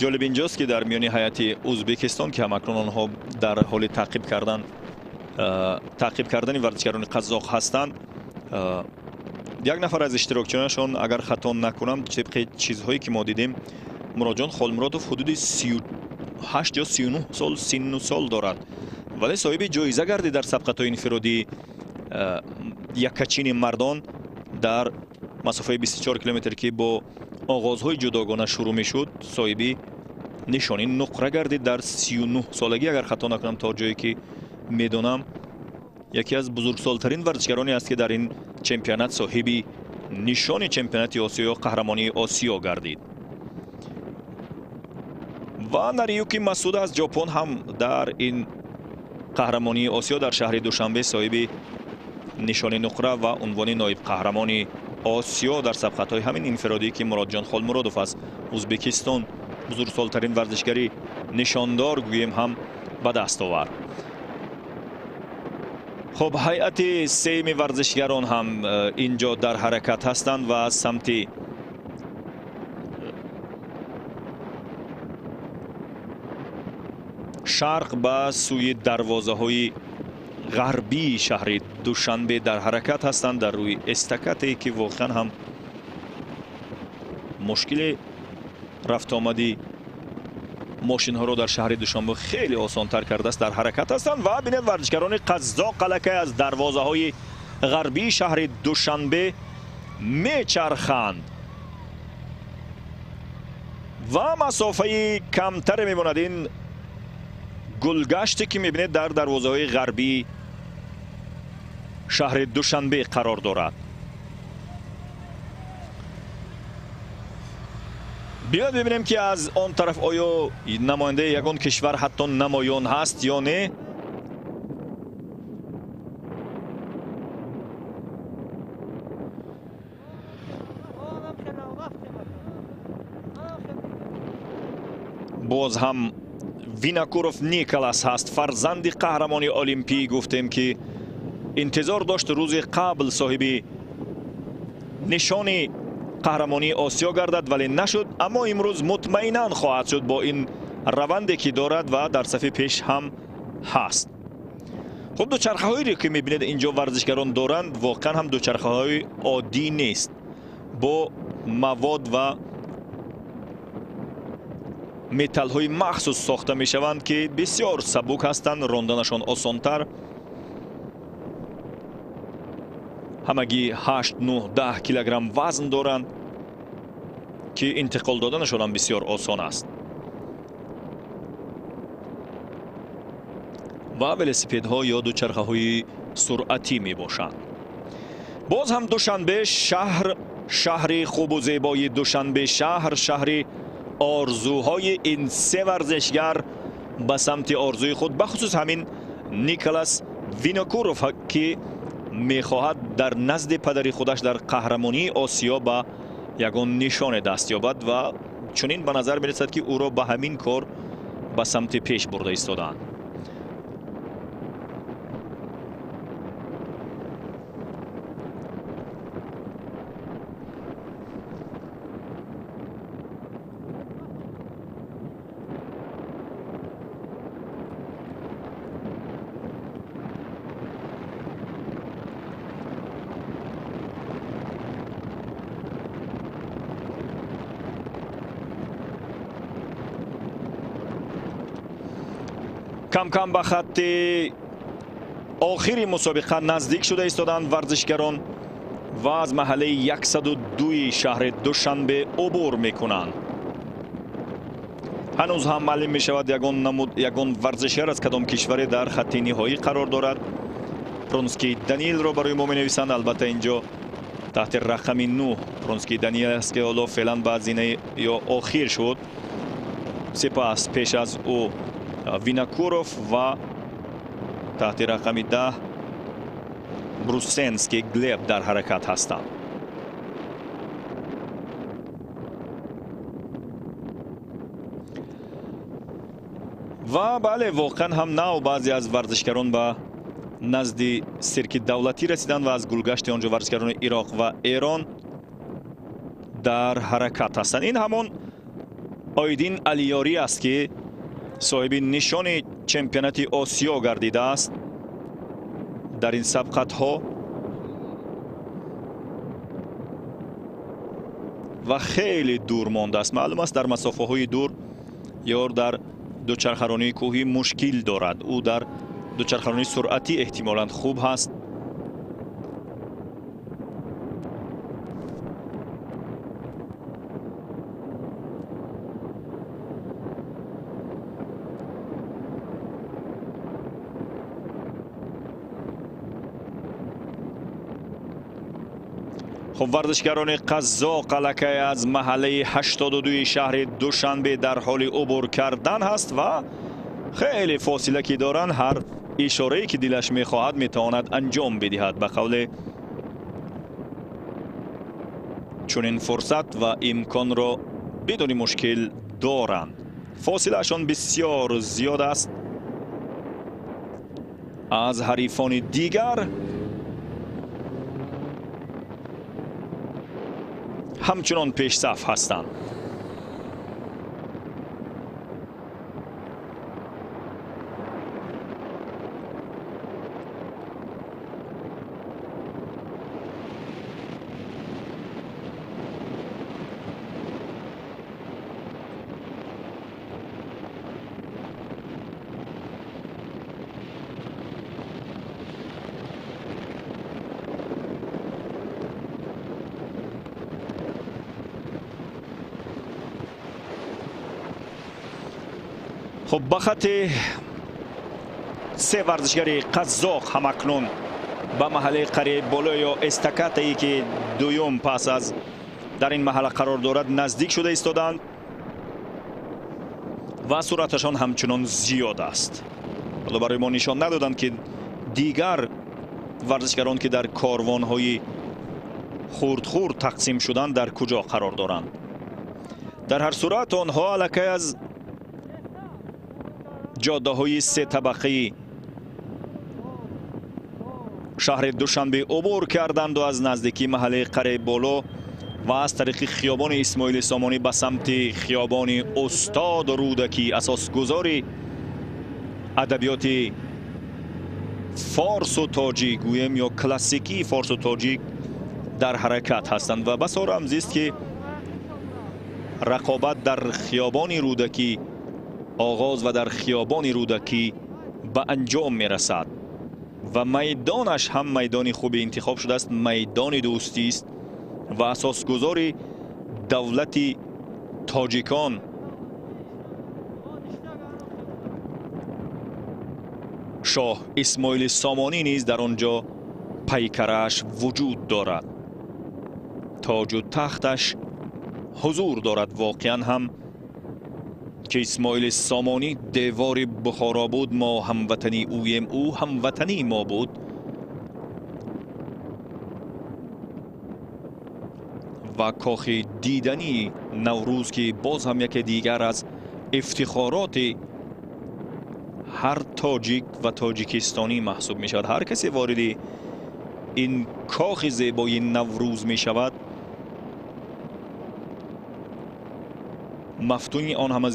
B: Ҷолиб инҷост, ки дар миёни ҳайати Узбекистон, ки ҳамакнун онҳо дар ҳоли таъқиб кардани варзишгарони қазоқ ҳастанд, як нафар аз иштирокчиёнашон, агар хато накунам, тибқи чизҳое ки мо дидем, Муроҷон Холмуродов ҳудуди 38 ё 39 сол синну сол дорад, вале соҳиби ҷоиза гардид дар сабқатҳои инфиродии яккачини мардон дар масофаи 24 километр, ки бо оғозҳои ҷудогона шурӯъ мешуд, соҳиби нишони нуқра гардид дар 39 солагӣ, агар хато накунам. То ҷое ки медонам, яке аз бузургсолтарин варзишгароне аст, ки дар ин чемпионат соҳиби нишони чемпионати Осиё ё қаҳрамонии Осиё гардид. Ва Нариюки Масуда аз Ҷопон ҳам дар ин қаҳрамонии Осиё дар шаҳри Душанбе соҳиби нишони нуқра ва унвони ноиб қаҳрамони Осиё дар сабқатҳои ҳамин инфиродӣ, ки Муроджон Холмуродов аз Узбекистон бузургсолтарин варзишгари нишондор гӯем ҳам ба даст овард. Хуб, ҳайати сеюми варзишгарон ҳам инҷо дар ҳаракат ҳастанд ва самти шарқ ба сӯи дарвозаҳои ғарбии шаҳри Душанбе дар ҳаракат ҳастанд, дар рӯи эстакате, ки воқеан ҳам мушкили рафтуомади мошинҳоро дар шаҳри Душанбе хеле осонтар кардааст, дар ҳаракат ҳастанд. Ва бинед, варзишгарони қазоқ аллакай аз дарвозаҳои ғарбии шаҳри Душанбе мечарханд ва масофаи камтаре мемонад. Ин гулгаште, ки мебинед, дар дарвозаҳои ғарбии шаҳри Душанбе қарор дорад. Биёед бибинем, ки аз он тараф оё намояндаи ягон кишвар ҳатто намоён ҳаст ё не. Боз ҳам Винокуров Николас ҳаст, фарзанди қаҳрамони олимпӣ. Гуфтем, ки интизор дошт рӯзи қабл соҳиби нишони қаҳрамонии Осиё гардад, вале нашуд. Аммо имрӯз мутмаинан хоҳад шуд бо ин раванде, ки дорад ва дар сафи пеш ҳам ҳаст. Хуб, дучархаҳоеро, ки мебинед инҷо варзишгарон доранд, воқеан ҳам дучархаҳои оддӣ нест, бо мавод ва металлҳои махсус сохта мешаванд, ки бисёр сабук ҳастанд, ронданашон осонтар. Ҳамагӣ 8, 9, 10 килограмм вазн доранд, ки интиқол доданашон ҳам бисёр осон аст. Ва велосипедҳо ё дучархаҳои суръатӣ мебошанд. Боз ҳам Душанбе шаҳр, шаҳри хубу зебои Душанбе шаҳр, шаҳри орзуҳои ин се варзишгар ба самти орзуи худ, бахусус ҳамин Николас Винокуров, ки мехоҳад дар назди падари худаш дар қаҳрамонии Осиё ба ягон нишоне даст ёбад ва чунин ба назар мерасад, ки ӯро ба ҳамин кор ба самти пеш бурда истодаанд. Кам кам ба хатти Охири мусобиқа наздик шуда истоданд варзишгарон ва аз маҳаллаи 102 шаҳри Душанбе убур мекунанд. Ҳанӯз ҳам маълум мешавад ягон варзишгар аз кадом кишваре дар хатти ниҳоӣ қарор дорад. Пронский Даниилро барои мо менависанд. Албатта инҷо таҳти рақами 9 Пронский Даниил аст, ки ҳоло феълан ба зинаи ё охир шуд. Сипас пеш аз ӯ Винокуров ва таҳти рақами 10 Брусенский Глеб дар ҳаракат ҳастанд. Ва бале, воқеан ҳам нав баъзе аз варзишгарон ба назди сирки давлатӣ расиданд ва аз гулгашти он ҷо варзишгарони Ироқ ва Эрон дар ҳаракат ҳастанд. Ин ҳамон Оидин Алиёрӣ аст, ки соҳиби нишони чемпионати Осиё гардидааст дар ин сабқатҳо ва хеле дур мондааст. Маълум аст, дар масофаҳои дур ё дар дучархаронии кӯҳӣ мушкил дорад. Ӯ дар дучархаронии суръатӣ эҳтимолан хуб ҳаст. Хуб, варзишгарони қазоқ аллакай аз маҳаллаи 82 шаҳри Душанбе дар ҳоли убур кардан ҳаст ва хеле фосила ки доранд, ҳар ишорае ки дилаш мехоҳад метавонад анҷом бидиҳад. Ба қавле чунин фурсат ва имконро бидуни мушкил доранд. Фосилаашон бисёр зиёд аст аз ҳарифони дигар. Ҳамчунон пешсаф ҳастанд. Хуб, ба хатти се варзишгари қазоқ ҳамакнун ба маҳаллаи қарияи боло ё эстакатае ки дуюм пас аз дар ин маҳалла қарор дорад наздик шуда истоданд ва суръаташон ҳамчунон зиёд аст. Ҳоло барои мо нишон надоданд, ки дигар варзишгарон, ки дар корвонҳои хурдхурд тақсим шуданд, дар куҷо қарор доранд. Дар ҳар сурат онҳо аллакай аз ҷодаҳои сетабақаи шаҳри Душанбе убур карданду аз наздикии маҳаллаи қарияи боло ва аз тариқи хиёбони Исмоили Сомонӣ ба самти хиёбони Устод Рӯдакӣ, асосгузори адабиёти форсу тоҷик гӯем ё классикии форсу тоҷик дар ҳаракат ҳастанд ва басо рамзист, ки рақобат дар хиёбони Рӯдакӣ оғоз ва дар хиёбони Рӯдакӣ ба анҷом мерасад ва майдонаш ҳам майдони хуби интихоб шудааст, майдони дӯстист ва асосгузори давлати тоҷикон шоҳ Исмоили Сомонӣ низ дар он ҷо пайкараш вуҷуд дорад, тоҷу тахташ ҳузур дорад. Воқеан ҳам ки Исмоили Сомонӣ девори Бухоро буд, мо ҳамватани ӯем, ӯ ҳамватании мо буд ва кохи дидании Наврӯз, ки боз ҳам яке дигар аз ифтихороти ҳар тоҷик ва тоҷикистонӣ маҳсуб мешавад. Ҳар касе вориди ин кохи зебои Наврӯз мешавад, мафтуни он ҳама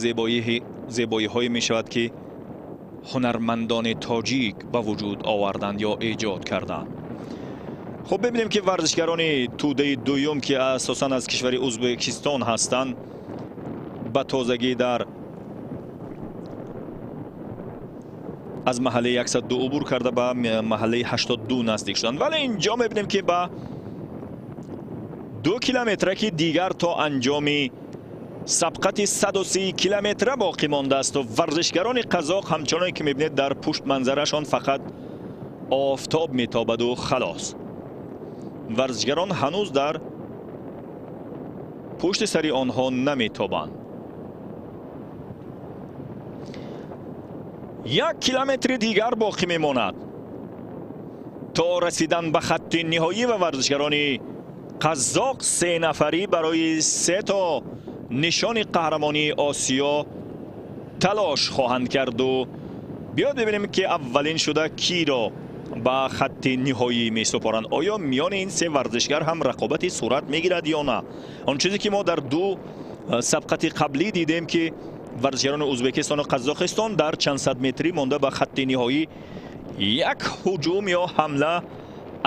B: зебоиҳое мешавад, ки ҳунармандони тоҷик ба вуҷуд оварданд ё эҷод карданд. Хуб, бибинем, ки варзишгарони тӯдаи дуюм, ки асосан аз кишвари Ӯзбекистон ҳастанд, ба тозагӣ дар Аз маҳаллаи 102 убур карда ба маҳаллаи 82 наздик шуданд. Вале инҷо мебинем, ки ба 2 километраки дигар то анҷоми сабқати 130 километра боқӣ мондааст. Варзишгарони қазоқ ҳамчуноне ки мебинед, дар пушт манзарашон фақат офтоб метобаду халос. Варзишгарон ҳанӯз дар пушти сари онҳо наметобанд. 1 километри дигар боқӣ мемонад то расидан ба хатти ниҳоӣ ва варзишгарони қазоқ 3 нафарӣ барои 3 то нишони қаҳрамонии Осиё талош хоҳанд карду биёд бибинем, ки аввалин шуда киро ба хатти ниҳоӣ месупоранд. Оё миёни ин 3 варзишгар ҳам рақобати сурат мегирад ё на? Он чизе ки мо дар 2 сабқати қаблӣ дидем, ки варзишгарони Ӯзбекистону Қазоқистон дар чанд сад метрӣ монда ба хатти ниҳоӣ як ҳуҷум ё ҳамла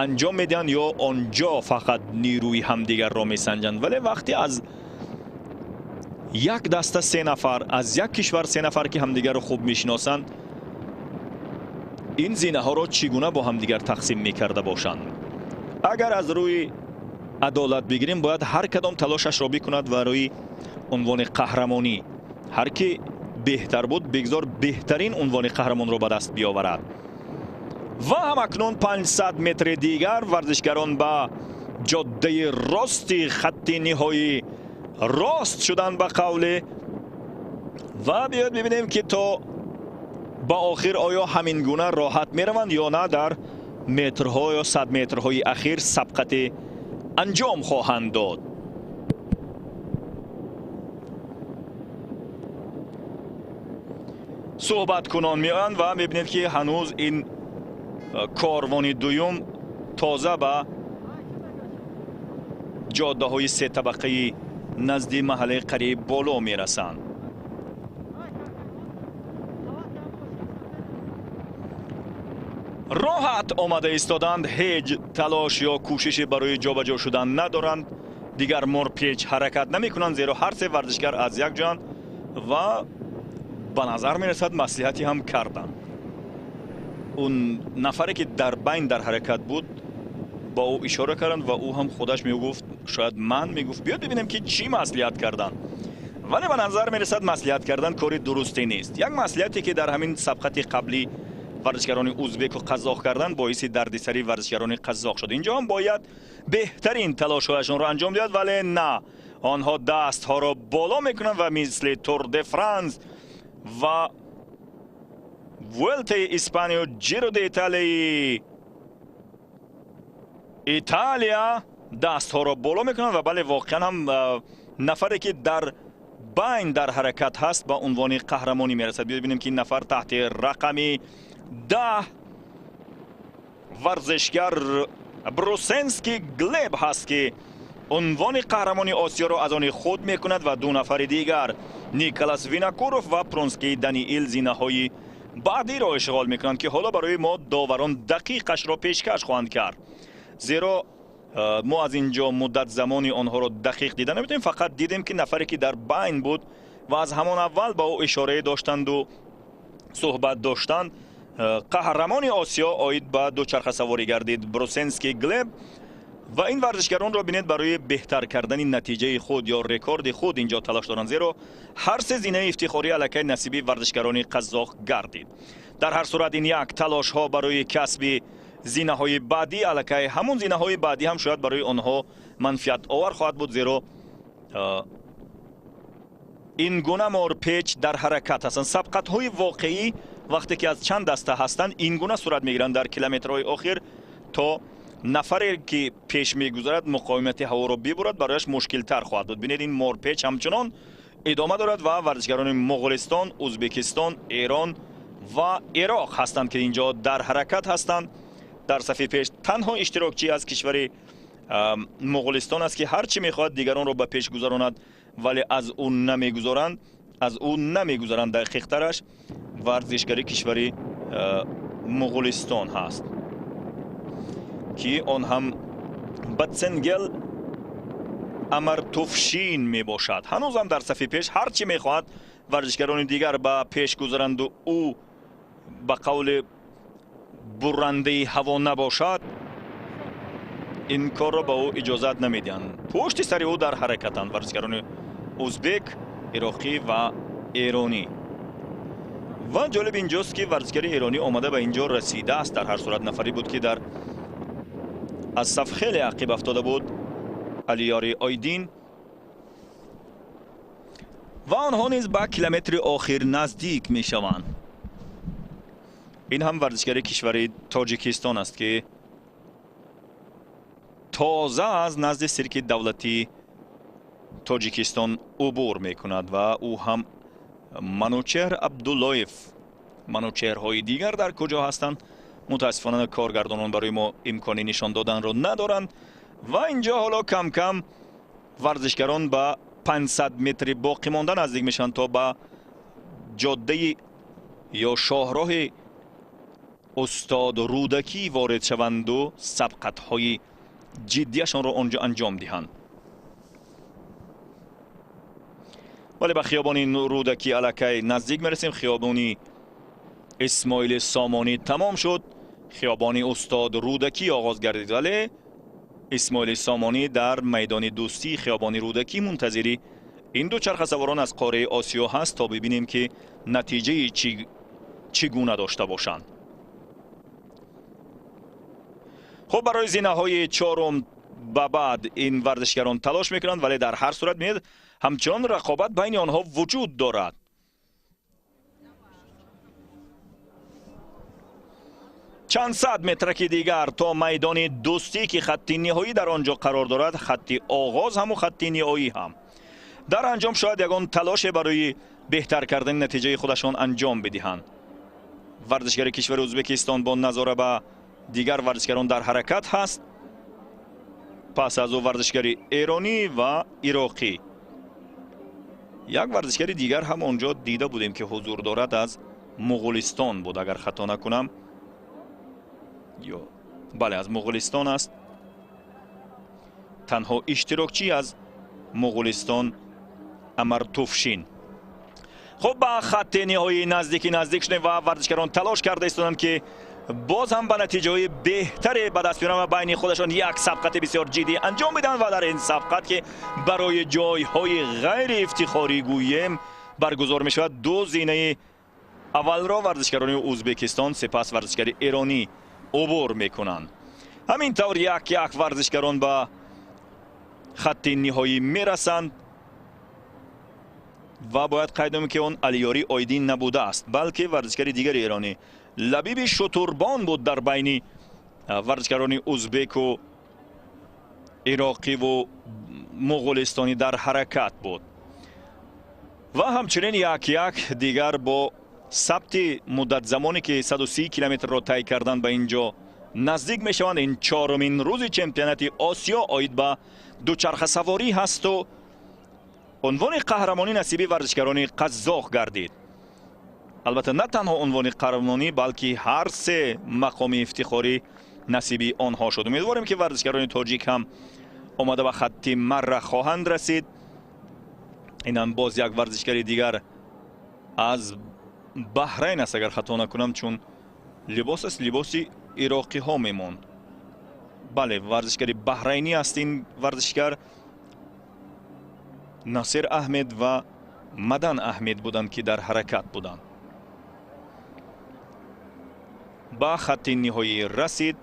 B: анҷом медиҳанд ё онҷо фақат нерӯи ҳамдигарро месанҷанд. Вале вақте аз як даста 3 нафар, аз як кишвар 3 нафар, ки ҳамдигарро хуб мешиносанд, ин зинаҳоро чӣ гуна бо ҳамдигар тақсим мекарда бошанд? Агар аз рӯи адолат бигирем, бояд ҳар кадом талошашро бикунад ва рӯи унвони қаҳрамонӣ ҳар ки беҳтар буд, бигзор беҳтарин унвони қаҳрамонро ба даст биёварад. Ва ҳамакнун 500 метри дигар варзишгарон ба ҷоддаи рости хатти ниҳоӣ рост шуданд ба қавле. Ва биёед бибинем, ки то ба охир оё ҳамин гуна роҳат мераванд ё на, дар метрҳо ё 100 метрҳои ахир сабқати анҷом хоҳанд дод. Суҳбаткунон меоянд ва мебинед, ки ҳанӯз ин корвони дуюм тоза ба ҷоддаҳои сетабақаи назди маҳаллаи қариб боло мерасанд. Роҳат омада истоданд, ҳеҷ талош ё кӯшише барои ҷобаҷо шудан надоранд. Дигар морпеч ҳаракат намекунанд, зеро ҳар се варзишгар аз як ҷоянд ва ба назар мерасад маслиҳате ҳам карданд. Он нафаре ки дар байн дар ҳаракат буд, ба ӯ ишора карданд ва ӯ ҳам худаш мегуфт, шояд ман мегуфт. Биёд бибинем, ки чӣ маслиҳат карданд. Вале ба назар мерасад маслиҳат кардан кори дурусте нест. Як маслиҳате ки дар ҳамин сабқати қаблӣ варзишгарони ӯзбеку қазоқ карданд, боиси дардисари варзишгарони қазоқ шуд. Инҷо ҳам бояд беҳтарин талошҳояшонро анҷом диҳад, вале на, онҳо дастҳоро боло мекунанд ва мисли Тур де Франс ва Вуэлтаи Испанию, Ҷиро де Италияи Италия дастҳоро боло мекунанд. Ва бале, воқеан ҳам нафаре ки дар байн дар ҳаракат ҳаст, ба унвони қаҳрамонӣ мерасад. Бибинем, ки ин нафар таҳти рақами 10 варзишгар Брусенский Глеб ҳаст, ки унвони қаҳрамони Осиёро аз они худ мекунад ва 2 нафари дигар Николас Винокуров ва Прунский Даниил зинаҳои баъдиро ишғол мекунанд, ки ҳоло барои мо доварон дақиқашро пешкаш хоҳанд кард. Зеро мо аз ин ҷо муддат замони онҳоро дақиқ дида наметавонем, фақат дидем, ки нафаре ки дар байн буд ва аз ҳамон аввал ба ӯ ишорае доштанду суҳбат доштанд, қаҳрамони Осиё оид ба дучархасаворӣ гардид Брусенский Глеб. Ва ин варзишгаронро бинед, барои беҳтар кардани натиҷаи худ ё рекорди худ инҷо талош доранд, зеро ҳар се зинаи ифтихорӣ аллакай насиби варзишгарони қазоқ гардид. Дар ҳар сурат ин як талошҳо барои касби зинаҳои баъдӣ, аллакай ҳамун зинаҳои баъдӣ ҳам шояд барои онҳо манфиатовар хоҳад буд, зеро ин гуна морпеч дар ҳаракат ҳастанд. Сабқатҳои воқеӣ вақте ки аз чанд даста ҳастанд, ин гуна сурат мегиранд дар километрҳои охир, то нафаре ки пеш мегузарад муқовимати ҳаворо бибурад, барояш мушкилтар хоҳад буд. Бинед, ин морпеч ҳамчунон идома дорад ва варзишгарони Моғулистон, Ӯзбекистон, Эрон ва Ироқ ҳастанд, ки инҷо дар ҳаракат ҳастанд. Дар сафи пеш танҳо иштирокчӣ аз кишвари Моғулистон аст, ки ҳар чӣ мехоҳад дигаронро ба пеш гузаронад, вале аз ӯ намегузоранд, аз ӯ намегузаранд. Дақиқтараш варзишгари кишвари Моғулистон ҳаст, ки он ҳам Батсенгел Амартуфшин мебошад. Ҳанӯзам дар сафи пеш ҳар чӣ мехоҳад варзишгарони дигар ба пеш гузаранду ӯ ба қавли буррандаи ҳаво набошад, ин корро ба ӯ иҷозат намедиҳанд. Пушти сари ӯ дар ҳаракатанд варзишгарони узбек, ироқӣ ва эронӣ. Ва ҷолиб инҷост, ки варзишгари эронӣ омада ба инҷо расидааст. Дар ҳар сурат нафаре буд, ки дар аз саф хеле ақиб афтода буд, Алиёри Ойдин, ва онҳо низ ба километри охир наздик мешаванд. Ин ҳам варзишгари кишвари Тоҷикистон аст, ки тоза аз назди сирки давлатии Тоҷикистон убур мекунад ва ӯ ҳам Манучеҳр Абдуллоев. Манучеҳрҳои дигар дар куҷо ҳастанд? Мутаассифона коргардонон барои мо имкони нишон доданро надоранд. Ва инҷо ҳоло кам-кам варзишгарон ба 500 метри боқӣ монда наздик мешаванд, то ба ҷоддаи ё шоҳроҳи устод Рӯдакӣ ворид шаванду сабқатҳои ҷиддияшонро онҷо анҷом диҳанд. Вале ба хиёбони Рӯдакӣ аллакай наздик мерасем. Хиёбони Исмоили Сомонӣ тамом шуд, хиёбони устод Рӯдакӣ оғоз гардид, вале Исмоили Сомонӣ дар майдони дӯстии хиёбони Рӯдакӣ мунтазири ин ду чархасаворон аз қораи Осиё ҳаст, то бибинем, ки натиҷаи чӣ гуна дошта бошанд. Хуб, барои зинаҳои чорум ба баъд ин варзишгарон талош мекунанд, вале дар ҳар сурат мебинед, ҳамчунон рақобат байни онҳо вуҷуд дорад. Чанд сад метраки дигар то майдони дӯстӣ, ки хатти ниҳоӣ дар он ҷо қарор дорад, хатти оғоз ҳаму хатти ниҳоӣ ҳам. Дар анҷом шояд ягон талоше барои беҳтар кардани натиҷаи худашон анҷом бидиҳанд. Варзишгари кишвари Ӯзбекистон бо назора ба дигар варзишгарон дар ҳаракат ҳаст. Пас аз ӯ варзишгари эронӣ ва ироқӣ. Як варзишгари дигар ҳам онҷо дида будем, ки ҳузур дорад, аз Муғулистон буд, агар хато накунам. Ё бале, аз Муғулистон аст. Танҳо иштирокчӣ аз Муғулистон Амартуфшин. Хуб, ба хатти ниҳоӣ наздики наздик шудем ва варзишгарон талош карда истоданд, ки боз ҳам ба натиҷаҳои беҳтаре ба даст биёранд ва байни худашон як сабқати бисёр ҷиддӣ анҷом бидиҳанд. Ва дар ин сабқат, ки барои ҷойҳои ғайриифтихорӣ гӯем баргузор мешавад, ду зинаи аввалро варзишгарони Ӯзбекистон, сипас варзишгари эронӣ убур мекунанд. Ҳамин тавр як як варзишгарон ба хатти ниҳоӣ мерасанд ва бояд қайд намуд, ки он Алиёри Ойдин набудааст, балки варзишгари дигари эронӣ Лабиби Шутурбон буд дар байни варзишгарони узбеку ироқиву муғулистонӣ дар ҳаракат буд. Ва ҳамчунин як як дигар бо сабти муддатзамоне, ки 130 километрро тай кардан, ба ин ҷо наздик мешаванд. Ин чорумин рӯзи чемпионати Осиё оид ба дучархасаворӣ ҳасту унвони қаҳрамонӣ насиби варзишгарони қазоқ гардид. Албатта, на танҳо унвони қаҳрамонӣ, балки ҳар се мақоми ифтихорӣ насиби онҳо шуд. Умедворем, ки варзишгарони тоҷик ҳам омада ба хатти марра хоҳанд расид. Инам боз як варзишгари дигар аз Баҳрайн аст, агар хато накунам, чун либос аст, либоси ироқиҳо мемонд. Бале, варзишгари баҳрайнӣ аст ин варзишгар. Насир Аҳмед ва Мадан Аҳмед буданд, ки дар ҳаракат буданд. Ба хатти ниҳоӣ расид.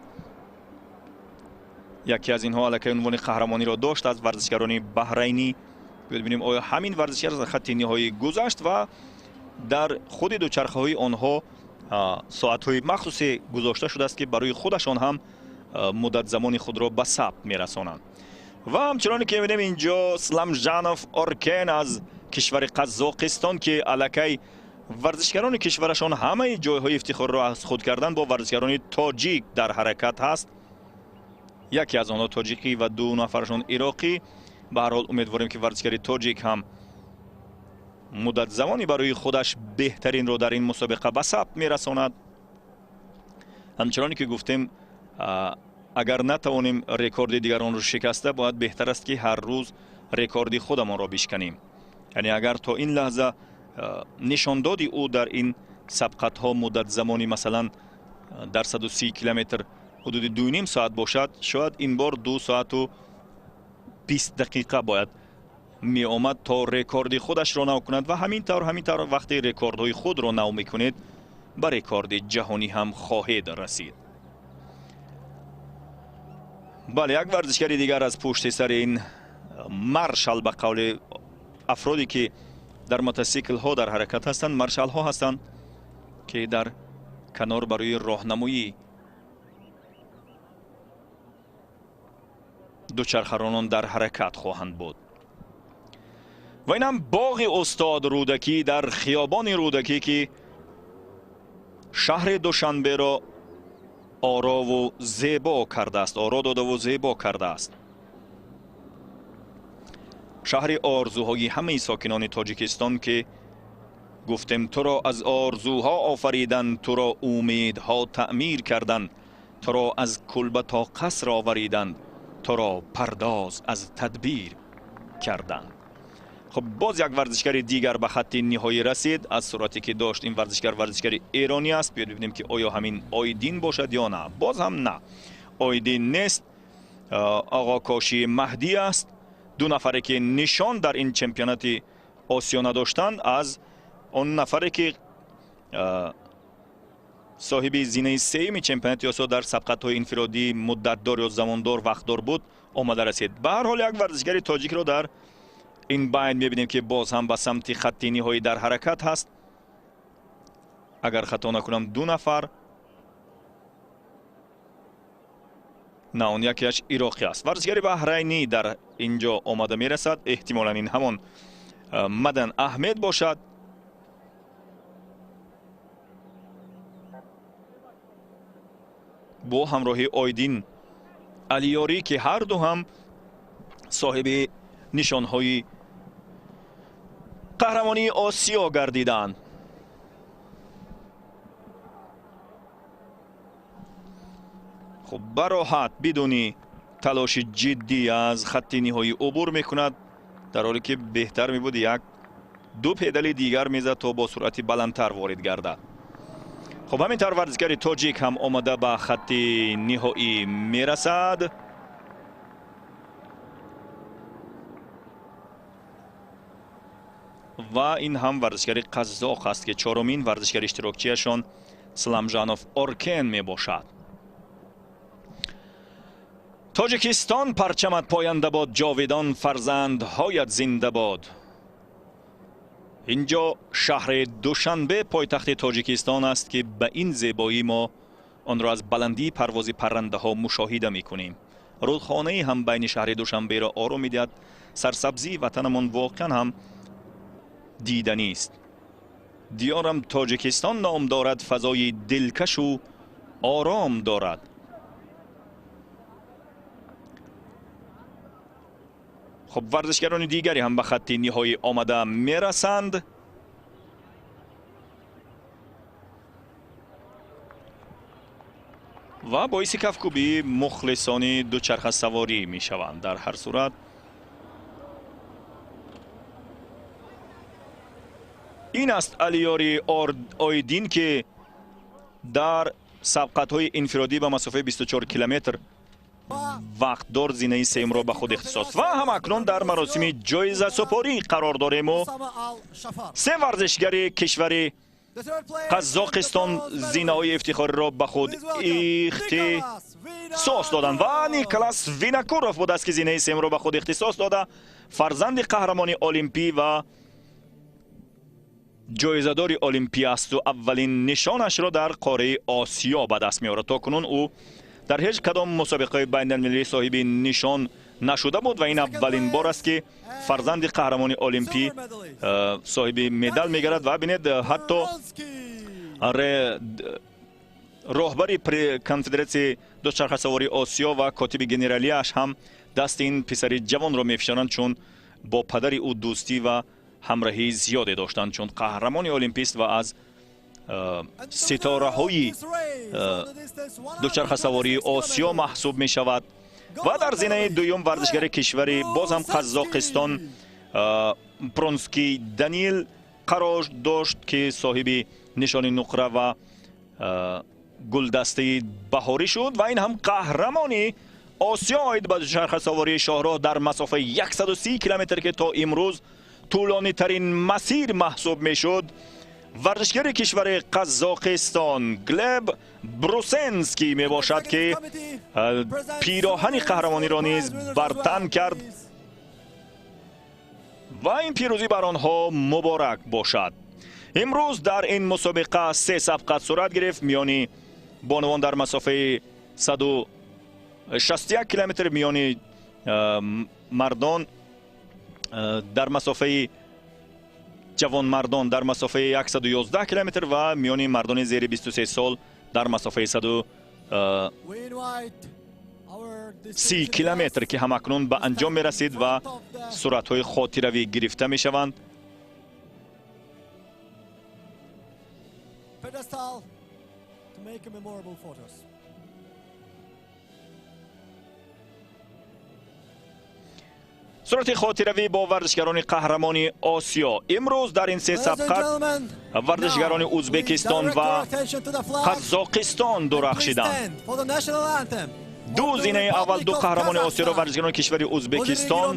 B: Яке аз инҳо аллакай унвони қаҳрамониро дошт аз варзишгарони баҳрайнӣ. Бибинем, оё ҳамин варзишгар аз хатти ниҳоӣ гузашт ва дар худи дучархаҳои онҳо соатҳои махсусе гузошта шудааст, ки барои худашон ҳам муддатзамони худро ба сабт мерасонанд. Ва ҳамчуноне ки мебинем, инҷо Сламжанов Оркен аз кишвари Қазоқистон, ки аллакай варзишгарони кишварашон ҳамаи ҷойҳои ифтихорро аз худ кардан, бо варзишгарони тоҷик дар ҳаракат ҳаст. Яке аз онҳо тоҷикӣ ва ду нафарашон ироқӣ. Ба ҳар ҳол умедворем, ки варзишгари тоҷик ҳам муддатзамони барои худаш беҳтаринро дар ин мусобиқа ба сабт мерасонад. Ҳамчуноне ки гуфтем, агар натавонем рекорди дигаронро шикаста, бояд беҳтар аст, ки ҳар рӯз рекорди худамонро бишканем. Яъне агар то ин лаҳза нишондоди ӯ дар ин Сабқатҳо муддат замони масалан дар 130 километр ҳудуди 2,5 соат бошад, шояд ин бор 2 соату 20 дақиқа бояд меомад то рекорди худашро нав кунад ва ҳамин тавр вақте рекордҳои худро нав мекунед, ба рекорди ҷаҳонӣ ҳам хоҳед расид. Бале, як варзишгари дигар аз пушти сари ин маршал, ба қавли афроде ки дар мотосиклҳо дар ҳаракат ҳастанд, маршалҳо ҳастанд ки дар канор барои роҳнамоӣ дучархаронон дар ҳаракат хоҳанд буд. Ва инам боғи устод Рӯдакӣ дар хиёбони Рӯдакӣ, ки шаҳри Душанберо орову зебо кардааст, оро додаву зебо кардааст. Шаҳри орзуҳои ҳамаи сокинони Тоҷикистон, ки гуфтем туро аз орзуҳо офариданд, туро умедҳо таъмир карданд, туро аз кулба то қаср овариданд, туро пардоз аз тадбир карданд. Хуб, боз як варзишгари дигар ба хатти ниҳоӣ расид. Аз сурате ки дошт, ин варзишгар варзишгари эронӣ аст. Биёед бибинем, ки оё ҳамин Оидин бошад ё на. Боз ҳам на, Оидин нест, Оғо Коши Маҳдӣ аст. Ду нафаре ки нишон дар ин чемпионати Осиё надоштанд, аз он нафаре ки соҳиби зинаи сеюми чемпионати Осиё дар сабқатҳои инфиродӣ муддатдор ё замондор, вақтдор буд, омада расид. Ба ҳар ҳол, як варзишгари тоҷикро дар ин байн мебинем, ки боз ҳам ба самти хатти ниҳоӣ дар ҳаракат ҳаст. Агар хато накунам, ду нафар, на, он якеаш ироқӣ аст. Варзишгари баҳрайнӣ дар инҷо омада мерасад. Эҳтимолан ин ҳамон Мадан Аҳмед бошад. Бо ҳамроҳи Оидин Алиёрӣ, ки ҳар ду ҳам соҳиби нишонҳои қаҳрамонии Осиё гардиданд. Хуб, бароҳат бидуни талоши ҷиддӣ аз хатти ниҳоӣ убур мекунад, дар ҳоле ки беҳтар мебуд як ду педали дигар мезад то бо суръати баландтар ворид гардад. Хуб, ҳамин тавр варзишгари тоҷик ҳам омада ба хатти ниҳоӣ мерасад. Ва ин ҳам варзишгари қазоқ аст, ки чорумин варзишгари иштирокчиашон Саламжанов Оркен мебошад. Тоҷикистон парчамат поянда бод, ҷовидон фарзандҳоят зинда бод. Инҷо шаҳри Душанбе, пойтахти Тоҷикистон аст, ки ба ин зебоӣ мо онро аз баландии парвози паррандаҳо мушоҳида мекунем. Рудхонаи ҳам байни шаҳри Душанберо ором медиҳад. Сарсабзии ватанамон воқеан ҳам диданист. Диёрам Тоҷикистон ном дорад, фазои дилкашу ором дорад. Хуб, варзишгарони дигаре ҳам ба хатти ниҳоӣ омада мерасанд. Ва боиси кафкӯбии мухлисони дучархасаворӣ мешаванд. Дар ҳар сурат, ин аст Алиёри Оидин, ки дар сабқатҳои инфиродӣ ба масофаи 24 километр вақтдор зинаи сеюмро ба худ ихтисос. Ва ҳамакнун дар маросими ҷоизасупорӣ қарор дорему се варзишгари кишвари Қазоқистон зинаҳои ифтихориро ба худ ихтисос доданд. Ва Николас Винокуров будааст, ки зинаи сеюмро ба худ ихтисос дода, фарзанди қаҳрамони олимпӣ ва ҷоизадори олимпӣ асту аввалин нишонашро дар қораи Осиё ба даст меорад. То кунун ӯ дар ҳеҷ кадом мусобиқаи байналмилалӣ соҳиби нишон нашуда буд ва ин аввалин бор аст, ки фарзанди қаҳрамони олимпӣ соҳиби медал мегардад. Ва бинед, ҳатто роҳбари конфедератсияи дучархасавории Осиё ва котиби генералиаш ҳам дасти ин писари ҷавонро мефишоранд, чун бо падари ӯ дӯстӣ ва ҳамраҳии зиёде доштанд, чун қаҳрамони олимпист ва аз ситораҳои дучархасавории Осиё маҳсуб мешавад. Ва дар зинаи дуюм варзишгари кишвари боз ҳам Қазоқистон Пронский Даниил қарор дошт, ки соҳиби Нишони нуқра ва гулдастаи баҳорӣ шуд ва ин ҳам қаҳрамони Осиё оид ба дучархасавории шоҳроҳ дар масофаи 130 километр, ки то имрӯз тӯлонитарин масир маҳсуб мешуд, варзишгари кишвари Қазоқистон Глеб Брусенский мебошад, ки пироҳани қаҳрамониро низ бар тан кард ва ин пирӯзӣ бар онҳо муборак бошад. Имрӯз дар ин мусобиқа се сабқат сурат гирифт: миёни бонувон дар масофаи 161 километр, миёни мардон дар масофаи ҷавонмардон дар масофаи 111 километр ва миёни мардони зери 23 сол дар масофаи 130 километр, ки ҳамакнун ба анҷом мерасид ва суратҳои хотиравӣ гирифта мешаванд. Сурати хотиравӣ бо варзишгарони қаҳрамони Осиё. Имрӯз дар ин се сабқат варзишгарони Ӯзбекистон ва Қазоқистон дурахшиданд. Ду зинаи аввал ду қаҳрамони Осиёро варзишгарони кишвари Ӯзбекистон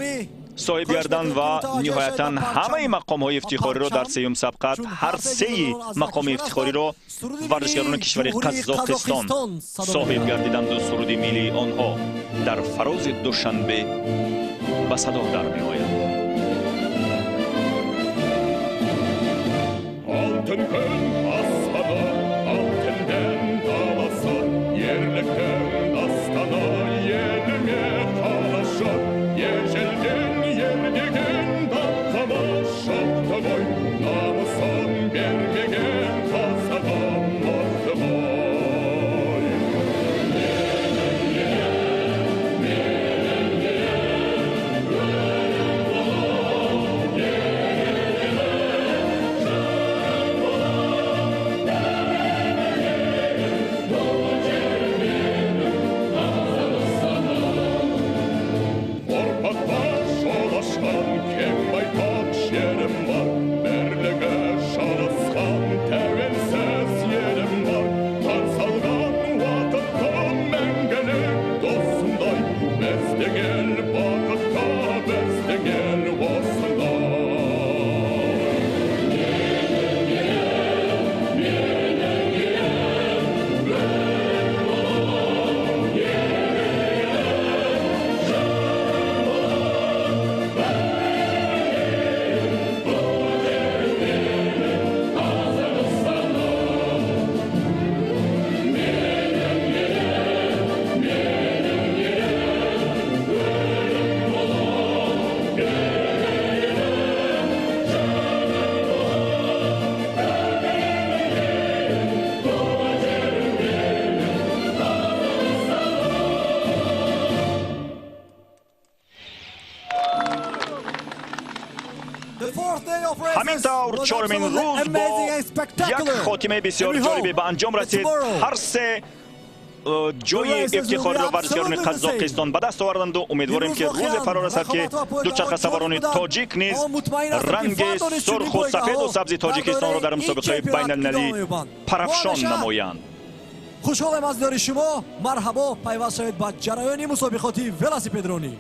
B: соҳиб гарданд ва ниҳоятан ҳамаи мақомҳои ифтихориро дар сеюм сабқат ҳар сеи мақоми ифтихориро варзишгарони кишвари Қазоқистон соҳиб гардиданду суруди миллии онҳо дар фарози Душанбе ба садо дар меояд.
C: Алтын күн аспаны, алтыннан даласы, ерліктің дастаны, еліңе қалашы, ежелден ер деген даңқымыз шықты ғой, намысын бермеген қазағым мықты ғой.
B: Ҳамин тавр чорумин рӯз бо як хотимаи бисёр ҷолибе ба анҷом расид. Ҳар се ҷои ифтихориро варзишгарони Қазоқистон ба даст оварданду умедворем, ки рӯзе фаро расад, ки дучархасаворони тоҷик низ ранги сурху сафеду сабзи Тоҷикистонро дар мусобиқаи байналмилалӣ парафшон намоянд.
D: Хушҳолем аз дидори шумо. Марҳабо, пайваст шавед ба ҷараёни мусобиқоти велосипедронӣ.